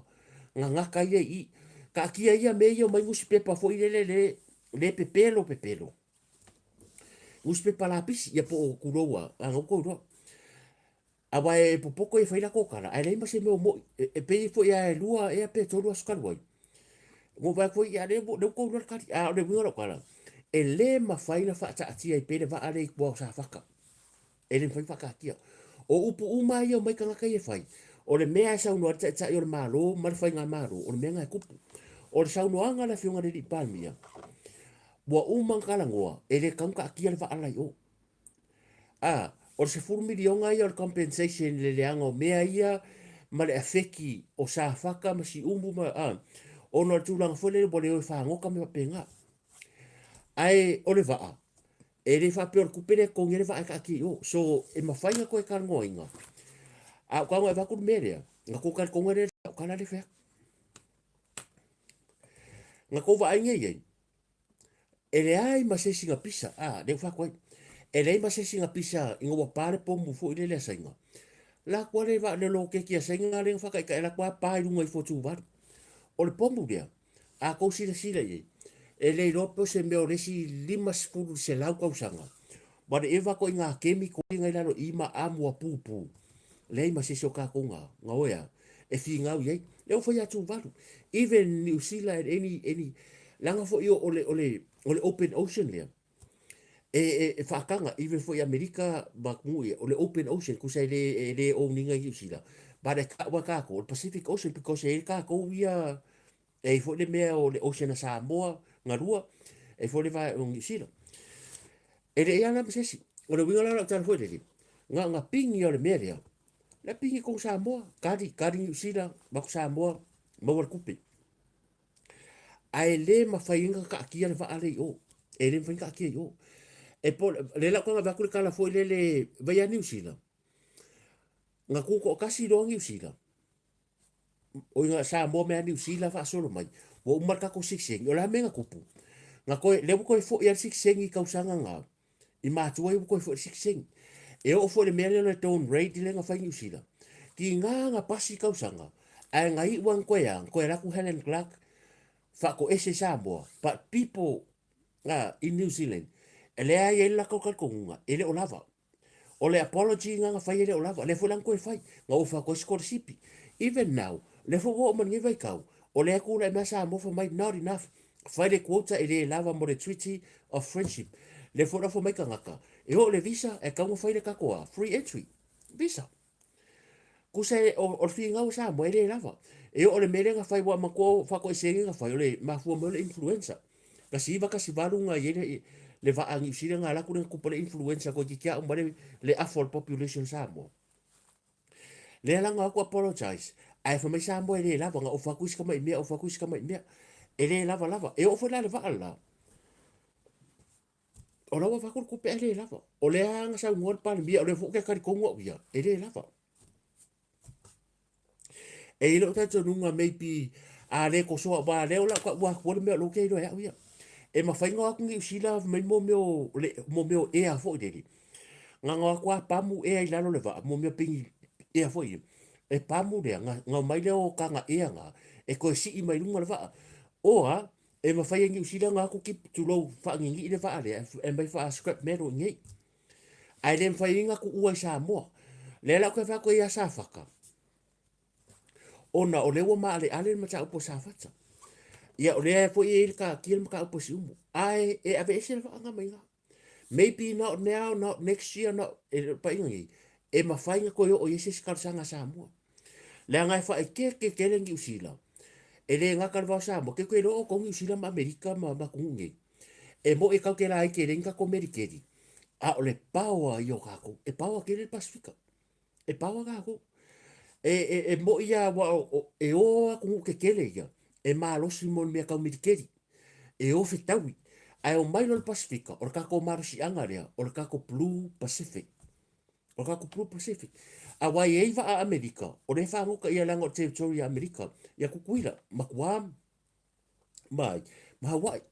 Speaker 2: gagata ia i i. Taatia ia mea ia omai nusipepa foi lele le, le pepelo pepelo. Nusipepa lapisi, ia po o tulou a, a na ua tou iloa. Aua e popoto e fai latou tala, ae leai ma se mea o moi. E, e pei foi a e lua ea pe tolu aso talu ai. Ua ou vaai atu foi, ia lea ua tou iloa le tali. A o le uiga o lau tala, e le mafai ona faataatia ai pea le vaa lea i tua o Safata. E le mafai ona faataatia. O upu uma lava ia omai tagata ia e fai, o le mea e saunoa ai le Taitai o le Malo ma le Faigamalo, o le mea lena e tupu. O le saunoaga a le Afioga i le Alii Palemia, ua uma ona talanoa, e le tatau ona taatia le vaa la i o. A, o le 10 miliona ia o le compensation i le leaga o mea ia ma le afeki o Safata ma Siumu ma, a, ona o le tulaga foi lele ua le o e fagota ma mea faapena. Ae o le vaa, e le faapea o le tupe lea e totogi ai le vaa e taatia i o. So, e mafai ona toe talanoaina. A o tago e avatu le mea lea, na tou talitonuga lea lau tala lea e fai atu. Na tou vaai nei i ai, E leai ma se isi na pisa, a, lea ua fai atu ai. E leai ma se isi na pisa ina ua pa le pomu foi lele a Saina. La atu a le loketi a Saina lea na faataitai la atu a pa i luga ifo o Tuvalu. O le pomu lea, a tou silasila i ai, e le iloa pe o se mea o le isi 50 i le 100 tausaga, whatever ituaiga chemical ia na i lalo i i ma amu a pupu, leai ma se isi o tatou na, na oe a, e finau i ai. Lea ua fai a Tuvalu. Even New Zealand and any, any, leaga foi o, o le, o le, o le open ocean lea, e, e, e faataga, even foi Amerika ma atunuu ia, o le open ocean, tusa e le, e le own ina i New Zealand. But e taua e tatou, o le Pacific Ocean, because e i ai tatou ia, e i ai foi le mea o le ocean a Samoa, galua, e i ai foi le vae o New Zealand. E leai lava la ma se isi. O le uiga la o lau tala foi lele, na ona pigi o le mea lea, la pigi kou Samoa, kali, kali Niu Sila, ma ku Samoa, maua le tupe. Ae le mafai ai ona taatia le vaa lea i o. E le mafai ona taatia i o. E po, le lau tala avatu le tala foi lele, vai a Niu Sila, na tutoatasi loa Niu Sila, oi na Samoa me a Niu Sila faasolo mai, ua uma le tatou sitiseni. O le a mea na tupu? Na toe, lea ua toe foi lava le sitiseni i tausaga na, i matua ia ua toe foi le sitiseni. E oo foi i le mea lea o le dawn raid lea na fai i Niu Sila, tiga na pasi tausaga, ae na iu lava na toe a, na toe alu atu Helen Clark faatoese i Samoa, but people in New Zealand, lea e i ai le latou talitonuga, e le o lava. O le apology na na fai e le o lava, lea foi la na toe fai, na ofa atu ai sikolasipi. Even now, lea foi ua oo mai lenei vaitau, o lea e tulai mai Samoa fai mai not enough, fai le quota e le lava mo le treaty of friendship. Lea foi la ua fai mai tagata, e oo i le visa e tatau ona fai le tatou a, free entry visa. Tusa e, o, o le finau o Samoa e le lava. E oo i le mea lea na fai, ua matua faatoeseina na fai, o le mafua mai o le influenza. 1918 na i ai le, le vaa a Niu Sila na alu atu lea na tupu ai le influenza toeitiiti lava uma le, le afa o le population o Samoa. Lea la na o atu apologize, ae fai mai Samoa e le lava, na ofa atu isi tamai mea, ofa atu isi tamai mea. E le lava lava. E oo foi la i le vaa le la, o la ua avatu le tupe ae le lava. O lea lava na saunoa le Palemia, o lea foi ou te talitonu au ia, e le lava. E i ai lou talitonuga maybe a le tosoa, aua o lea o le a ou taua atua le mea o lea ou te iloa e au ia. E mafai ona o atu Niu Sila fai mai mo mea o, mo mea o ea foi lele. Gagao aku a pamu ea i lalo le vaa, mo mea pingi ea foi ia. E pamu lea, gao mai lea o kaga ea nga, e toe sii mai luga le vaa. Oa, e mafai e Niu Sila ona aku ki, tulou, faanigii le vaa lea, e mai faa scrap metal i nei. Ae le mafai ai ona tuua i Samoa. Lea la ou te fai atu ai ia Safata, ona o lea ua maaleale le mataupu a Safata. Ia, o lea foi e i ai le taatia le mataupu a Siumu. Ae e aveese le vaa na mai i ina. Maybe not now, not next year, not, e le o le paaiga nei, e mafai ona toe oo i ai se isi talosaga a Samoa. Leaga e faaeteete tele Niu Sila, e le gata le va o Samoa, kei te iloa outou Niu Sila ma Amerika ma atunuu nei, e moi e tatou te laiti e leai ni tatou melikeli, a o le power ia o tatou, e power tele le Pasefika. E power tatou. E, e, e moi lava aua o, o, e o atunuu tetele ia, e malosi mo le mea tau milikeli, e o fetaui. Ae omai loa le Pasefika, o le tatou malosiaga lea, o le tatou Blue Pacific. O le tatou Blue Pacific. Aua e i ai vaa a Amerika, o lea e fagota ia leaga o le territory a Amerika, ia Tutuila, ma Guam, ma ai, ma Hawaii.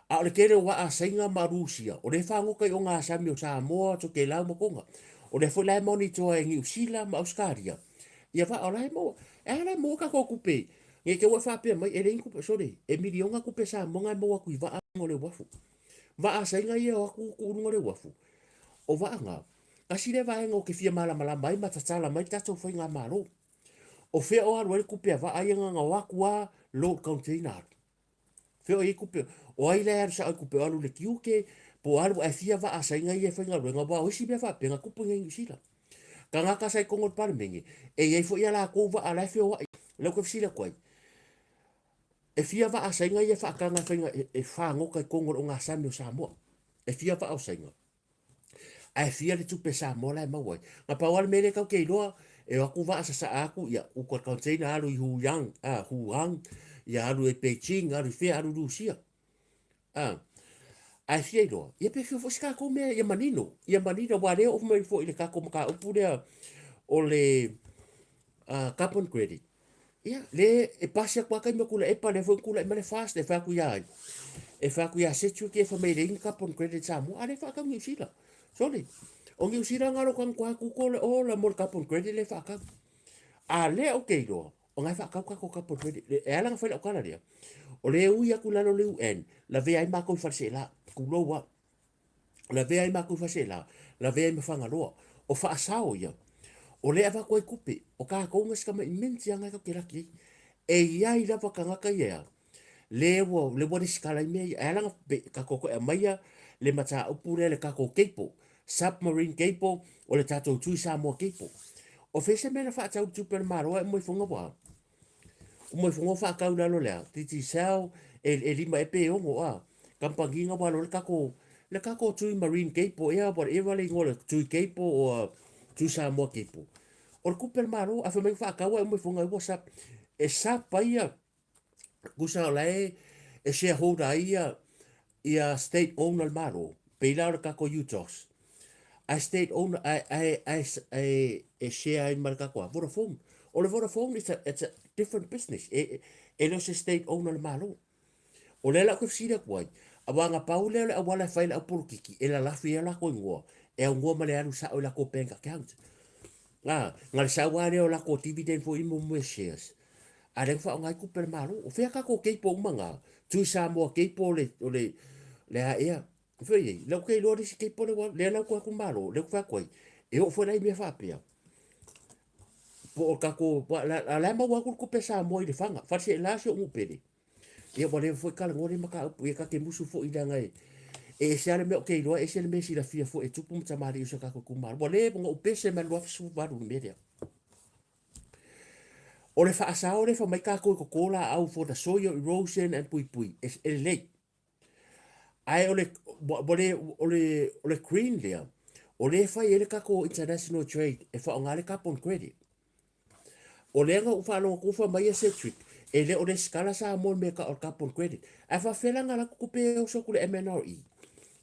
Speaker 2: A o le tele o waa a Saina ma Rusia, o lea e fagota i ogasami o Samoa, Tokelau ma Tonga. O lea foi la e monitor e Niu Sila ma Ausetalia ia vaa o la e maua. E a la e maua tatou tupe, ne i te i ua e faapea mai e leai ni tupe, sole, e miliona tupe Samoa na e maua atu i vaa o le uafu. Vaa a Saina ia e o atu tuu i luga o le uafu. O vaa na, tasi lea vaega ou te fia malamalama ai ma tatala mai le tatou faigamalo. O fea o alu ai le tupe a vaa ia na ona o atu a load container alu. Fea o i ai tupe, o ai la e alu sao i tupe, o alu i le tiute, po o alu ae fia vaa Saina ia e faigaluega, aua o isi mea faapea na tupu i inei i Niu Sila. Tagata sa i totonu o le Palemene, e i ai foi a latou vaa la e feoai. O lea ou te fesili atu ai, e fia vaa Saina ia e faataga e faiga, e fagota i totonu o le ogasami o Samoa? E fia vaa o Saina? Ae fia le tupe Samoa la e maua ai. Na pau lava le mea lea tatou te iloa, e o atu vaa sasaa atu, ia, uka container alu i Huyang, a, Wuhan, ia alu i Beijing, alu i fea, alu i Rusia. A, ae fia iloa, ia pe fia foi se tatou mea, ia manino, ia manino, aua lea e oo mai foi i le tatou mataupu lea o le carbon credit. Ia, le e pasi atu lava taimi o Tuilaepa, lea foi na tulai mai le FAST, e fai atu ia ai, e fai atu ia Sedgwick ia fai mai e leai ni carbon credit i Samoa, a o lea e faatau Niu Sila. Sole, o Niu Sila na alo atu na tutu le ola mo le carbon credit lea e faatau. A lea ou te iloa, o na e faatau tatou carbon credit. E ala ona fai lau tala lea, o lea e ui atu i lalo o le UN, lavea ai matou i Faleseela, tulou lava. Lavea ai matou i Faleseela, lavea ai ma Fagaloa. O faasao ia, o lea e avatu ai tupe, o tatou na si tamai minti lava na tatou te laki ai. E i ai lava tagata ia e a, le ua, le ua resitala ai mea ia. E ala ona tatou toe aumaia le mataupu lea i le tatou cable, submarine cable, o le tatou Tui Samoa cable. O fea se mea na faatau i le tupe a le Malo ae uma ifoga ua a? Uma ifoga ua faatau i lalo o le a? Digicel, e, e lima ea pe ono a? Kamupani na ua alu ai le tatou, le tatou Tui Marine Cable ea, whatever le igoa o le Tui Cable or Tui Samoa Cable. O le tupe a le Malo, ae fai mai ua faatau ae uma ifoga ua sub, e sub ai ia, tusa o la e, e shareholder ai ia, ia state owned a le Malo, pei la o le tatou UTOS, ae state owned, ae, ae, ae, ae e share ai ma le tatou a, Vodafone. O le Vodafone, it's a, it's a different business. E, e le o se state owned a le Malo. O lea la ou te fesili atu ai, aua na pau lea o le auala e fai ai le au polokiki, e lalafi ai o latou igoa, e aunoa ma le alu sao i latou bank account. A, na le sau lava lea o latou dividend foi mo mea shares. A lea na faaaoga ai tupe a le Malo. O fea tatou cable uma na? Tui Samoa cable o le, o le, le a ea? O fea i ai? Lea ou te iloa le isi cable lea ua alu, lea la ua atu le Malo, lea ou te fai atu ai, e oo foi la i mea faapea, po o tatou, a la e maua atu le tupe a Samoa i Lefaga, Faleseela si ou nuu pele. Ia ua leva foi talanoa lea mataupu, ia ta te musu foi leaga e e ese lava le mea ou te iloa, ese le mea e silafia foi e tupu ma tamalii o si o tatou itumalo. Ua leva ona ou pese mai le 2018 i le mea lea. O le faasao lea fai mai tatou e toto laau for the soil erosion and puipui, e, e lelei. Ae o le, o le, o le, o le green lea, o lea e fai ai le tatou international trade e faaaoga le carbon credit. O lea na ou faalogo atu fai mai ia Cedric, e le o resitala Samoa i le mea e tau o le carbon credit. Ae faafefea la ona alu atu tupe e oso atu i le MNRE?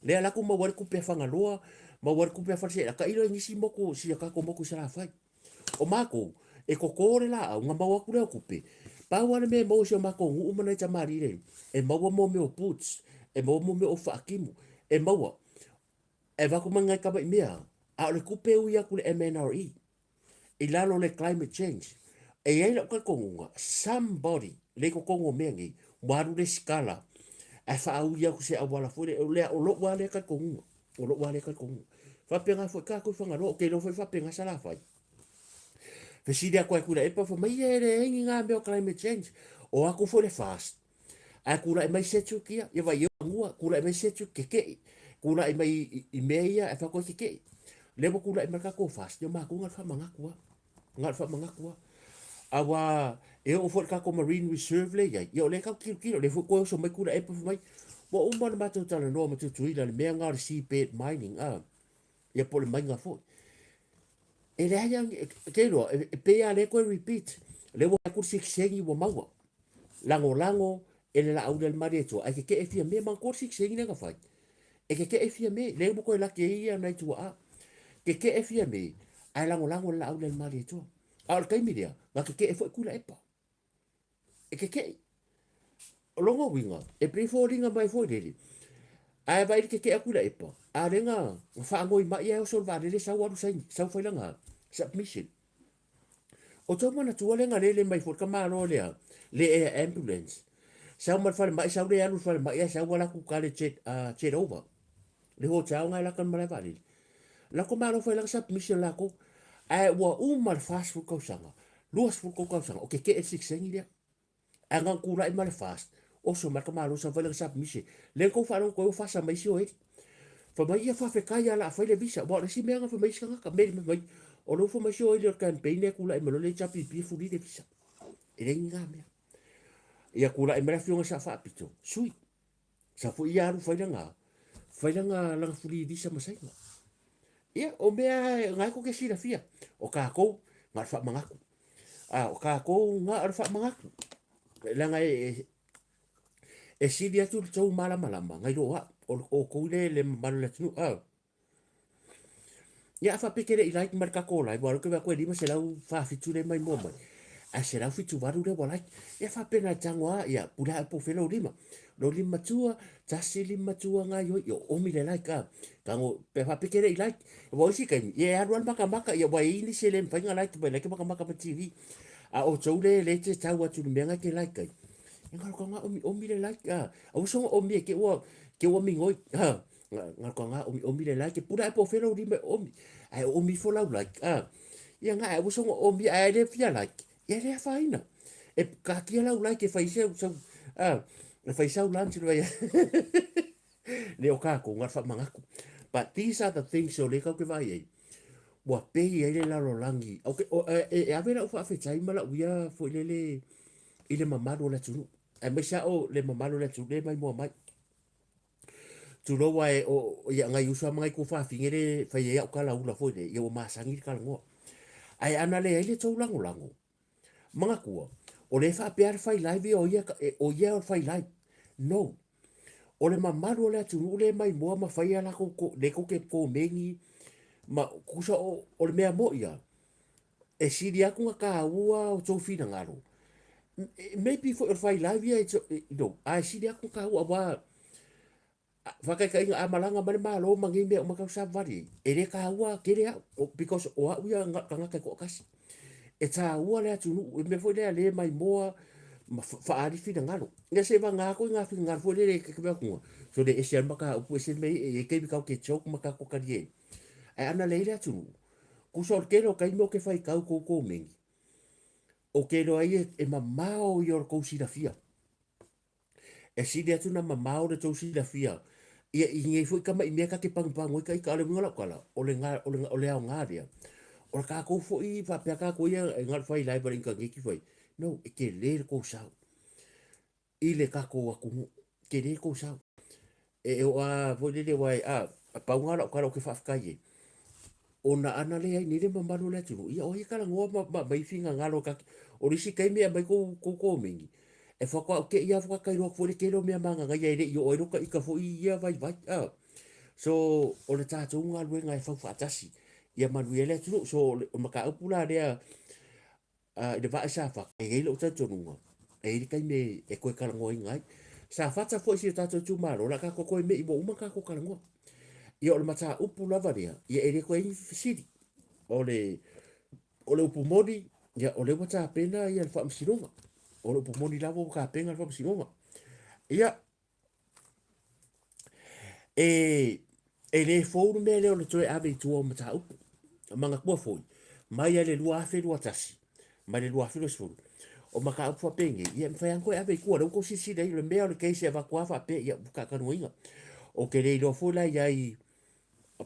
Speaker 2: Lea alu atu maua ai le tupe a Fagaloa, maua ai le tupe a Faleseela, tailo i nisi motu, si a tatou motu i Salafai. O matou, e toto le laau, ona maua atu lea o tupe. Pau lava le mea e maua i si o matou nuu ma nai tamalii nei, e maua mo mea o boots, e maua mo mea o faatimu, e maua. E avatu mai nai tamai mea. A o le tupe e ui atu i le MNRE i lalo o le climate change. E i ai la'u talitonuga, somebody lea i totonu o mea nei, ua alu lesitala ae faaui atu i se auala foi lea, o lea, o lo'u lava lea talitonuga, o lo'u lava lea talitonuga. E faapena foi tatou i Fagaloa, ou te iloa foi e faapena Salafai. Fesili atu ai Tuilaepa, fai mai, ia e leai ni na mea o climate change. O atu foi le FAST, ae tulai mai Cedric ia, ia vai fanua, tulai mai Cedric keke'i, tulai mai i mea ia ae fai atu ai keke'i. Lea ua tulai mai le tatou FAST, ia o matou na o le faamanatu lava, na o le faamanatu lava. Aua e oo foi i le tatou marine reserve lea e i ai, ia o lea tatou te tilotilo, o lea foi ua toe oso mai Tuilaepa fai mai, ua uma ona matou talanoa ma Tutuila i le mea lena o le seabed mining, a, ia po o le maiga foi. E leai lava, e te iloa, e pei lava o lea e toe repeat, o lea ua fai atu le sikseni ua maua, lagolago e le Laauli a le Malietoa, ae tetee Fiame, manatua le sikseni lea na fai, e tetee Fiame, lea ua toe laki ai ia nai tuaa, tetee Fiame, ae lagolago e le Laauli a le Malietoa. A o le taimi lea, na tetee foi Tuilaepa. E kekeʻi. O lona uiga, e pei e foliga mai foi lele, ae vaai i le kekeʻe atu i Laepa, a o lea na faanoi mai ae oso i le vaalele sau alu saini, sau fai lana submission. O tou manatua lea na lele mai foi le tamaloa lea, le air ambulance, sau ma le falemai, sau le alu i le falemai ae sau ala atu i uta le jet, jet over, le hotel na e lata i le malae vaalele. Lako malo fai lana submission lakou, ae ua uma le 40 tausaga, 23 tausaga o keke'e le sikseni lea. Ae na ona tulai ma le FAST, oso mai le tamaloa sau fai lana submission. Lea na tou faalogo atu ai ua fasa mai isi o Eli. Fai mai ia faafetai lava o le a fai le visa. Aua o le isi mea na fai mai isi tagata, meli mai fai mai, o lea ua fai mai si o Eli o le campaign lea e tulai mai loa le HRPP e fuli le visa. E leai ni na mea. Ia tulai mai le afioga i le Sao Faapito, sui. Sa foi ia alu fai lana, fai lana, lana fuli visa ma Saina. Ia, o mea na e tou te silafia, o tatou, na o le faamanatu. A, o tatou na o le faamanatu. Leaga e, e sili atu le tou malamalama nai lo au, o outou le, le mamalu o le atunuu. A. Ia a faapea e te le i like ma le tatou live, aua o lea ou te vaai atu e 547 lea e maimoa mai, ae 178 lea ua like. Ia faapena e tago lava, ia pule lava oe po o fea lou lima. Lou lima matua, tasi lima matua gaioi, ia oomi le like a. Tago, pe a faapea e te le i like. Aua o isi taimi, ia e alu lava le makamaka, ia aua e i ai nisi e le mafai ona like mai, like makamaka ma TV. A o outou lea e te tau atu i le mea lena e te like ai, ia galo ka omi le like a. Aua soona omi e te ua, te ua migoi, ha. Nga ka nga omi omi le like pula e po felo lima omi ai omi fo lau like a ia nga ai uso omi ai le fia like ia le afaina e ka kia lau like e fai seu sau a e fai sau lunch le le o ka ko nga fa mangaku but these are the things o le kau ke vai ai ua pei ai le lalolagi okay o, e, e ave lau faafetai ma lau ia foi lele i le mamalu o le atunuu aemaise a o le mamalu o le atunuu le maimoa mai Tulou ae o ia ngai uso a ma ngai tuafafine le fai ai au tala ula foi le, ia ua masani le talanoa. Ae ana leai le tou lagolago, manatua, o lea e faapea le fai live ia o ia, o ia o le fai live. No. O le mamalu o le atunuu lea e maimoa ma fai a latou, le tou te komeni, ma tusa o, o le mea moi lava, e sili atu ona taua o tou finagalo. Maybe foi o le fai live ia, you know, ae sili atu ona taua aua faataitaiga a malaga mai le Malo ma nei mea uma tau savavali ai, e le taua tele au because o au ia tagata e toatasi. E taua le atunuu, e mea foi lea le maimoa ma faaali finagalo. Ia se vagana koe i ngā finagalo foi lele e te mea atu, so le ese lava le mataupu, ese le mea e i ai taimi tatou te joke ma tatou talie ai. Ae ana leai le atunuu, Tusa o le tele o taimi ou te faitau i kou komeni, ou te iloa ai e mamao ia o le tou silafia. E sili atu na mamao le tou silafia ia i nei foi tama'i mea ta te pagupagu ai ta ita. A o le uiga o lau tala, o le, o le, o le aoga lea, o le tatou foi faapea tatou ia e na o le fai live i le initaneti fai, no, e tele le tou sao. i le tatou atunuu. Tele kou sao. E o a foi lele aua e, a, pau lena o lau tala ou te faafetai ai, ona ana leai nei le mamalu o le atunuu, ia o ai e talanoa ma, ma aumai finagalo e tatou. O le isi taimi e aumai kou, kou komeni, e faatoa ou te i lava faatoa tailo atu foi le tele o mea magagaia e le i oo ai lota ita foi i ia vaivai, a. So, o le tatou galuega e fau faatasi ia manuia ai le atunuu. So, o le mataupu la lea, i le vaa i Safata, e i ai lou talitonuga, e i ai le taimi e toe talanoaina ai. Safata foi si o tatou itumalo, o le a tatou toe me'i ua uma ona tatou talanoa. Ia o le mataupu lava lea, ia e le toe i ai ni fesili. O le, o le upu moni, ia o lea ua tapena ia le faamasinoga. O le upu moni lava ua tapena le faamasinoga. Ia, e, e le fou le mea lea o le toe ave i tua o mataupu. Manatua foi, mai lava i le 2021, mai le 2020, o mataupu faapenei, ia e mafai lava ona toe ave i tua. O lea ua outou silasila i ai, o le mea o le case e avatu lava faapea, ia ua tatalioina. Ou te le iloa foi la i ai,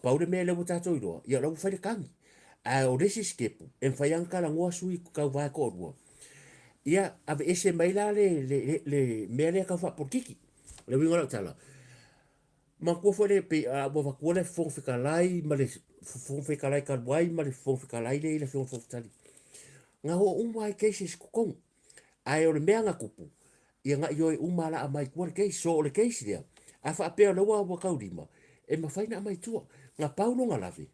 Speaker 2: pau le mea lea ua tatou iloa, ia o la ua fai le tagi. Ae o le isi sitepu, e mafai lava ona talanoa sui tauva e toalua, ia aveese mai la le, le, le, le mea lea tau faapolokiki. O le uiga o lau tala, manatua foi le pei a ua avatua le Fofoga Fetalai ma le Fofoga Fetalai talu ai ma le Fofoga Fetalai lea i le Afioga i le Fofoga Fetalai. Na oo uma lava i cases i totonu. Ae o le mea na tupu, ia na ioe uma la aumai tua le case. So o le case lea, a faapea o lea ua, ua taulima, e mafai ona aumai tua. Na pau lona lave,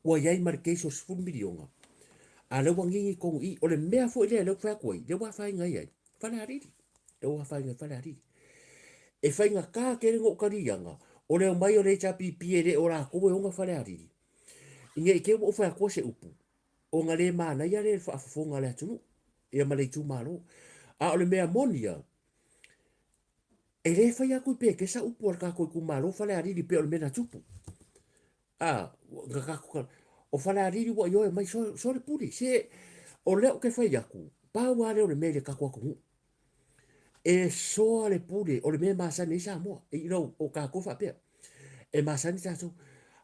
Speaker 2: ua i ai ma le case o le 10 miliona, a lea ua gigi tonu i i. O le mea foi lea lea ou te fai atu ai, lea ua afaina ai ai, Falealili. Lea ua afaina ai Falealili. E faigata tele ona ou taliaga, o le omai o le HRPP e le o latou e ona Falealili. Ne i te i ua ou fai atua se upu, ona le manaia lea i le faafofoga a le atunuu, ia ma le itumalo. A o le mea moni ia, e le fai atu i Petesa upu a le tatou itumalo Falealili pei o le mea na tupu. A, na tatou, o Falealili ua ioe mai so, so le pule. Se, o lea ou te fai atu, pau lava lea o le mea i le tatou atunuu. E soa le pule, o le mea e masani ai Samoa. You know, o tatou faapea, e masani tatou.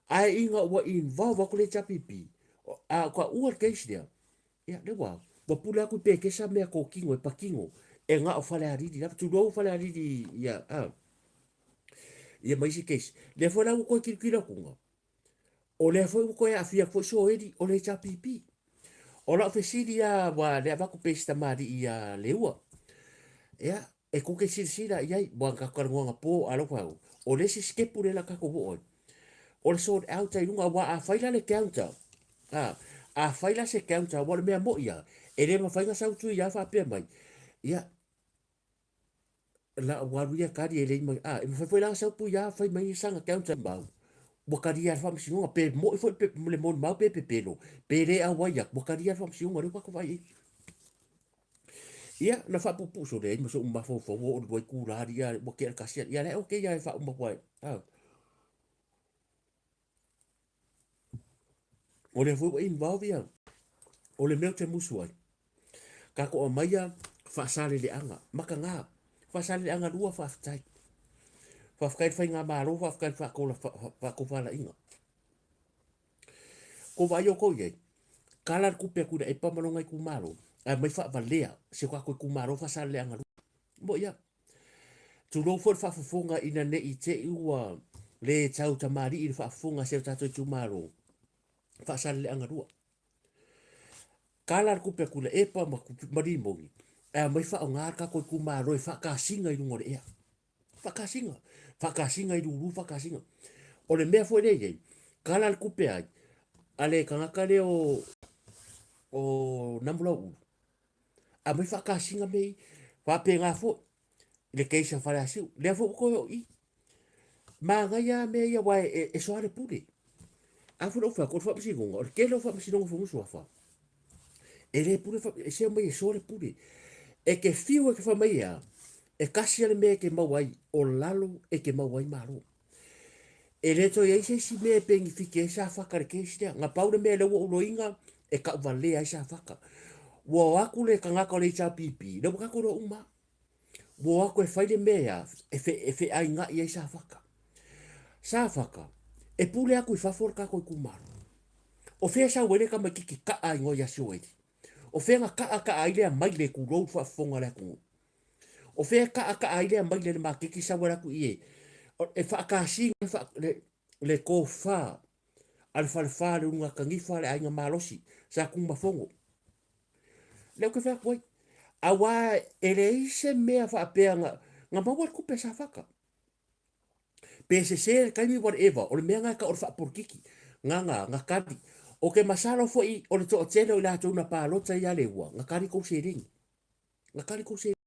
Speaker 2: Ae ina ua involve atu le HRPP, a o taua le case lea, ia, lea ua, ua pule atu i Petesa mea totino, e patino, e na o Falealili lava. Tulou Falealili, ia, a. Ia ma isi case. Lea foi la ua toe tilotilo atuga, o lea foi ua toe aafia atu foi Soeli o le HRPP. O lau fesili lava ua le avatu pea i si tamalii ia Leua, ia, e tou te silasila i ai, ua tatou talanoa anapo, a o lau fai, o le isi sitepu lea o le a tatou oo ai, o le sort out i luga, aua a fai la le counter, a, a fai la se counter, aua o le mea moni lava, e le mafai ona sau tui lava faapea mai, ia, la ua alu ia kali e lei mai a e mafai foi la ona sau puia fai mai sana counter mau ua kalia e le faamasinoga pe moi foi pe le molimau pe pepelo pe le auai atu ua kalia e le faamasinoga lea ua tatou vaai i ai. Ia na faapuupuu sole ai ma so'u mafaufau ua oo i le 2 itula alii a ua tea le tasi ia la e okay lava e faauma atu ai a. O lea foi ua involve ia o le mea ou te musu ai Tatou aumaia faasaleleaga, mataga, faasaleleaga lua faafetai. Faafetai i le faigamalo, faafetai i le faatofalaiga. Ko vaai outou i ai, kala le tupe a Tuilaepa ma lona itumalo, ae aumai faavalea si o tatou itumalo faasaleleaga lua. Mo ia. Tulou foi le faafofoga ina ne i te i ua le tau tamalii le faafofoga a si o tatou itumalo faasaleleaga lua. Kala le tupe a Tuilaepa ma, ma Rimoni, ae aumai faaaoga le tatou itumalo e faakasiga i luga o le ea. Faakasiga, faakasiga i lulu, faakasiga. O le mea foi lea i ai, kala le tupe ai, a le tagata lea o, o Namulauulu, aumai faakasiga mea ia. Faapena foi, i le case a Faleasiu, lea foi ua toe oo i i. Manaia lava mea ia aua e, e soa le pule. A foi lou fai atu, o le faamasinoga, o le tele o faamasinoga o Fanua Suafa, e le pule, e se mai e soa le pule. E te fiu e te fai mai e a, e kasi le mea e te maua ai, o lalo e te maua ai malo. E le toe i ai se isi mea e penefiti ai Safata i le case lea. Na pau le mea lea ua ou loiga, e tauvalea ai Safata. Ua o atu le tagata o le HRPP, lea ua tatou iloa uma lava. Ua o atu e fai le mea e, fe, e feainai ai Safata. Safata, e pule atu i fafo le tatou itumalo. O fea e sau ai le tamaititi kaa igoa ia Sioeli? O fea na kaa kaa ai lea maile tulou le faafofoga a le atunuu? O fea e kaa kaa ai lea maile i le maketi sau ala atu i e, e faakasi le, le, le tofa a le falefa le uluga tanifa a le aiga malosi sa Tumafono. Lea ou te fai atu ai. Aua e leai se mea faapea na, na maua le tupe a Safata. Pe sese le taimi whatever, o le mea na e tau o le faapolokiki. Na, na, na kali. O ke masalo foi o le toatele o i latou na palota ia Leua, na kali kou seleni. Na kali kou seleni.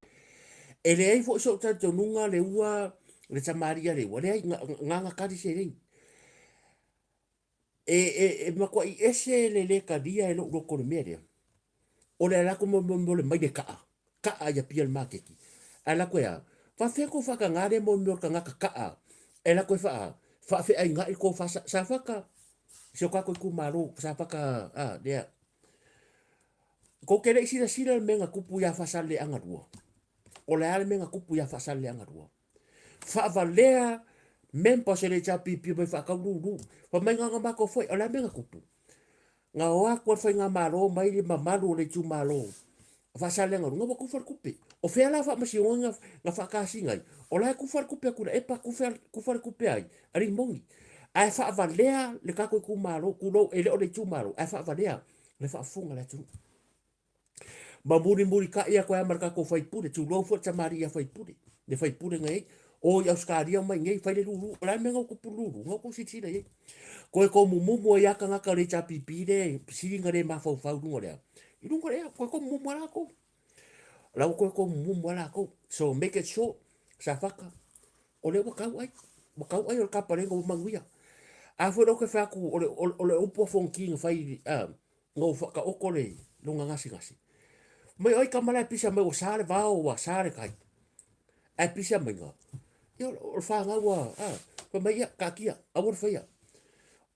Speaker 2: E leai foi sou talitonuga Leua. Le tamalii a le ua, leai, gaga kali seleni. E, e, e matuai ese le le talia e lou loto le mea lea. O le ala atu mo, mo, mo le maile kaa, kaa i Apia i le maketi. Ae ala atu e a? Faafefea tou faataga lea mo mea o le tagata kaa e ala atu e faa, faafeainai le tofa sa, Safata, si o tatou itumalo, Safata, a, lea. Tou te le i silasila le mea na tupu ia Faasaleleaga 2? O le a le mea na tupu ia Faasaleleaga 2? Faavalea members o le HRPP mai faatau lulu. Fai mai na ona matou foi, o le a le mea na tupu? Na o atu a le faigamalo mai le mamalu o le itumalo o Faasaleleaga 2 ua tufa le tupe. O fea la faamasinoga na, na faatasiga ai? O la e tufa le tupe a Tuilaepa, tufa, tufa le tupe a ai? A Rimoni. Ae faavalea le tatou itumalo, tulou, e le o le itumalo, ae faavalea le faafofoga a le atunuu. Ma mulimulitai atu ai lava ma le tatou faipule, tulou foi le tamalii a faipule, le faipule na i ai, o i Ausetalia omai i inei, fai le lulu. O le a le mea na ua tupu i le lulu? Na outou silasila i ai. Toe tomumumu ai lava tagata o le HRPP lea e sili ona le mafaufau i luga o le a? I luga o le ea, toe tomumumu lava latou. O la ua toe tomumumu lava latou. So make it short, Safata, o lea ua tau ai, ua tau ai o le kapalega ua manuia. A foi la ou te fai atu, o le, o le upu a Fonoti na fai, na ou faataoto le lona gasegase. Mai oi tama la e pisa mai ua sa le vao ua sa le tai. Ae pisa mai nga. Ia o le fanau a, a, fai mai ia, taatia, aua le faia.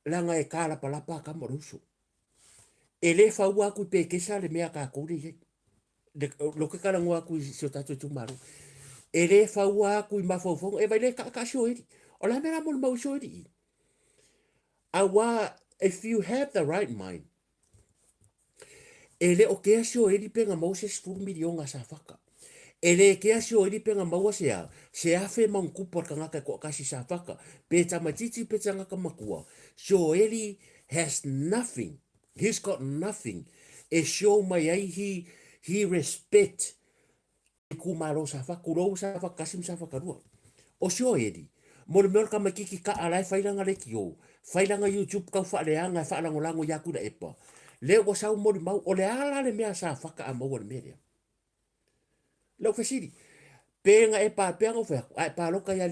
Speaker 2: Leaga e kalapalapa a tama o le uso. E le faua atu i pekesa le mea a tatou le i ai. Le, lo ke talanoa atu i si o tatou itumalo. E le faua atu i mafaufauga, e vai le kaa si o eli. O le a mea la mo le mau i si o eli i? Aua if you have the right mind, e le o kea si o eli pe na maua se 10 miliona a Safata. E le kea si o eli pe na maua se a, se afe ma ona tupu a le tagata e toatasi Safata, pe tamaitiiti pe tagata matua. Si o eli has nothing, he's got nothing e show mai ai he, he respect itumalo Safata, tulou Safata 1 ma Safata 2. O Sioeli, mo le mea o le tamaititi kaa la e fai lana leitio, fai lana YouTube tau faaleaga e faalagolago ia Tuilaepa, lea ua sau molimau, o le a la le mea a Safata a maua i le mea lea? Lau fesili, pe na e pa, pea na ou fai atu, a e palota ia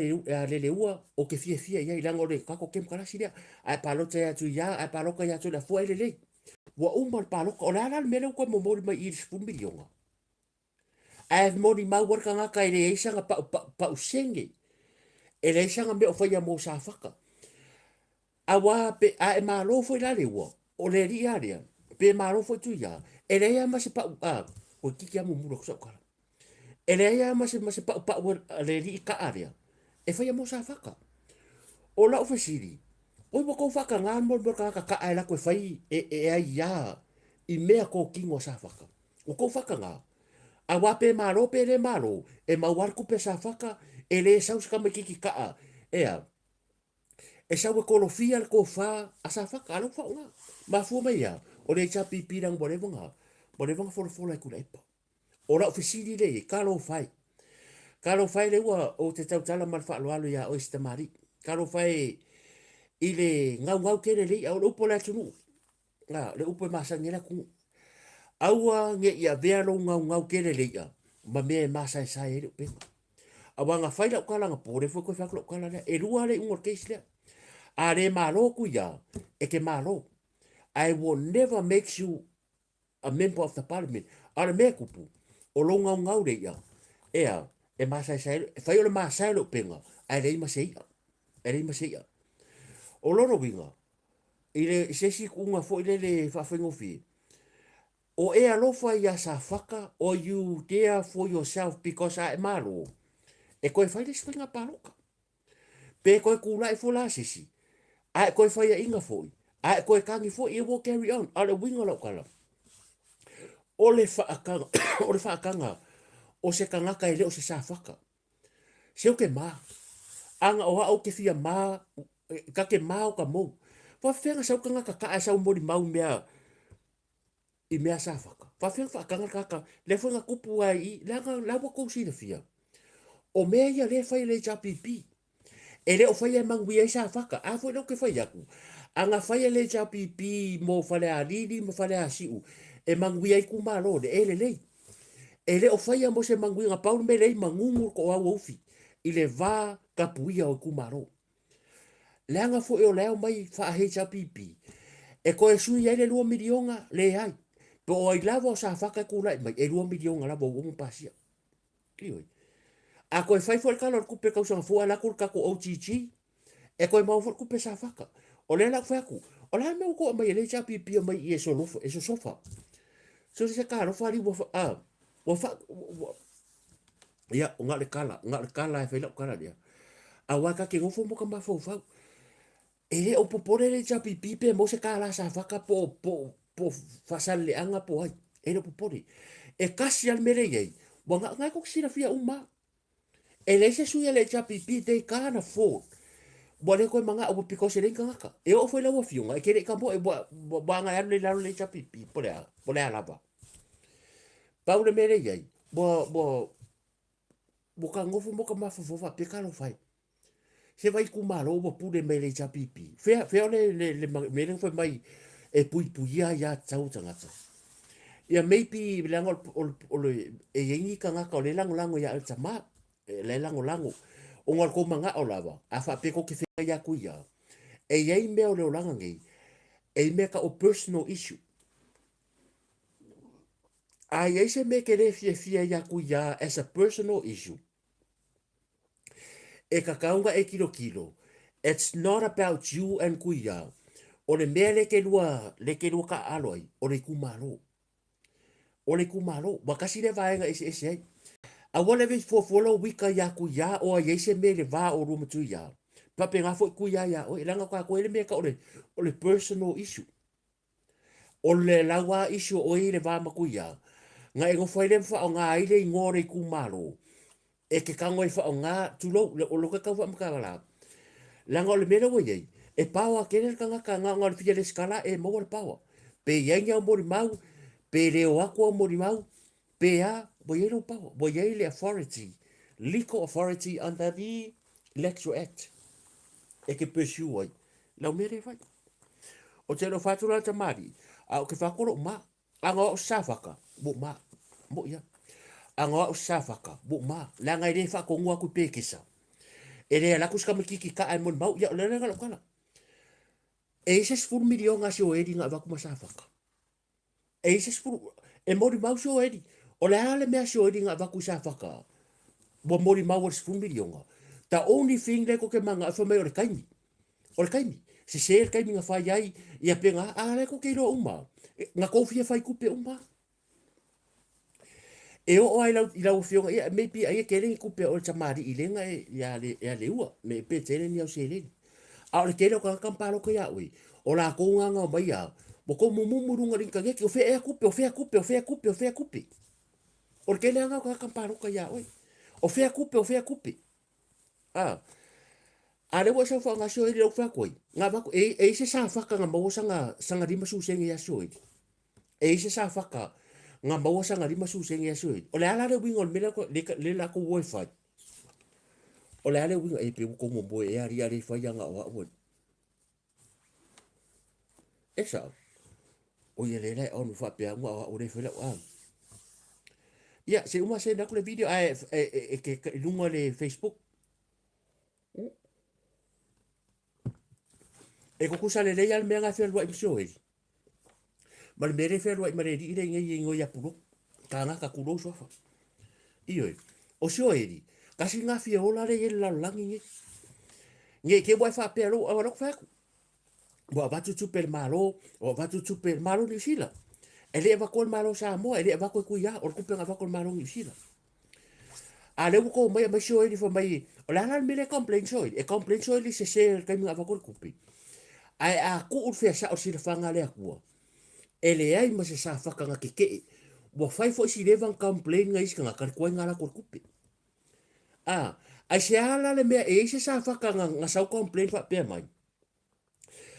Speaker 2: Leleua, ou te fiafia i ai, leaga o le tatou kemokarasi lea, a e palota ia Tuia, a e palota ia Toleafoa, e lelei. Ua uma le palota, o le a la le mea lea ua toe momoli mai i i le 10 miliona? Ae molimau ai le tagata e leai sana pau, pau, pausene, e leai sana mea o faia mo Safata. Aua pe, a e malo foi la Leua, o le alii a lea, pe malo foi Tuia, e leai lava ma se pau, a, ua itiiti lava mumulu atu sau tala. E leai lava ma se, ma se paupau a le alii kaa lea, e faia mo Safata. O lau fesili, oi ua tou faataga le molimau tagata kaa e alu atu e fai, e, e aiā i mea totino a Safata? Ua tou faataga, aua pe malo pe le malo, e mau lava le tupe a Safata, e le sau se tamaititi kaa, e a? E sau e kolofia le tofa a Safata, a lea ua faaaoga. Mafua mai ia, o le HRPP leaga ua leva ona, ua leva ona folafola e Tuilaepa. O lau fesili lea i ai, talofa e. Talofa e lea ua ou te tautala ma le faaaloalo ia oe si tamalii. Talofa e i le gaugau tele le i'a, o le upu a le atunuu, A, o le upu e masani ai le atunuu. Aua ne i avea lou gaugau tele le i'a ma mea e masaesae ai le upega. Aua na fai lau tala anapo, lea foi toe fai atu lau tala lea, e lua le iuga o le case lea. A le malo Tuia, e te malo. I will never makes you a member of the parliament. A o le mea e tupu, o lou gaugau le i'a, ea, e masaesae, e fai o le masae o le upega, ae leai ma se i'a. E leai ma se i'a. O lona uiga, i le i se isi tuuga foi lele faafaigofie, o e alofa iā Safata or you there for yourself because a e malo, e toe fai le isi faiga palota. Pe toe tulai foi la se isi, a e toe faiaina foi, a e toe tagi foi, it will carry on. A o le uiga o lau tala, o le faataga, o le faataga o se tagata e le o se Safata. Se o ke mā. Ana o au ke fia mā, ka ke mā o ka mou. Faafefea na sau tagata kaa e sau molimau i mea, i mea sa whaka. Faafefea na whaakanga le tagata, lea foi na kupu ai i, leaga la ua kou silafia. O mea ia lea e fai e le HRPP. E le o faia e manuia ai Safata. A foi lea ou te fai atu, a na fai e le HRPP mo Falealili ma Faleasiu e manuia ai itumalo lea, e lelei. E le o faia mo se manuiaga, pau le mea lea i magugu le toau o ufi i le va. Tapuia o itumalo. Leaga foi o le ao mai faa-HRPP, e toe sui ai le 2 miliona, leai. Po o ai lava o Safata e tulai mai, e 2 miliona lava ua uma pasia. Ioe. A toe fai foi le Tala o le Tupe tausaga fou ae alu atu le tatou OGG, e toe maua foi le tupe Safata. O lea la ou fai atu, o le a le mea ua tou aumaia le HRPP aumai i i e sosofa. So se talofa alii ua fa, a, ua fa, ua, ia, na o le tala, na o le tala e fai lau tala lea. Aua ta te nofo ma ka mafaufau. E le o popole le HRPP pe maua se $1 Safata po o, po o, po o Faasaleleaga po o ai. E le o popole. E tasi lava le mea lea e i ai, ua na, na e tou te silafia uma lava. E leai se sui a le HRPP, they can't afford. Ua le toe manao because e leai ni tagata. E oo foi lau afioga, e te le i tamoe, ua, ua, ua agai alu le i lalo le HRPP, po o le a, po o le a lava. Pau le mea lea e i ai, ua, ua, ua ta nofo ma ta mafaufau faapea, talofa e, Se vai itumalo ua pule mai le HRPP. Fea, fea o le, le, le mea lea fai mai e puipuia aiā tatau a tagata. Ia maybe leaga o, o, o le, e i ai ni tagata o lea e lagolago ia oe le tama, e, la e lagolago. Ona o le tou manao lava, a faapea tou te feagai atu ia, e i ai mea o le olaga nei, e i ai mea e tau o personal issue. A i ai se mea e te le fiafia ai atu ia as a personal issue, E kakau nga e kilokilo, it's not about you and Kuia. O le mea le ke lua, le ke lua kaaalo ai, o le itumalo. O le itumalo, ua kasi lea vaega eseese ai. Aua le fuafua lou wika iā Kuia o ai ai se mea i le va o lua ma Tuia. Faapena foi Kuia iā oe, leaga o tatou e le mea e tau o le, o le personal issue. O le lau a isi o oe i le va ma Kuia, na e nofo ai lea ma faaaoga ai le igoa o le itumalo, e ke tago e faaaoga, tulou, o lo ke tau faamatala, leaga o le mea lea ua i ai, e paoa tele le tagata na ona o le fia lesitala e maua le paoa. Pe i ai ni au molimau, pe le o atu au molimau, pe a, ua i ai lou paoa, ua i ai le authority, legal authority under the Electoral Act e ke pursue ai lau mea lea e fai. O te le o fatu la tamalii, a o ke fatu lou ma. A nga o safaka, mo ma. Mo ia. A nga o safaka, mo ma. Leaga e le faatonua atu i pekesa. E le ala atu se tamaititi kaa e molimau, ia o le lega lau tala. E i se 10 miliona a si o Eli na avatu ma Safaka. E i se 10, e molimau si o Eli. O le a le mea si o Eli na avatu i Safaka? Ua molimau e le 10 miliona. The only thing le koke manga e fai mai o le taimi. O le taimi. Sese le taimi na fai ai, ia pe nga, a le koke iloa uma. Na kou fia fai kupe uma. E oo ai lau, i lau afioga, ia, maybe aia tele ni kupe a oe tamalii lenga e, ia le, ia le ua, me pe tele ni au seleni. A o le tele o tagata ma paloka iā oe, o lakou nga ngao mai a, ua tou mumumu i luga o le initaneti, o fea ea kupe, o fea kupe, o fea kupe, o fea kupe. O le tele lava o tagata ma paloka iā oe. O fea kupe, o fea kupe. A, a lea ua e sau faaaoga sioeli lea ua fai atu ai, na avatu, e, e i ai se safaka na maua sana, sana 50 sene ia sioeli. E i ai se safaka na maua sana 50 sene ia sioeli. O le a la le uiga o le mea lea, le, le latou o e fai? O le a le uiga, e pe ua tou momoe ea alii a le fai ana o au e. E sao. O ia le la e onu faapea ua o au le fai lau a. Ia, se uma send atu le video ae e, e, e, ke i lunga le Facebook. E kukusa lelei a le mea nga fealuai ma sioeli. Ma le mea lea e fealuai ma le alii lea i nei e inoi ia Pulou. Kānaka Kulou suafa. Ioe. O Sioeli, kasi ngā fia ola lea i ai le lalolagi nei. Nei te ua e faapea lou aua lou fai atu. Ua avatu tupe e le Malo, ua avatu tupe e le Malo Niu Sila. E le avatua e le Malo Samoa, e le avatua e Tuiā, o le tupe na avatu e le Malo Niu Sila. A lea ua tou omai aumai Sioeli fai mai, o le a la le mea lea e complain Sioeli? E complain Sioeli i sese i le taimi na avatu ai le tupe. Ae a tuu le fea sao i le silafaga a le Atua, e leai ma se safaka na tetee. Ua fai foi si leva na complain nai isi tagata le tuai na alu atu o le tupe. A, aisea la le mea e i ai se safaka na, na sau complain faapea mai?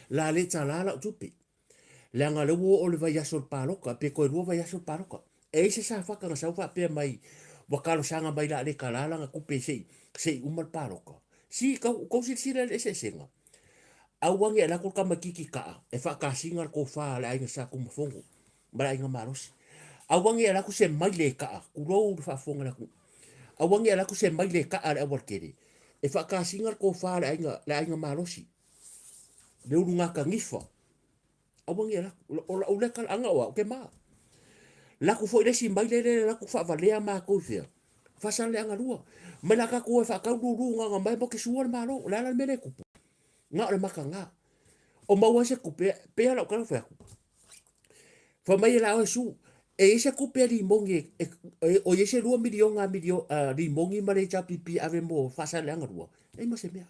Speaker 2: La le tala lau tupe. Leaga lea ua oo le vaiaso o le paloka, pe toe lua vaiaso o le paloka. E i ai se safaka na sau faapea mai, ua talosaga mai la le tala lana tupe se i, se i uma le paloka. Si, tou, tou silasila i le eseesega. Aua ne i alu atu le tamaititi kaa e faakasina le tofa a le aiga Sa Tumafono ma le aiga malosi. Aua ne i alu atu se maile e kaa, tulou le faafofoga a le atunuu. Aua ne i alu atu se maile e kaa le aualatele. E faakasiga le tofa a le aiga, le aiga malosi, le ulugatanifa. Aua ne i alu atu. O lau lea talaaga o au, ke ma. Laku foi le isi mai le le laku faavalea matou i fea? Faasaleleaga 2. Mai la tatou o e faatau lulu gaga mai mo ke sua le Malo. O le a la le mea lea e tupu? Na o le mataga. O maua ai se tupe, pei lava lau tala fai atu. Fai mai e la oe Su, e i ai se tupe a limoni e, e, o i ai se 2 miliona milio, limoni ma le HRPP e ave mo Faasaleleaga 2? Leai ma se mea.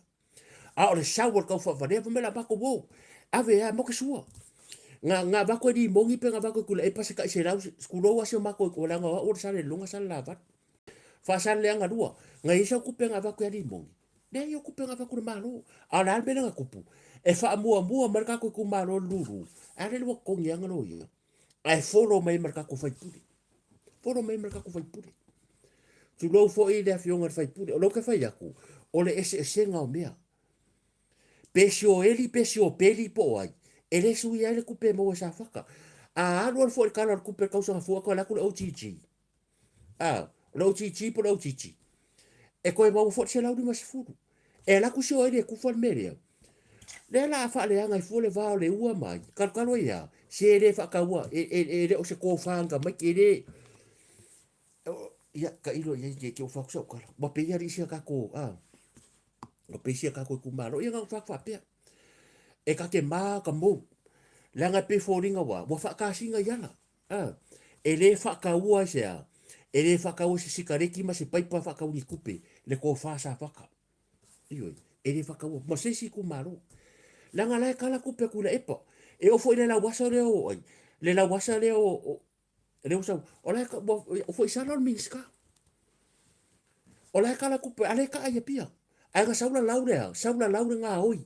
Speaker 2: A o le sau o le tau faavalea, fai mai la matou o, ave a mo ke sua. Na, na avatu e limoni pe na avatu e Tuilaepa se tai 100, tulou a si o matou, leaga o au o le Salelologa Salelavalu. Faasaleleaga 2, na i ai sau tupe na avatu ia limoni? Leai o tupe na avatu i le Malo. A o le a le mea lea na tupu? E faamuamua mai le tatou itumalo i le lulu, a lele ua totogi ana loia, ae follow mai ma le tatou faipule. Follow mai ma le tatou faipule. Tulou foi le afioga i le faipule. O lea ou te fai atu, o le eseesega o mea. Pe sioeli pe siopeli po o ai, e le suia ai le tupe e maua e Safata. A alu alu foi le tala o le tupe i le tausaga fou atu alu atu le OGG. A, o le OGG po o le OGG. E toe maua foi le 150. E alu atu si oeli e tufa le mea lea. Lea la a faaleaga ai fua le va o le ua mai, talotalo ai a, se e le faataua, e, e, e le o se tofa na tamaiti, e le... Ia, tailo i ai, te te ua fai atu sau tala. Ua pei alii sia tatou, a, ua pei sia tatou itumalo. Ia, na ona fai atu faapea. E ta te ma ka mou. Leaga e pei foliga ua, ua faakasina i ala. A, e le faataua ai se a, e le faataua se sikareti ma se paipa faatau ni tupe, le tofa Safata. Ioe, e le faataua ma se isi itumalo. Leaga la e kala tupe a Tuilaepa. E oo foi i le lauasa lea o ai, le lauasa lea o, lea ua sau, o la e, ua, foi sala o le Minisita. O la e kala tupe, a lea e kaa i Apia. Ae na sau lalau lea, sau lalau le gaoi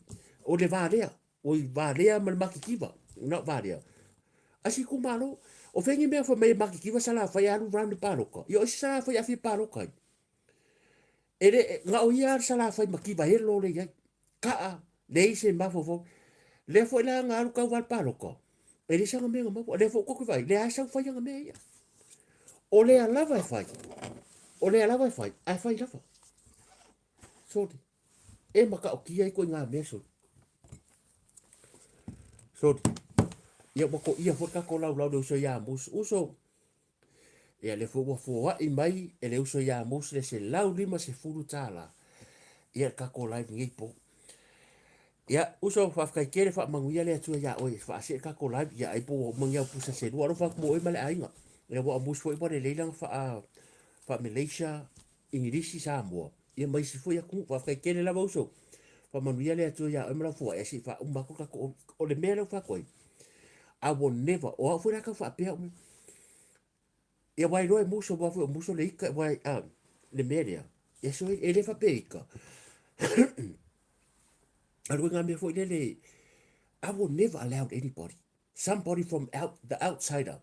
Speaker 2: o le va lea. Oi Valea ma le Matitiva, na o Valea. A si itumalo, o fea ni mea fai mai e Matitiva Salafai e alu round le palota? Ia o isi Salafai a fia palota ai. E le, na o ia le Salafai mativa elo le iai. Kaa, leai se mafaufau. Lea foi la na alu tauva le palota, e leai sana mea na maua. Lea foi tou te vaai, lea lava e sau fai ana mea ia. O lea lava e fai, o lea lava e fai, ae fai lava. Sorry. E matautia ai ituaiga mea soli. Soli. Ia ua toia foi le tatou laulau le uso ia Mus. Uso, ia lea foi ua foai mai e le uso ia Mus le $150 ia le tatou live nei po. Ia, uso, faafetai tele faamanuia le Atua iā oe, faasee le tatou live, ia ai po ua uma ni au pusa se lua, alofa atu mo oe ma le aiga. Ia ua o Mus foi ua lelei lana faa, faa Malaysia, Igilisi, Samoa, ia ma isi foi atunuu. Faafetai tele lava uso. Faamanuia le Atua ia oe ma lau fuaea se i faauma atu le tatou O le mea lea ua fai atu ai, I will never, o au foi la tau faapea au mea. Ia aua e iloa e muso, aua foi o muso le ika, aua a, le mea lea, ia so e le faapea ika. A le uiga mea foi lele, I will never allow anybody Somebody from out, the outsider.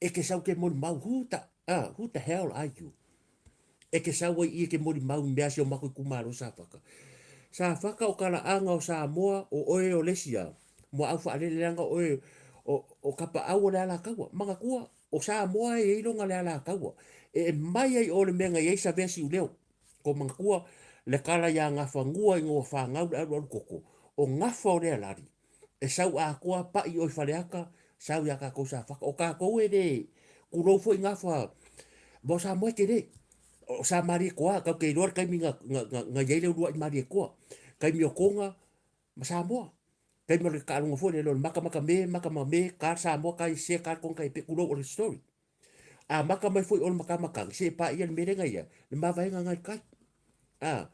Speaker 2: E ke sau ke molimau, who the, who the hell are you? E ke sau ai ia ke molimau i mea si o makou itumalo Safaka. Safaka o kalaaga o Samoa, o oe o le isi a, muaau faalele leaga o oe o, o Kapaau o le Alataua. Manatua, o Samoa e i ai lona le Alataua. E mai ai o le mea na i ai Savea Siuleo. Ko manatua, le kala ia Gafanua ina ua fanau le alualu koko, o gafa o le alali. E sau atoa paʻi ʻoe Faleata, sau iā kākou Safata. O kākou e le kulou foi gafa ma o Samoa e tele. O sa Malietoa, kau te iloa le taimi na, na, na, na i ai le uluaʻi Malietoa. Taimi o Tonga ma Samoa. Taimi o le taaloga foi lele o le makamaka me, makama me, ka Samoa, ka Isia, ka Tonga, ka Epe, kulou o le story. A maka mai foi o le makamakagi, se e paʻia le mea lea na ia, le mavaega ngai kai. A,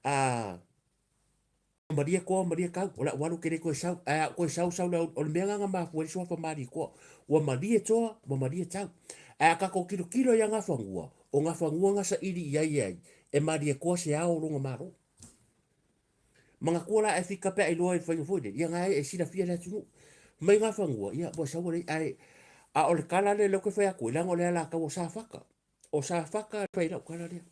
Speaker 2: a, Malie koa, malie kau, o le au alu ke le toe sau, ae a ou toe sau, sau le au, o le mea lena na mafua ai le suafa malie koa. Ua malie toa, ua malie tau. Ae a tatou tilotilo ia Gafanua, o Gafanua na saili i ai e ai, e malie koa se ao o lona malo. Manatua la e fika pe a iloa i le faiga foi lele, ia na e silafia e le atunuu. Mai Gafanua, ia ua sau alei, ae a o le tala lea lea ou te fai atu ai, leaga o le alataua o Safata. O Safata fai lau tala lea.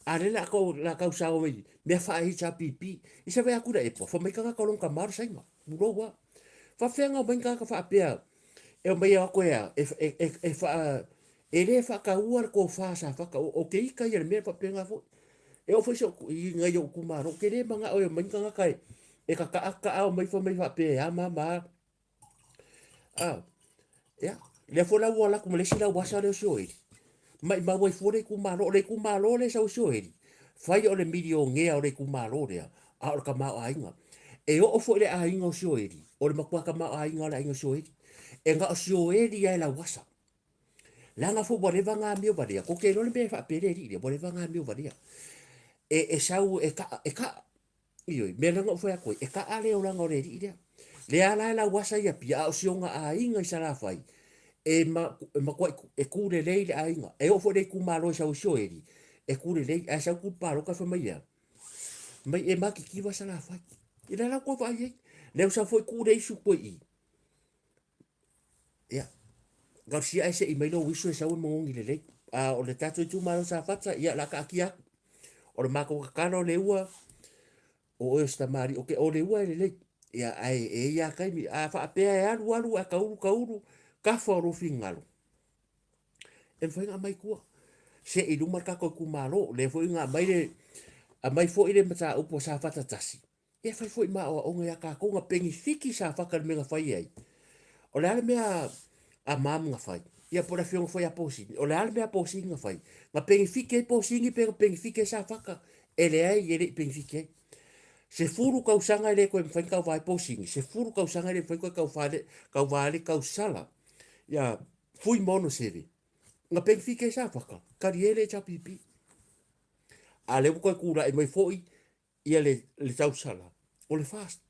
Speaker 2: A lea la kou la kau sao mai mea faa HRPP. I sa vai atu la epo, fa mai tagata o lona tama o le saina. Pulou a. Faafefea na omai tagata faapea e omai e o atu e a, e, e, e, e faa, e le faataua le tofa a Safata. O, o ke ika ia le mea faapena foi. E oo foi so'u i ngai ou itumalo, ou te le mana'o e omai ni tagata e e kaka'a kaka'a omai fai mai faapea e a ma ma a. A, ia, lea foi la ua alu atu ma le isi lauasa lea o Sioeli, maimau ai fua le itumalo. O le itumalo lea e sau e Sioeli, fai o le milionea o le itumalo lea, a o le tamaoaiga. E oo foi i le aiga o Sioeli, o le matua tamaoaiga o le aiga o Sioeli. E na o Sioeli lava e lauasa. Leaga foi ua leva ona amio valea, tou te iloa le mea e faapea le alii lea, ua leva ona amio valea. E, e sau e kaa, e kaa. Ioe, mea lea na ou fai atu ai, e kaa le olaga o le alii lea. Lea la e lauasa i Apia, a o si ona aiga i Salafai, e, ma, e matuai e tu lelei le aiga. E oo foi i le itumalo e sau ai Sioeli, e tu lelei, ae sau tu le palota fai mai ea, mai e matitiva Salafai. I lea la ua vaai ai. Lea ua sau foi tuu le isu koe i i. Ia, talosia ae se'i mai lou uso e sau e mogogi lelei. A o le tatou itumalo Safata, ia o le a taatia atu. O le matou tatalo le ua, o oe o se tamalii, o ke o le ua e lelei. Ia, ae e i ai lava taimi, a faapea e alu alu ae taulu taulu, tafa o lou finagalo, e mafai ona aumai i tua. Se'i i luma le tatou itumalo. O lea foi na aumai le, aumai foi le mataupu a Safata 1, E fai foi ma aoaoga ia tatou na penefiti Safata i le mea na fai ai. O le a le mea a Mom na fai? Ia po o le afioga foi ia Posini. O le a le mea a Posini na fai? Na penefiti ai Posini pe na penefiti ai Safata? E leai, e le i penefiti ai. 10 tausaga e le toe mafai ona tauva ai Posini, 10 tausaga e le mafai ona toe tauva ai le tausala ia Fuimaono Seve. Na penefiti ai Safata, talie le HRPP. A lea ua toe tulai mai foi ia le, le tausala o le fast.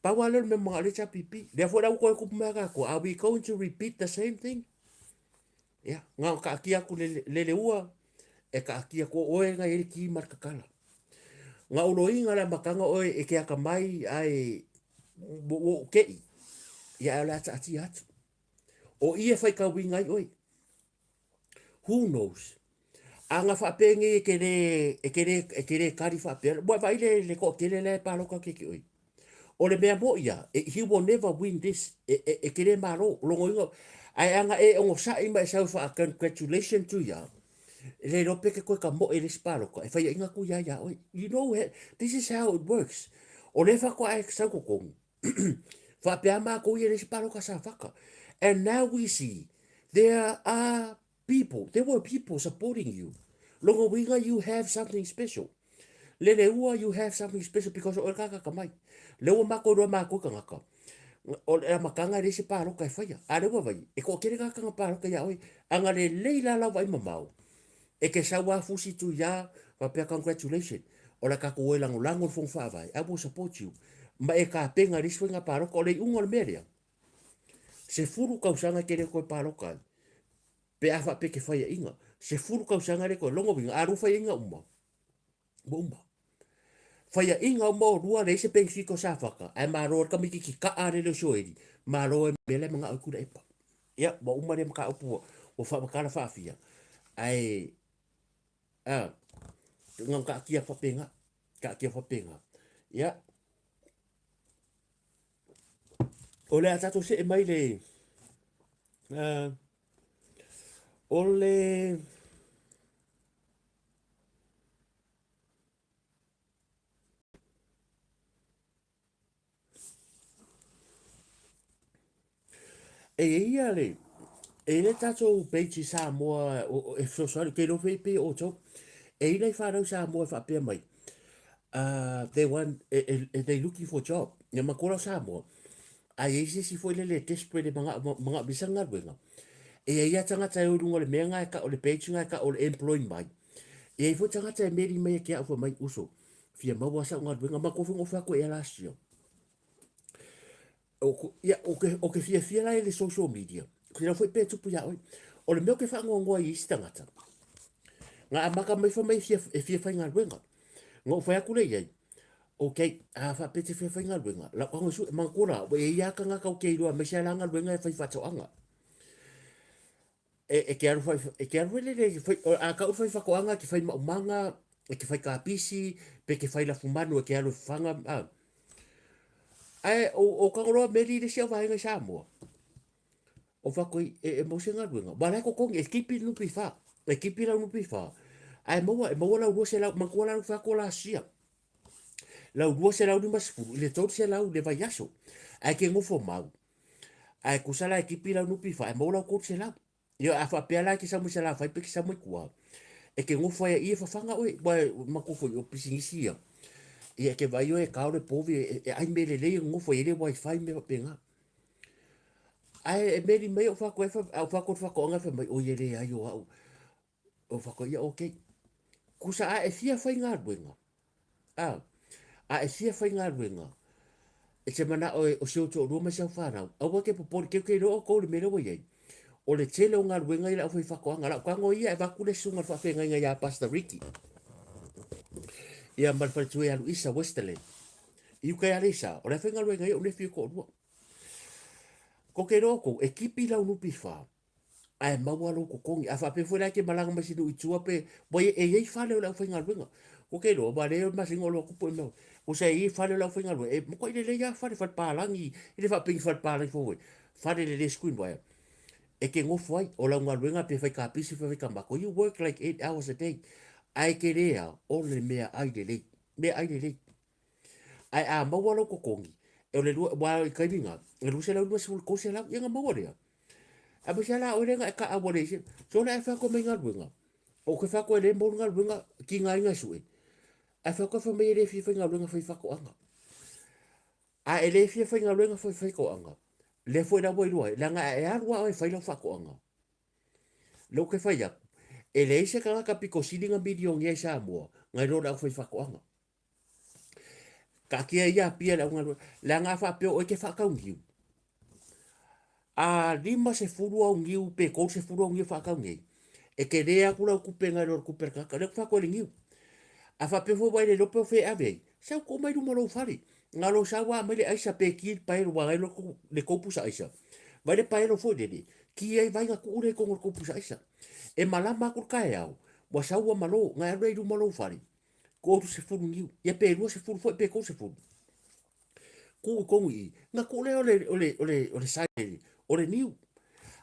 Speaker 2: Pau lava lea o le mea manao le HRPP. Lea foi la ua toe tupu mai ia tatou, are we going to repeat the same thing? Ia, na ona taatia atu le, le leua, e taatia atu o oe na i ai le ki ma le tatala. Na ou loiga le amataga oe e te atamai ae ua ou te'i, ia ae o le a taatia atu. O i e faitauina ai oe. Who knows? A na faapenei e te le, e te le, e te le kali faapea, ua e vaai le, le toatele la e palota atu ia te oe. O le mea moni lava, he will never win this, e, e, e te le malo, logoina, ae a na e onosai ma e sau e faa-congratulation tu ia, e le iloa pe te toe tamoe i le isi palota, e faiaina atu ia ia oe. You know, this is how it works. O lea faatoa e sau totonu, Faapea matou ia i le isi palota Safata. And now we see there are people, there were people supporting you. Lona uiga you have something special. Leleua you have something special because o oe le tagata mai. Lea ua matou iloa matou tagata. O le amataga e leai se palota e faia. A lea ua vaai, e toatele tagata na palota ia oe. A na lelei la lau vaai mamao, E te sau a fusi tu ia faapea congratulation o le a tatou o e lagolago le fono faavae I will support you ma e tapena i le isi faiga palota o le iuga o le mea lea 10 tausaga e te le toe palota ai pe a faapea e te faiaina 10 tausaga e le toe lona uiga a lua faiaina uma ua uma faiaina uma o lua leai se benefit o Safata ae malo e le tamaititi kaa lele o Sioeli malo e mea la e manao ai Tuilaepa. Ia, ua uma lea mataupu ua, ua faamatala faafia, ae, a, na ona taatia faapena, taatia faapena. Ia, o le a tatou see mai le, uh, o le, E i ai ia le, e i ai le tatou page i Samoa e fesoasoani, ou te iloa foi pei o outou. E i ai nai fanau Samoa e faapea mai, they want, they looking for job. Ia matua la o Samoa, a i ai se isi foi lele e desperate e manao, manaomia sana galuega, e i ai lava tagata e o i luga o le mea lena e tau, o le page lena e tau o le employ mai. E i ai foi tagata e meli mai ia te au fai mai, uso, fia maua sau galuega, matua foi na ou fai atu i ai last year. O, ia, o ke, o ke fiafia la i le social media. Ko te foi pe tupu ia oi. O le mea o ke whaangoangoa i isi tangata. Nga amaka mai fa mai fia, e fia whai galuega. Nga o whai aku le iai. Ok, a wha pe te fia whai galuega. La kanga su, mangkora, e ia ka ngaka o ke iroa, mai se la galuega e whai whatoanga. E, e ke aru whai, e ke aru whai lele, whai, a ka whai whakoanga, ke whai maumanga, e ke whai kāpisi, pe ke whai lafu manu, e ke aru whanga, a. Ae, o, o Kangoroa meri le sia vaenga i Samoa. O whakoi, e, e mose galuega. Wa lai kokongi, e kipi nupi wha. E kipi lau nupi wha. Ae maua, e maua lau 200, manatua la lau fai atu o last year, lau 250 i le 300 i le vaiaso. Ae e te nofo mau, ae tusa la e tipi lau NPF, ae maua lau 300. Ia, a faapea la e te sau mai Salafai pe te sau mai tua, e te nofo ai i i e fafaga oe, aua e manatua foi o pisinisi ia, ia e te vaai oe e kao le povi, e ai mea lelei e nonofo ai, e le wifi mea faapena. Ae e meli mai ou fai atu, a ou fai atu i le faatoaga fai mai, oi e leai o au. Ou fai atu, ia okay. Tusa a e fia faigaluega, a, a e fia faigaluega, e te manao e, o si ou toalua ma si au fanau, aua e te popole, keu ke iloa outou i le mea lea ua i ai. O le tele o galuega i le aufaifaatoaga, lau tago ia e avatu le susuga i le faafeagaiga ia Pastor Ricky, ia ma le faletua ia Luisa Westerland, i uka i Aleisa, o la e faigaluega ai ou nefi e toalua. Ko te iloa outou, e tipi lau NPF, ae maua lou totogi. A faapea foi la e te malaga mai se nuu i tua pe, ua e i ai fale o le aufaigaluega. Ko te iloa, ua le o le masina o loa tupu e mea. Kusa e i ai fale o le aufaigaluega, e matuai lelei lava fale, fale palagi, e le faapea ni fale palagi foi, fale lelei screen wire. E te nofo ai, o lau galuega pe fai kapisi pe fai tamato, you work like 8 hours a day. Ae te le ao, o le meaai lelei, meaai lelei. Ae a maua lou totogi, o le lua, aua i taimi na, e 250 300, ia na maua lea. Aemaise lava la oe lea na e kaa ua leai se, sole ae fai atu e mai galuega. Ou te fai atu e le maua le galuega, tigaina e sue. Ae fai atu e fai mai e le fia faigaluega faifaatoaga. A e le fia faigaluega faifaatoaga, lea foi la ua iloa ai, leaga a e alu lava oe e fai lau faatoaga, lea ou te fai atu, e leai se tagata pito sili ona milionea i Samoa nai lo le aufaifaatoaga. Taatia ia Apia i le augaluega, leaga a faapea o oe e te faatau niu, a 50 au niu pe 30 au niu e faatau nei, e tele atu lau tupe nai lo le tupe a le tagata, lea ou te fai atu ai i le niu. A faapea foi ua e le iloa pe o fea e ave ai, sau tuu mai luma o lou fale, na o lou sau lava aumai le aisa pe ki le paelo aua na iloa le tou pusa aisa, vaai le paelo foi lele, ki ai vai ona tuu lea i totonu o le tou pusa aisa. E malama atu le taeao, ua sau ua malo, na e alu lea i luma o lou fale, 30 niu, ia pe 20 foi pe 30. Tuu i tonu i i, na tuu lea o le, o le, o le, o le size, o le niu.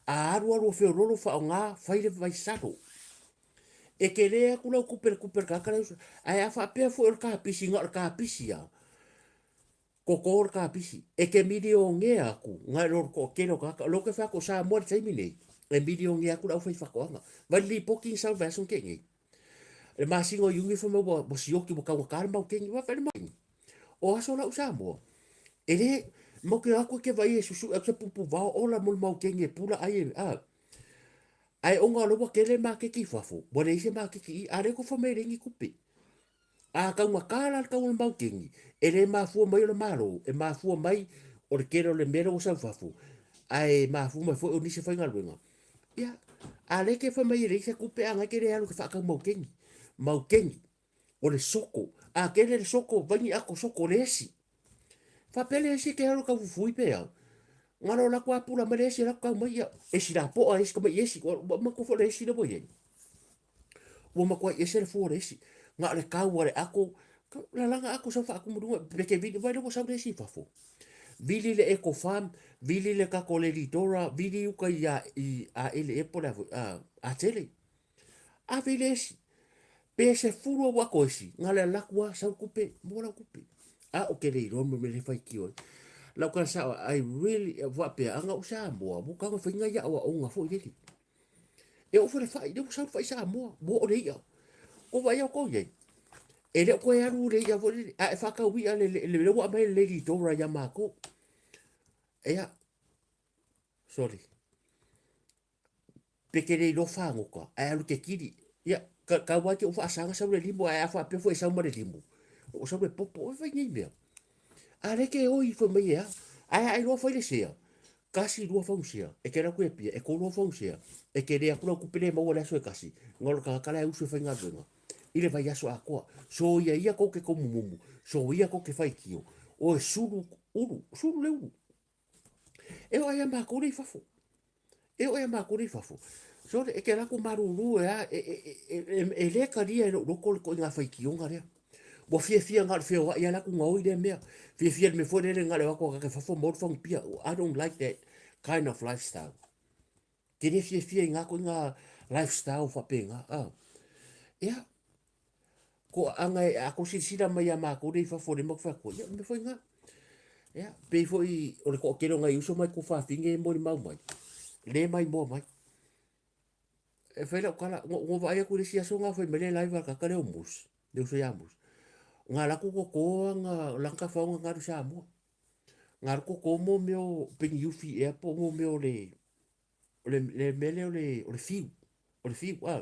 Speaker 2: A alu alu o feololo faaaoga, fai le vaisalo. E tele atu lau tupe le tupe a le tagata lea, ae a faapea foi o le kapisi, na o le kapisi lava, toto le kapisi. E te milionea atu nai lo le toatele o tagata. O lea ou te fai atu o Samoa i le taimi nei, e milionea atu le aufaifaatoaga. Vaai le lipoti na sau i le vaiaso na tea nei. Le masina o Iuni fai mai ua, ua sioki ua taugata le maukeni. Ua fai le maukeni. O aso lau Samoa, e le, matou te o atu e te vaai e susue atu se pupu vao ola mo le maukeni e pula ai e, a. Ae ona o lea ua tele maketi i fafo, ua leai se maketi i i, a lea ua fai mai e leai ni tupe. A taugata la le tau o le maukeni, e le mafua mai o le Malo, e mafua mai o le tele o le mea lea ua sau i fafo, ae mafua mai foi o nisi faigaluega. Ia, a lea e te fai mai e leai se tupe a na e te le alu e te faatau maukeni. Maukeni, o le soko. A tele le soko, vai ni ato soko o le esi. Faapea le esi e te alu e taufufui pe a. Galo latou a pula mai le esi e latou tau mai ia. Esi lapoa, esi tamai esi. Ua manatua foi le esi lea ua i ai. Ua matuai ese le fua o le esi. Na o le kau a le ako, lalaga ako sau faatumu i luga, pe te vili, vaai la ua sau le esi i fafo. Vili le Eco Farm, vili le kako Lady Dora, vili uka i a, i a ele ea po o le a foi, a, Atele. Ave i le esi. Pe 10 au ako esi, na o le alu atu lava, sau tupe, maua lau tupe. A ou te le iloa mo mea le faitio ai. Lau tala sao, I really, faapea, ana ou Samoa, ua tago e fai nai aoaoga foi lele. E oo foi le fai, lea ua sau le fai Samoa, ua oo le i'a. Ko vaai au kou iai, e le o toe alu le i'a foi lele, a e faatau i'a le, le, le ua aumai le Lady Dora ia mākou. Ia, sorry. Pe te le iloa fagota, ae alu te kili. Ia, ka, kau ai te u faasaga sau le limu, ae a faapea foi e sau ma le limu, o sau le popo, o fai nei mea. A le te oi foi mai e a, ae a iloa fai le sea, Kasi lua fausia, e te alu atu i Apia, e tolu au fausia, e tele atu lau tupe lea e maua i le aso e kasi, na o le tagata la e usu e faigaluega i le vaiaso atoa. Soia ia kou ke komumumu, soia kou ke faitio, oe sulu ulu, sulu le ulu. E oo ai ia makou lea i fafo. E oo ai ia makou lea i fafo. Sole, e te alu atu malulu e a, e, e, e, e, e le talia e lou loto le ituaiga faitioga lea. Ua fiafia na o le feoai lava latou gaoi lea mea. Fiafia i le mea foi lele na o le o atu a tagata i fafo maua le fagupia. I don't like that kind of lifestyle. Ke le fiafia i ngā koinga lifestyle faapena. Ah. Ia. Toaaga e a kou silasila mai ia matou lea i fafo lea matou fai atu ai, ia o le mea foi lena. Ia, pei foi o le toatele o nai uso ma tuafafine e molimau mai, le maimoa mai. E fai lau tala, na ou vaai atu i le isi aso na fai mai le live a le tagata lea o Moose, le uso ia Moose, na alu atu toto ana lana tafaoga na alu i Samoa. Na alu toto mo mea o peniufi ea po o mea o le le mea lea o le fiu, o le fiu, a.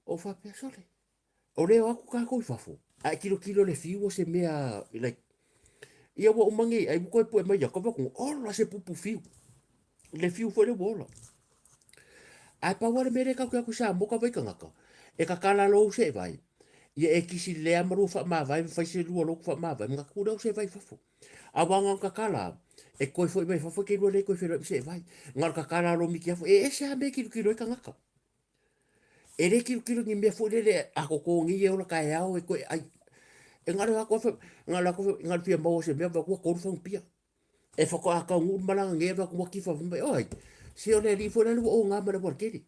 Speaker 2: Ou faapea, sole, o lea o atu tātou i fafo, a e tilotilo le fiu o se mea, like, ia ua uma nei ai, ua toe pue mai ia, ka vaku, ola se pupu fiu. Le fiu foi le ua ola. Ae pau lava le mea lea tatou te o atu i Samoa ka vai tagata, e tatala lou seevai, ia e kisi lelei lava ma lua faamavae ma fai se lua lotu faamavae, manatu lea o seevai i fafo. Aua na o le tatala, e toe foi mai fafo e te lua le toe feiloai ma seevai. Na o le tatala o lou mitiafu, e ese lava mea e tilotilo ai tagata. E le tilotilo ni mea foi lele a toto nei e ola taeao e toe ai. E na o le o atu lava, na o le o atu na o le fia maua o se mea, vaai atu ua tolu fagupia. E faatoa taunuu le malaga nei avatu ua tifa fai mai, oi, se o le alii foi la lea ua oga ma le aualatele.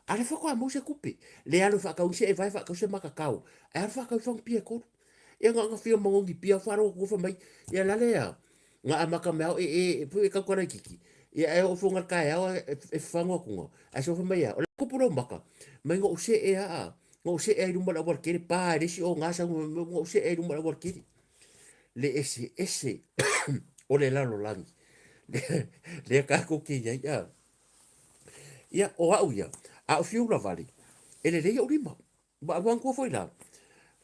Speaker 2: A o lea faatoa maua se tupe. Le alu e faatau i se evae faatau se makakao, ae alu faatau i fagupia e tolu. Ia na ona fia manogi pia faalogo atu fai mai, ia la lea, na amata mai ao e, e, e, e tautala itiiti. Ia ae oo foi le taeao e fafagu atu ae so fai mai ia, o le tupu lou maka, mai na ou see aa, na ou see ai luma o le aualatele, pa ai le isi oga sau, na ou see ai luma o le aualatele. Le eseese o le lalolagi, lea tatou te i ai a. Ia, o au ia, a ou fia ulavale, e lelei ou lima. Ma manatua foi la,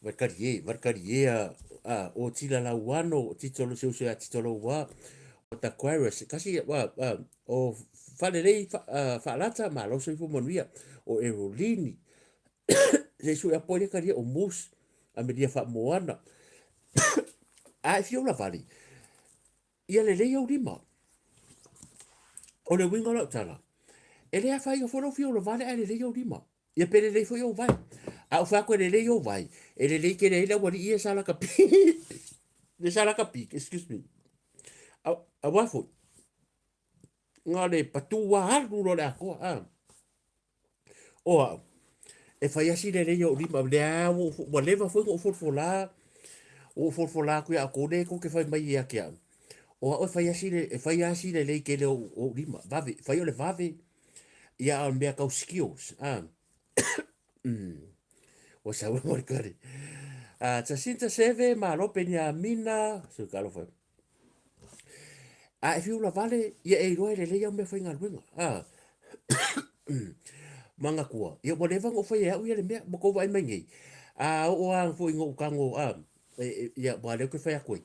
Speaker 2: Valkarie, Valkarie a, a, o tila lauano, o titolo se uso ia titolo ua, o Taquarus, kasi, a, a, o Falelei, fa, Faalata, malo soifua manuia, o Erolini, se sui apo ia karia o Moose, Amelia Faamoana, a e fia ulavale, ia lelei ou lima. O le uiga o lau tala, e le afaina foi lou fia ulavale ae lelei ou lima. Ia pe lelei foi ou vae. A ou fai atu e lelei ou vae, e lelei tele ai le aualii ia sa lakapi. Le sa lakapi, excuse me. Auā foi, na o le patu lava alu loa le atoa. A. O au, e fai lava si lelei o ou lima, lea ua, ua leva foi ona ou folafola, ua ou folafola atu ia outou lea tou te fai mai ia te au. O au e fai lava si, e fai lava si lelei tele o ou lima, vave, fai o le vave, ia a o le mea tau skills, a. Ua sau e molikari. A, Jacinta Seve, malo Peniamina, sui talofa e. A e fiu lavale, ia e iloa e lelei au mea faigaluega. A, manatua, ia ua leva ona ou faia e au ia le mea, ua tou vaai mai nei. A oo lava foi ina ou tago, a, ia, aua o lea ou te fai atu ai,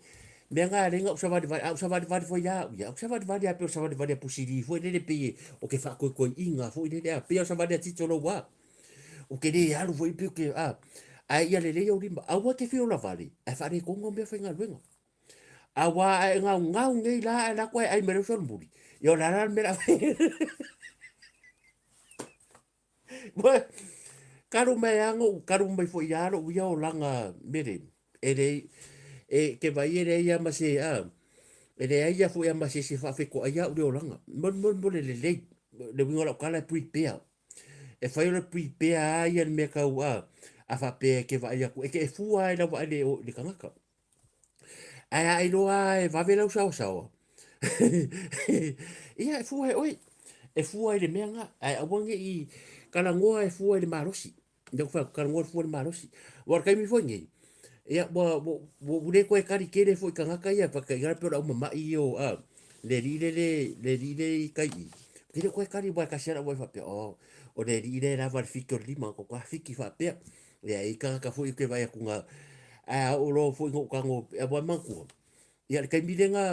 Speaker 2: mea na ala ai ona ou savalivali, a ou savalivali foi lava au ia, ou te savalivali lava pei o le savalivali a Pusili foi lele pei ou te faatoetoeina foi lele, a, pei lava o le savali a Tito Louā. Ou te le alu foi pei ou te, a, ae ia lelei ou lima, aua e te fia olavale, ae faaletonu au meafaigaluega. Aua a e gaugau nei la ae alu atu ae ai mai le uso solomuli, ia o le a la le mea o le a fai? Talu mai lava na ou talu mai foi lava lou ia olaga mele, e leai, e te vaai e leai lava ma se, a, e leai lava foi ma se isi e faafetoai au i le olaga. Mo mo mo le lelei, le uiga o lau tala e prepare. E fai o le prepare lava ia le mea tau, a, a faapea e te vaai atu, e te e fua lava i lau vaai i le tagata. Ae a iloa lava e vave lau saoasaoa, ia e fua e oe, e fua i le mea lena, ae aua ne i talanoa e fua i le malosi. Lea ou te fai atu, talanoa e fua i le malosi. Aua o le taimi foi lenei, ia ua, ua, ua le toe tali tele foi i tagata ia, faataitaiga pei o le au mama'i ia o, a, le alii lea le alii lea i tai i, ou te le o toe tali aua e tasi lava lau vaai faapea, oh, o le alii lea e lava le fiki o le lima, na toe fiki faapea. Ia e i ai tagata foi ou te vaai atu na, ae a oo loa foi ina ou tago, aua e manatua, ia le taimi lea na,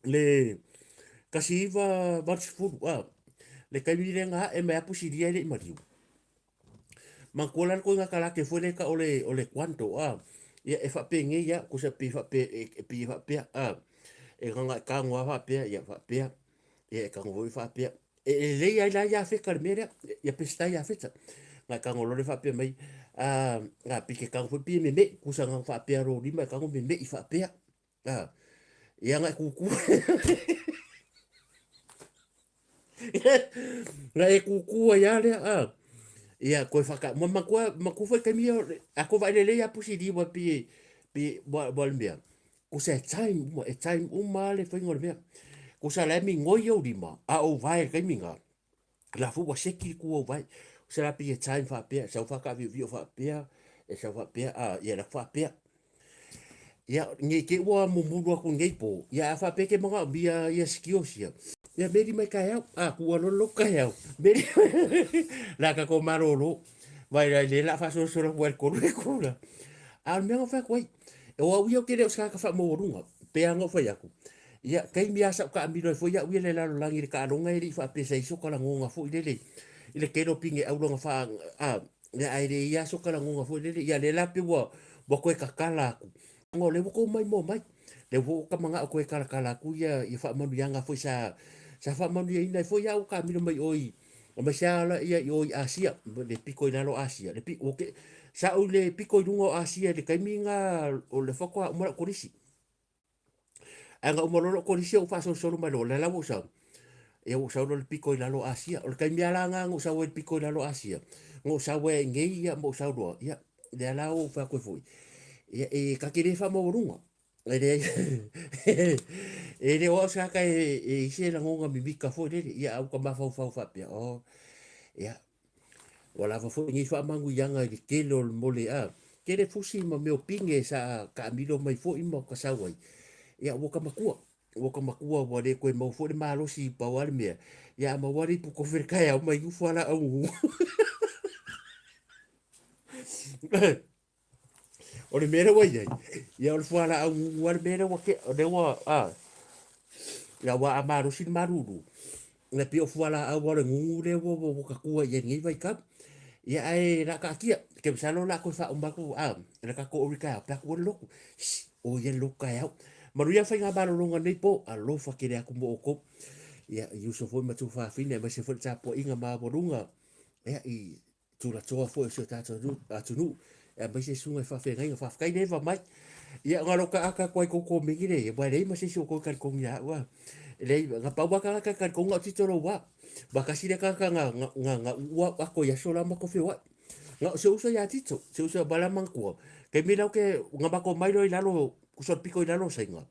Speaker 2: le 1980, a, le taimi lea na ae mai ai Pusilia e le i maliu. Manatua la le ituaiga karate foi lea e tau o le, o le Kwando, a, ia e faapenei lava, tusa pei faapea, e pei e faapea, a, e na ona e tago lava faapea, ia faapea, ia e tago foi faapea. E lelei ai la ia Feta le mea lea, ia Peseta ia Feta. Ngai tago loa le faapea mai, a, a pei ke tago foi pei e meme'i, tusa na faapea lou lima e tago meme'i faapea. A, ia ngai kūkū. Na e kūkū ai lava lea, a. Ia, koe whaka, ma makua, makua foi taimi ia, a ko vae lelei a pusi liwa pi, pi, wa, wa le mea. Ko sa e time uma, e time uma le whainga o le mea. Ko sa le mi ngoi au lima, a o vae le taimi ngā. La fu wa seki ku au vae. Ko sa la pi e time whapea, sa whaka vi vi o whapea, e sa whapea, a, ia la whapea. Ia, nei te ua mumuru aku nei po, ia a whapeke manga mia ia skills ia. Ia meri mai kai au, a kua lolo kai au. Meri la ka ko marolo. Vai lai le la fa so so la kuai koru e kura. A mea nga whai kuai. E o au ia o ke leo ska ka wha mōrunga. Pe anga whai aku. Ia, kei mia sa ka amiro e foi au ia le lalo langi le ka alonga e li wha pesa iso ka langonga foi lele. I le kero pinge au longa wha, a, ia ai le ia so ka langonga foi lele. Ia le la pe ua, Ua koe kakala aku. Ngo le ua kou mai mo mai. Le ua ka manga o koe kalakala aku ia ia faamanuiaga foi sa sa faamanuiaina ai foi au ka milo mai oi mai sa ala ia i oi Asia le piko i lalo Asia le piko ke sa u le piko i lunga o Asia le kaimi nga o le fakoa uma lau kolisi. Ae nga uma loa lou kolisi ou faasolosolo mai loa, o lea la ua ou sau. Ia ua ou sau loa i le piko i lalo o Asia. O le taimi lava la na ou sau ai i le piko i lalo o Asia, na ou sau ai nei ia ma ou sau loa, ia, lea la ua ou fai atu ai foi, ia, e ta te le faamaualuga. E leai, e le o au se tagata e i ai se lagona mimita foi lele, ia, a ua ta mafaufau faapea, oh, ia, Ua lava foi nei faamanuiaga i le tele o le mole a tele fusi ma mea o pine sa taamilo mai foi ma ka sau ai. Ia ua ka matua, ua ka matua ua le toe maua foi le malosi pau lava le mea. Ia a maua le ipu kofi i le taeao mai ufu lava laau gugu. O le mea lea ua i ai, ia o le fualaau gugu lava le mea lea ua tea, lea ua, a, ia aua a malosi le malulu, ia pei o fualaau lava o le gugu lea ua, ua, ua tatua i ai i lenei vaitau. Ia ae o le a taatia, ke masalo o le a toe faauma atu, a, le tatou ori taeao, pe atu ai le lotu. Shh, o ia le lotu taeao. Manuia faigamalologa nei po, alofa tele atu mo outou. Ia, i uso foi ma tuafafine, aemaise foi le tapuaiga maualuga, ia, i tulatoa foi o si o tatou atunuu aemaise susuga i faafeagaiga. Faafetai le eva mai. Ia, ona loka aka atu ai kou komeni le, aua e leai ma se isi o kou e talitonu ia au a. E leai, na pau lava tagata e talitonu au tito lou a. Ua tasi lea tagata na, na, na, na uua ako i aso la matou feoai. Na o se uso ia Tito, se uso ia la manatua. Taimi la ou te, na matou mai loa i lalo, kuso le pito i lalo o Saina.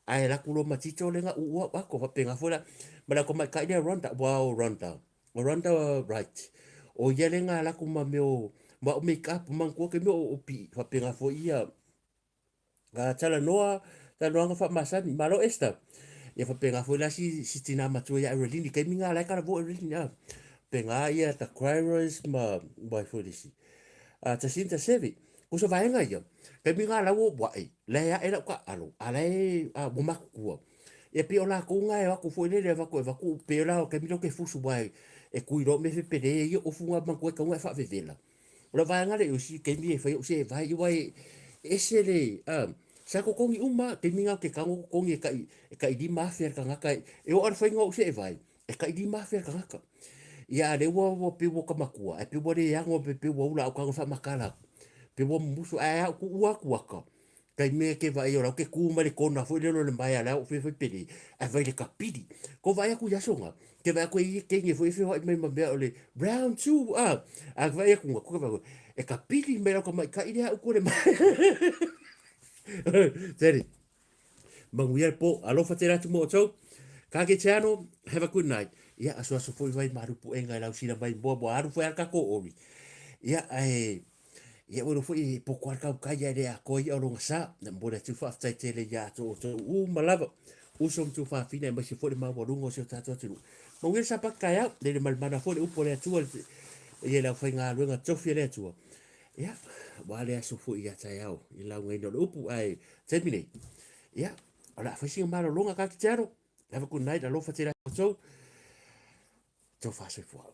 Speaker 2: Ae laku loa ma Tito le na uua ako, faapena foi la, ma le tamaitai lea Rhonda, ua o Rhonda. O Rhonda Wright, o ia le nga laku ma mea o, ma o make up, manatua ke mea o, o pi'i, faapena foi ia, a talanoa, talanoaga faamasani, malo Esther. Ia faapena foi la si, si tinā matua ia Ereline, i taimi nga la e kalavo Ereline, a. Faapena ia ta Cyrus ma, ma ai foi le isi. A Jacinta Sevi, ko se vaega ia, taimi nga la ua uae, la e ae lau taaalo, a la e, a, ua matutua. Ia pei o lakou nga e o atu foi lele avatu e avatu pei o la taimi lea ou te fusu aua e kui loa mea pepele ia ofu nga manatua e tatau ona e faavevela. O le vaega lea i si taimi e fai ai ou seevai aua e ese le a sa totogi uma taimi na ou te tago totogi e tai e tai 5,000 a le tagata e oo lava i le faiga o au seevai e tai 5,000 a le tagata. Ia a lea ua ua pei ua ka matua ae pei ua le ano pe pei ua ula a ou tago e faamatala atu pei ua mumusu ae a ou tuua atu aka Taimi e ke vaai o lau ke ku mai le kona foi lelo le maea la o fe fai pele a vai le kapili. Ko vaai aku i aso nga, ke vaai aku e i kenge foi e feoai mai ma mea o le round two a. A vaai aku nga, ko vaai e kapili mai lau ka maikai lea au ko le maea. Teri. Manuia le po, alofa tele atu mo outou. Ka ke te ano, have a good night. Ia, aso aso foi vai marupu enga i lau sila mai moa, moa aru foi ala kako ori. Ia, e, Ia ua iloa foi e poko lava le kaukai ae le atoa ia o lona sa. Na momoli atu faafetai tele ia te outou uma lava, uso ma tuafafine aemaise foi le maualuga o si o tatou atunuu. Manuia le Sapati taeao, lele malimana foi le upu a le Atua ia i le aufaigaluega tofi a le Atua. Ia, ua le aso foi ia taeao i le laugaina o le upu, ae taimi nei, ia, o le a fai sina malologa ka te alo. Have a good night, alofa tele atu outou. Tau faasoifua.